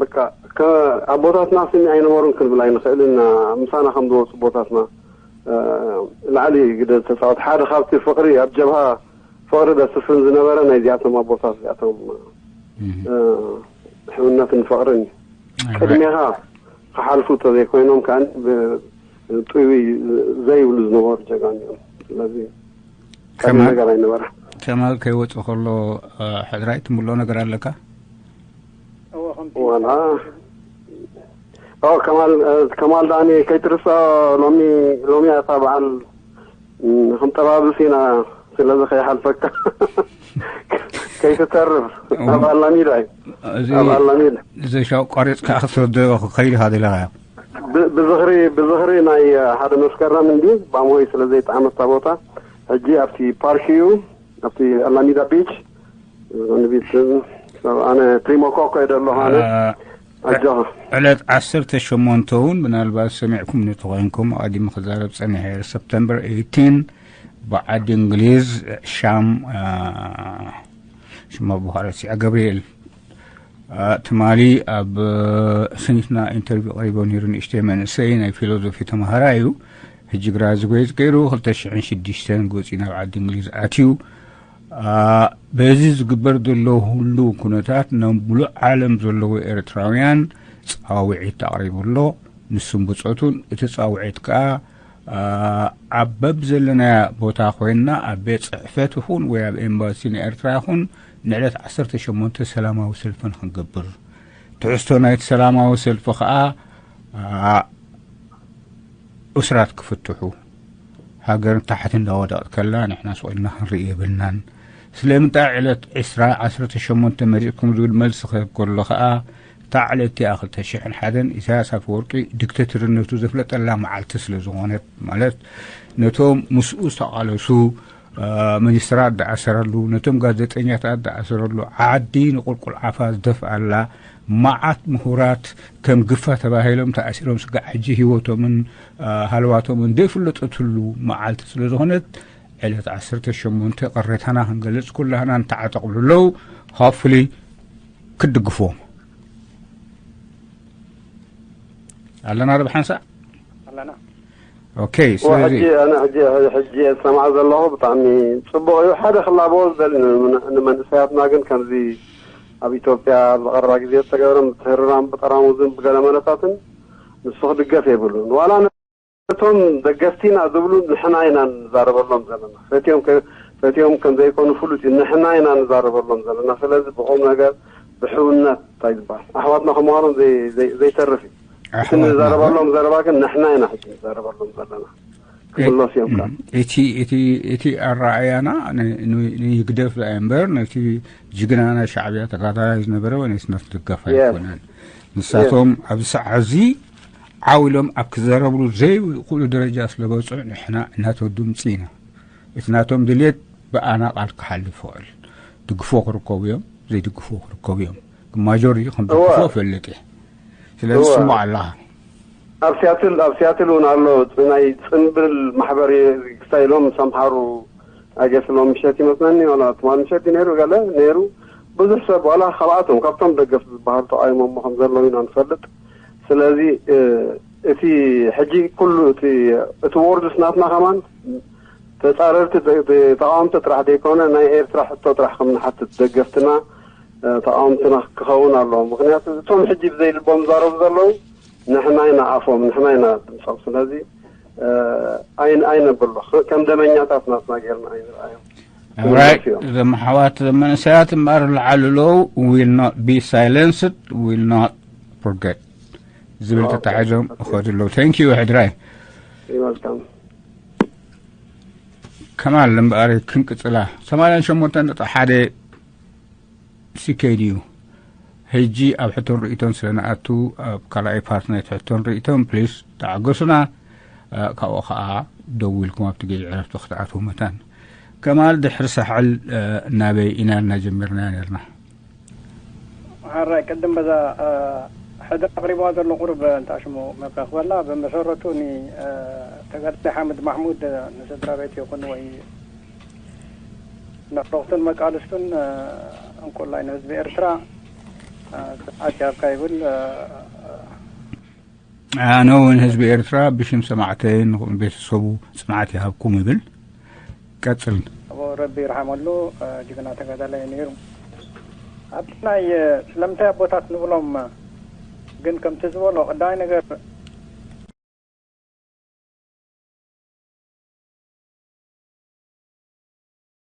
በቃ ኣቦታትና ስኒ ኣይነበሩን ክንብል ኣይንኽእልን። ምሳና ከም ዝወፁ ኣቦታትና ላዕሊ ግደ ዝተፃወት ሓደ ካብቲ ፍቕሪ ኣብ ጀብሃ ፍቕሪ ዘስፍን ዝነበረ ናይ እዚኣቶም ኣቦታት እዚኣቶም ሕውነትን ፍቕርን እዩ። ቅድሜኻ ክሓልፉ ተዘይኮይኖም ከዓ ጥዊ ዘይብሉ ዝነበሩ ጀጋኑ እዮም። ስለዚ ካልእ ከማል ነገር ኣይነበረ። ከማል ከይወፅእ ከሎ ሕድራይ ትምሎ ነገር ኣለካ? ዋላ ከማል ከማል ዳኒ ከይትርሳ ሎሚ ሎሚ ኣታ በዓል ክንጠባብስ ኢና። ስለዚ ከይሓልፈካ ከይትተርፍ ኣብ ኣላሚዳ እዩ። ኣብ ኣላሚዳ እዚ ሻው ቆሪፅካ ክትወደኦ ክኸይድ ኢኻ ደለኻ። ብዝኽሪ ብዝኽሪ ናይ ሓደ መስከረም እንዲ ባሞይ ስለ ዘይጠዓመታ ቦታ ሕጂ ኣብቲ ፓርክ እዩ ኣብቲ ኣላሚዳ ቢች ንቢት ኣነ ፕሪሞ ኮኮ እየ ደለኹ ኣነ ኣጆኻ። ዕለት ዓሰርተ ሸሞንተ እውን ምናልባት ሰሚዕኩም ንተኾይንኩም ኣቐዲሙ ክዛረብ ጸኒሐ ሰፕተምበር ኤይቲን ብዓዲ እንግሊዝ ሻም ሽማ ብዃለት ሲዓ ገብርኤል ትማሊ ኣብ ስኒትና ኢንተርቪው ቀሪቦ ነይሩ። ንእሽተይ መንእሰይ ናይ ፊሎዞፊ ተምሃራይ እዩ። ሕጂ ግራጅዌት ገይሩ ክልተ ሽሕን ሽዱሽተን ጎፂ ናብ ዓዲ እንግሊዝ ኣትዩ። በዚ ዝግበር ዘሎ ህሉው ኩነታት ናብ ሙሉእ ዓለም ዘለዉ ኤርትራውያን ፃውዒት ኣቕሪቡ ኣሎ። ንሱን ብፆቱን እቲ ፃውዒት ከዓ ኣብ በብዘለናያ ቦታ ኮይንና ኣብ ቤት ፅሕፈት ይኹን ወይ ኣብ ኤምባሲ ናይ ኤርትራ ይኹን ንዕለት ዓሰርተ ሸሞንተ ሰላማዊ ሰልፊ ንክንገብር ትሕዝቶ ናይቲ ሰላማዊ ሰልፊ ከዓ እስራት ክፍትሑ ሃገር ታሕቲ እንዳወደቐት ከላ ንሕና ስቕ ኢልና ክንርኢ የብልናን። ስለምንታይ ዕለት ዕስራ ዓሰርተ ሸሞንተ መሪፅኩም ዝብል መልሲ ክህብ ከሎ ከዓ እታ ዕለት እቲኣ ክልተ ሽሕን ሓደን ኢሳያስ ኣፈወርቂ ዲክተተርነቱ ዘፍለጠላ መዓልቲ ስለ ዝኾነት ማለት ነቶም ምስኡ ዝተቓለሱ ሚኒስትራት ዝኣሰረሉ ነቶም ጋዜጠኛታት ዝኣሰረሉ ዓዲ ንቁልቁል ዓፋ ዝደፍኣላ መዓት ምሁራት ከም ግፋ ተባሂሎም ተኣሲሮም ስጋዕ ሕጂ ህይወቶምን ሃለዋቶምን ዘይፍለጠትሉ መዓልቲ ስለ ዝኾነት ዕለት ዓሰርተ ሸሞንተ ቅሬታና ክንገልፅ ኩላህና ንተዓጠቕሉ ኣለዉ። ሆፕሊ ክትድግፍዎም ኣለና ዶ ብሓንሳእ ኣለና። ኦኬ ስለዚ ሕጂ ኣነ ሕጂ ሕጂ ዝሰማዕ ዘለኹ ብጣዕሚ ፅቡቕ እዩ። ሓደ ክላበዎ ዝደሊ ንመንእሰያትና ግን ከምዚ ኣብ ኢትዮጵያ ኣብ ዝቐረባ ግዜ ዝተገብረ ምትህርራም ብጠራሙዝን ብገለ መለታትን ንሱ ክድገፍ የብሉን። ዋላ ነቶም ደገፍቲና ዝብሉ ንሕና ኢና ንዛረበሎም ዘለና። ፈትዮም ከ- ፈትዮም ከም ዘይኮኑ ፍሉጥ እዩ። ንሕና ኢና ንዛረበሎም ዘለና። ስለዚ ብቁም ነገር ብሕውነት እንታይ ዝበሃል ኣሕዋትና ክምሃሮም ዘይ- ዘይ- ዘይተርፍ እዩ። እቲ ኣሕዋትና ንዛረበሎም ዘረባ ግን ንሕና ኢና ሕጂ ንዛረበሎም ዘለና። ክምለሱ እዮም ከዓ። እቲ እቲ እቲ ኣረኣእያና ን- ን- ንይግደፍ ዳኣ እምበር ነቲ ጅግናና ሻዕብያ ተጋዳላይ ዝነበረ ወይ ነቲ ነቲ ደጋፋይ Yes. ኣይኮነን። ንሳቶም ኣብዚ ሰዓት እዚ ዓው ኢሎም ኣብ ክዘረብሉ ዘይክእሉ ደረጃ ስለ በፅሑ ንሕና ናቶ ድምፂ ኢና። እቲ ናቶም ድልየት ብኣና ቃል ክሓልፍ ይኽእል። ድግፎ ክርከቡ እዮም፣ ዘይድግፎ ክርከቡ እዮም። ግን ማጆሪቲ ከም ድግፎ እወ። እፈልጥ እየ። ስለዚ እወ። ስምዖ ኣለኻ። ኣብ ሲያትል ኣብ ሲያትል እውን ኣሎ ናይ ፅንብል ማሕበር ክስታይ ኢሎም ምስ ኣምሓሩ ኣገስ ሎም ምሸት ይመስለኒ ዋላ ትማል ምሸት እዩ ነይሩ ገለ ነይሩ ብዙሕ ሰብ ዋላ ካብኣቶም ካብቶም ደገፍ ዝበሃሉ ተቃይሞሞ ከም ዘለዉ ኢና ንፈልጥ። ስለዚ እቲ ሕጂ ኩሉ እቲ እቲ ወርድስ ናትና ከማን ተጻረርቲ ተቃወምቲ ጥራሕ ዘይኮነ ናይ ኤርትራ ሕቶ ጥራሕ ከም ንሓትት ደገፍትና ተቃወምትና ክኸውን ኣለዎ። ምክንያቱ እቶም ሕጂ ብዘይ ልቦም ዛረቡ ዘለዉ ንሕና ኢና ኣፎም ንሕና ኢና ድምፆም። ስለዚ ኣይነብሎ ከም ደመኛታት ናትና ጌርና ኣይንርኣዮም። እዞም ኣሕዋት መንእሰያት እምበኣር ለዓሉ ኣለዉ። Will not be silenced, will not forget ዝብል ተታሒዞም እኸዱ ኣለዉ። Thank you ሕድራይ። ከማል እምበኣር ክንቅጽላ ሰማንያን ሸሞንተን ነጥቢ ሓደ ሲኬድ እዩ። ሕጂ ኣብ ሕቶን ርእይቶን ስለ ንኣቱ ኣብ ካልኣይ ፓርት ናይቲ ሕቶን ርእይቶን ፕሊስ ተዓገሱና። ካብኡ ከዓ ደው ኢልኩም ኣብቲ ግዜ ዕረፍቲ ክትኣትዉ መታን። ከማል ድሕሪ ሳሕል ናበይ ኢና እናጀመርና ነርና? ሓራይ ቅድም በዛ ሕደ ኣቕሪብዋ ዘሎ ቁሩብ እንታ ሽሙ መብራኽ በላ። ብመሰረቱ ኒ ተጋዳላይ ሓምድ ማሕሙድ ንስድራ ቤት ይኹን ወይ ንዕሩኽቱን መቃልስቱን እንቁላይ ንህዝቢ ኤርትራ ጽንዓት ይሃብካ ይብል። ኣነ እውን ህዝቢ ኤርትራ ብሽም ሰማዕተይን ንኹም ቤተሰቡ ጽንዓት ይሃብኩም ይብል። ቀጽል። ኣቦ ረቢ ይርሓመሉ ጅግና ተጋዳላይ ነይሩ። ኣብቲ ናይ ስለምንታይ ኣቦታት ንብሎም ግን ከምቲ ዝበሎ ቀዳማይ ነገር